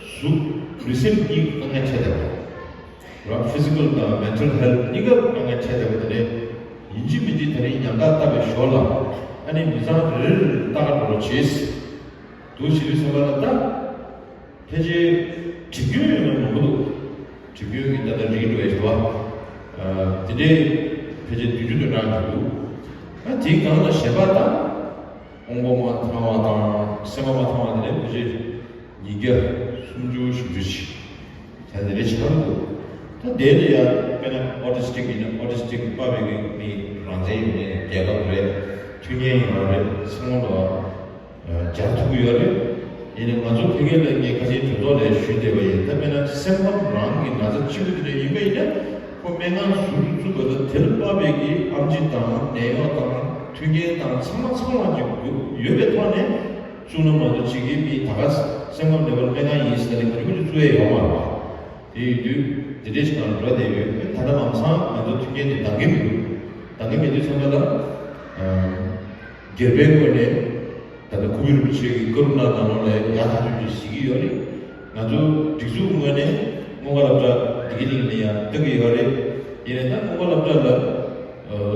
གཟུགས་ལུས་སེམས་གཉིས་དཀའ་ངལ་འཕྲད་བསྡད་པ། རང་ཕི་ཟི་ཀལ་དང་མེན་ཊལ་ཧེལ་ཐི་གཉིས་ཀ་དཀའ་ངལ་འཕྲད་བསྡད་པ་དེ་ནས་ཡིན་གཅིག་མིན་གཅིག་ད་རིང་ཉམས་ཐག་བཏབ་པའི་ཞོར་ལ་ཨ་ནི་མི་ཚང་རེ་རེ་རེ་ལྟ་ག་འགྲོ་རོགས་བྱེད། འདུག་བྱེད་དུས་ཙམ་པ་ལ་ད་ཕལ་ཆེར་བྲིས་སྐྱོན་ཡོད་མཁན་མང་པོ་འདུག་བྲིས་སྐྱོན་གྱི་ད་ལྟ་རིགས་འགྲོ་ཡས་འགྲོ་བ། དེ་འདྲའི་ཕལ་ཆེར་བདུན་ཅུ་དོན་གྲངས་ཅིག་འདུག་ད་དེའི་སྒང་ལ་གཞན་པ་དང་དབང་པོ་མ་ཚང་བ་དང་སེམས་པ་མ་ཚང་བ་དེ་འདྲ་ཕལ་ཆེར་ཉིས་བརྒྱ་སུམ་ཅུ་བཞི་བཅུ་ཅིག་ད་དེ་འདྲ་ཆགས་འདུག་ད་དེ་ལ་ཡང་དཔེར་ན་ཨོ་ཊི་སི་ཊིག་ཡིན་ན་ཨོ་ཊི་སི་ཊིག་དཔག་པའི་གི་མི་རང་བཙན་ཡོད་མཁན་རྒྱལ་ཁབ་རེད། མཐུན་རྐྱེན་ཡོད་རེད། ཚང་མ་ལ་སྦྱར་ཐུབ་ཀྱི་ཡོད་རེད། ཡིན་ནའི་ང་ཚོ་ཕ་གི་ལ་ངས་ཁ་སང་གྲོས་ཚོགས་ལ་ཞུས་བསྡད་པ་ཡིན། ད་དཔེར་ན་སེམས་ཁམས་རང་གི་ན་ཚ་གཅིག་པུ་དེ་འདྲ་ཡིན་པ་ཡིན་ན་ཁོ་སྨན་ཁང་ཟུར་དུ་བཙུགས་པ་དང་དེ་ལ་དཔག་པའི་གི་ཨེམ་ཆི་དང་ནད་གཡོག་དང་མཐུན་རྐྱེན་དང་ཚང་མ་ཚང་མ་ཅིག་ཡོད་པའི་ཐོག་ནས་བཙུགས་ན་མ་གཏོགས་ཅིག་གི་མི་ད་ག་སེམས་ཁམས་ནད་པ་སྨན་ཁང་ཡིན་ཟེར་ནས་མ་རེད་ཁོ་ཚོ་བཙུགས་ཡས་ཡོད་མ་རེད་པ། དེ་ཡིན་དུས་དེ་འདྲའི་ཞིག་ནང་འགྲོ་བསྡད་ཡོད། ད་ལྟ་ལམ་སང་ང་ཚོ་མཐུན་རྐྱེན་དེ་འདང་གི་མི་འདུག་འདང་གི་མེད་དུས་ཙམ་པ་ལ་སྒེར་པའི་ངོས་ནས་ད་ལྟ་གུ་རུ་རིན་པོ་ཆེ་གི་བཀའ་སློབ་གནང་སྟངས་ལ་ཡག་ཐག་ཆོད་ཅིག་གཟིགས་ཀྱི་ཡོད་རེད། ང་ཚོ་སྒྲིག་འཛུགས་ངོས་ནས་སྔོན་ཁ་སློབ་གྲྭ་འདི་གི་སྟེང་ནས་ཡང་གཏོང་གི་ཡོད་རེད། ཡིན་ནའི་ད་སྔོན་ཁ་སློབ་གྲྭ་ལ་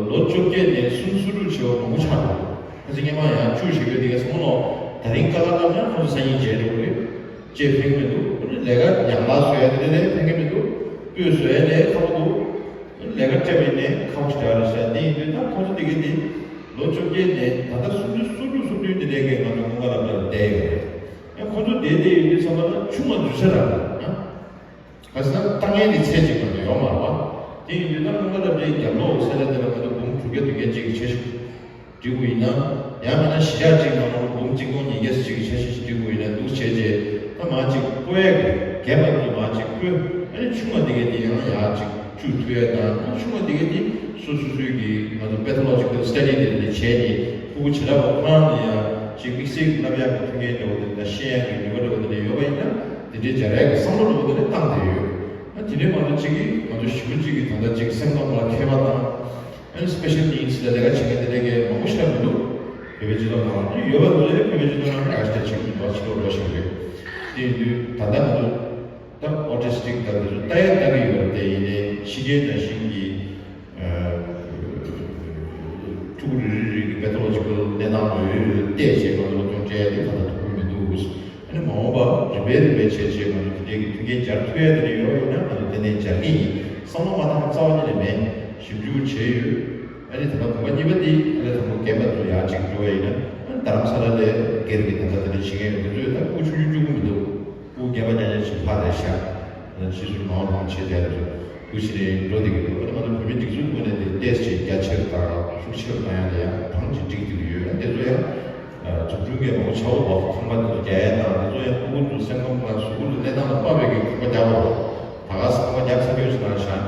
ལོ་བཅོ་བརྒྱད་ནས་སུམ་ཅུ་ལོ་བྱེད་པ་མང་པོ་ཆགས་འདུག་ཁ་སང་སྔོན་མ་ཡང་བཅུ་ཞིག་ཡོད་དེ་ག་ཚང་མ་ལོ་ད་རིང་དཀའ་ཁག་བཏང་ན་ཁོང་ཚོ་སང་ཉིན་མཇལ་འགྲོ་གི་རེད། ཅེས་ཕན་གི་མི་འདུག་ཁོ་ནི་ལས་ཀ་ཡང་ལ་བཟོ་ཡ་དེ་ལས་ཕན་གི་མི་འདུག་སྤོས་བཟོ་ཡ་ལས་ཁག་པོ་འདུག་ལས་ཀ་སྤྲད་པ་ཡིན་ནའི་ཁག་པོ་ཞིག་རེད་ཤག་དེ་ཡིན་དུས་ད་ཁོ་ཚོ་དེ་ག་དེ་ལོ་བཅོ་བརྒྱད་ནས་ད་ལྟ་སུམ་ཅུ་སོ་དྲུག་སོ་བདུན་དེ་ལས་ཀའི་ང་ཚོ་སྔོན་ཁ་སློབ་གྲྭ་ལ་བསྡད་ཡོད་རེད། ཡང་ཁོ་ཚོ་བསྡད་བསྡད་ཡོད་དུས་ཙམ་པ་ལ་ཆུང་བ་འཛུལ་ས་རག་གི་འདུག་ཨ། ག་ཟེར་ན་ལྟ་མཁན་དེ་ཚད་ཅིག་མ་གཏོགས་ཡོད་མ་རེད་པ། དེ་ཡིན་དུས་ད་སྔོན་ཁ་སློབ་གྲྭའི་རྒྱབ་ལོགས་ས་ཆ་དེ་ལ་ང་ཚོ་འབུམ་དྲུག་བརྒྱ་བདུན་བརྒྱ་ཅིག་གི་ཆ་ཞིག་སྒྲིག་དགོས་ཡིན་ན། ཡང་མིན་ན་གཞིས་ཆགས་གཅིག་ནང་ལོགས་འབུམ་གཅིག་སྟོང་ཉིས་བརྒྱ་ཅིག་གི་ཆ་ཤས་ཤིག་སྒྲིག་དགོས་ཡིན་ན་འདུག་བྱས་རྗེས་ད་མ་གཅིག་སྤོ་ཡ་གི་རྒན་པ་ཚོ་མ་གཅིག་སྤོས། ཨ་ནི་ཆུང་བ་དེ་གས་དེ་ཡང་ཡག་ཅིག་བཅུག་ཐུབ་ཡ་དང་། ཨ་ནི་ཆུང་བ་དེ་གས་དེ་སོ་སོ་སོའི་གི་ང་ཚོ་pathological study དེ་འདྲ་བྱས་ནས་ཕྲུ་གུ་བྱེ་བྲག་པ་ཁོ་རང་ལ་ཡང་ཅིག་དམིགས་བསལ་གྱི་བསླབ་ཡག་གི་མཐུན་རྐྱེན་འདྲ་བོ་དེ་འདྲ་ཤེས་ཡག་གི་ནུས་པ་འདྲ་བོ་དེ་འདྲ་ཡོད་པ་ཡིན་ན་དེ་འདྲའི་སྦྱར་ཡག་གི་བསམ་བློ་འདྲ་བོ་དེ་འདྲ་བཏང་བསྡད་ཡོད། ཨ་དེ་ནས་མ་གཏོགས་གཅིག་གིས་ང་ཚོ་ཞེ་པོ་གཅིག་གིས་ད་ལྟ་གཅིག་སེམས་ཁམས་ལ་མཁས་པ་དང་། ཨ་ནི་special needs ལ་ལས་ཀ་བྱེད་མཁན་དེ་འདྲ་གི་མང་པོ་ཞིག་མི་འདུག་བོད་པའི་སྤྱི་ཚོགས་ནང་ལ་ཡོད་པ་འདུག་ལས། བོད་པའི་སྤྱི་ཚོགས་ནང་ལ་ཡག་ཤོས་བྱེད་ཀྱི་འདུག་ཕྱི་ལོགས་འགྲོ་བཞིན་རེད། དེ་ཡིན་དུས་ད་ལྟ་ང་ཚོ་ད་autistic ད་དེ་ཚོ་ལྟ་ཡ་ལྟ་གི་ཡོད་རེད། དེ་ཡིན་ནའི་ཕྱི་རྒྱལ་ནང་བཞིན་གྱི་ཕྲུ་གུ་རེ་རེ་རེ་གི་pathological གནས་སྟངས་ལ་བལྟས་བྱས་ང་ཚོ་སློབ་སྦྱོང་སྤྲད་ཡ་དེ་ད་ལྟ་ཐུབ་ཀྱི་མི་འདུག་ཨ་ནི་མ་འོངས་པ་རིམ་པས་རིམ་པས་བྱས་བྱས་ང་ཚོ་དེ་འདྲའི་གི་མཐུན་རྐྱེན་སྦྱར་ཐུབ་ཡ་དེ་འདྲ་ཡོད་པ་ཡིན་ན་ང་ཚོ་ཏན་ཏན་སྦྱར་གི་ཡིན། བསམ་བློ་མ་བཏང་རྩ་བ་ཉིད་ནས་མེད། ཞིབ་འཇུག་བྱས་ཡོད། ཨ་ནི་ད་ལྟ་གོམ་པ་གཉིས་པ་དེ་ཨ་ནི་དང་པོ་རྒན་པ་ཚོ་ཡར་ཅིག་འགྲོ་བ་ཡིན་ན་ཨ་ནི་རྡ་རམ་ས་ལ་ལ་སྒེར་གྱི་ད་ལྟ་དེ་འདྲ་བྱེད་མཁན་ཡོད། དེ་ཚོས་ད་ཕྲུ་གུ་ཆུང་ཆུང་བཅུག་གི་མི་འདུག་ཕྲུ་གུ་རྒན་པ་ཉག་ཉག་ཅིག་ཕར་རེད་ཤག་ཕྱིས་སུ་མང་རུང་བྱས་བསྡད་རེད། དུ་ཕྱིན་ནས་འགྲོ་བསྡད་ཀྱི་འདུག་ཨ་ནི་ང་ཚོ་བོད་མིའི་སྒྲིག་འཛུགས་ངོས་ནས་དེ་ཏོག་ཙམ་རྒྱ་ཆེར་དང་ཤུགས་ཆེར་གཏོང་ཡ་ལ་ཡང་གང་ཅིག་འགྲིག་བསྡད་ཀྱི་ཡོད། ཨ་དེ་ཚོ་ཡང་འཛུགས་སྐྲུན་གྱི་མང་པོ་བྱ་འོ་བ་ཁང་པ་དེ་ཚོ་རྒྱག་ཡ་དང་། དེ་ཚོ་ཡང་ཕྲུ་གུ་ཚོ་སེམས་ཁམས་དང་གཟུགས་པོ་ལ་གནས་སྟངས་ལ་དཔག་པའི་གི་ཁང་པ་རྒྱག་དགོས། ད་ག་ས་ཁང་པ་རྒྱག་ཚར་ཡོད་ཅིག་ནང་བཞག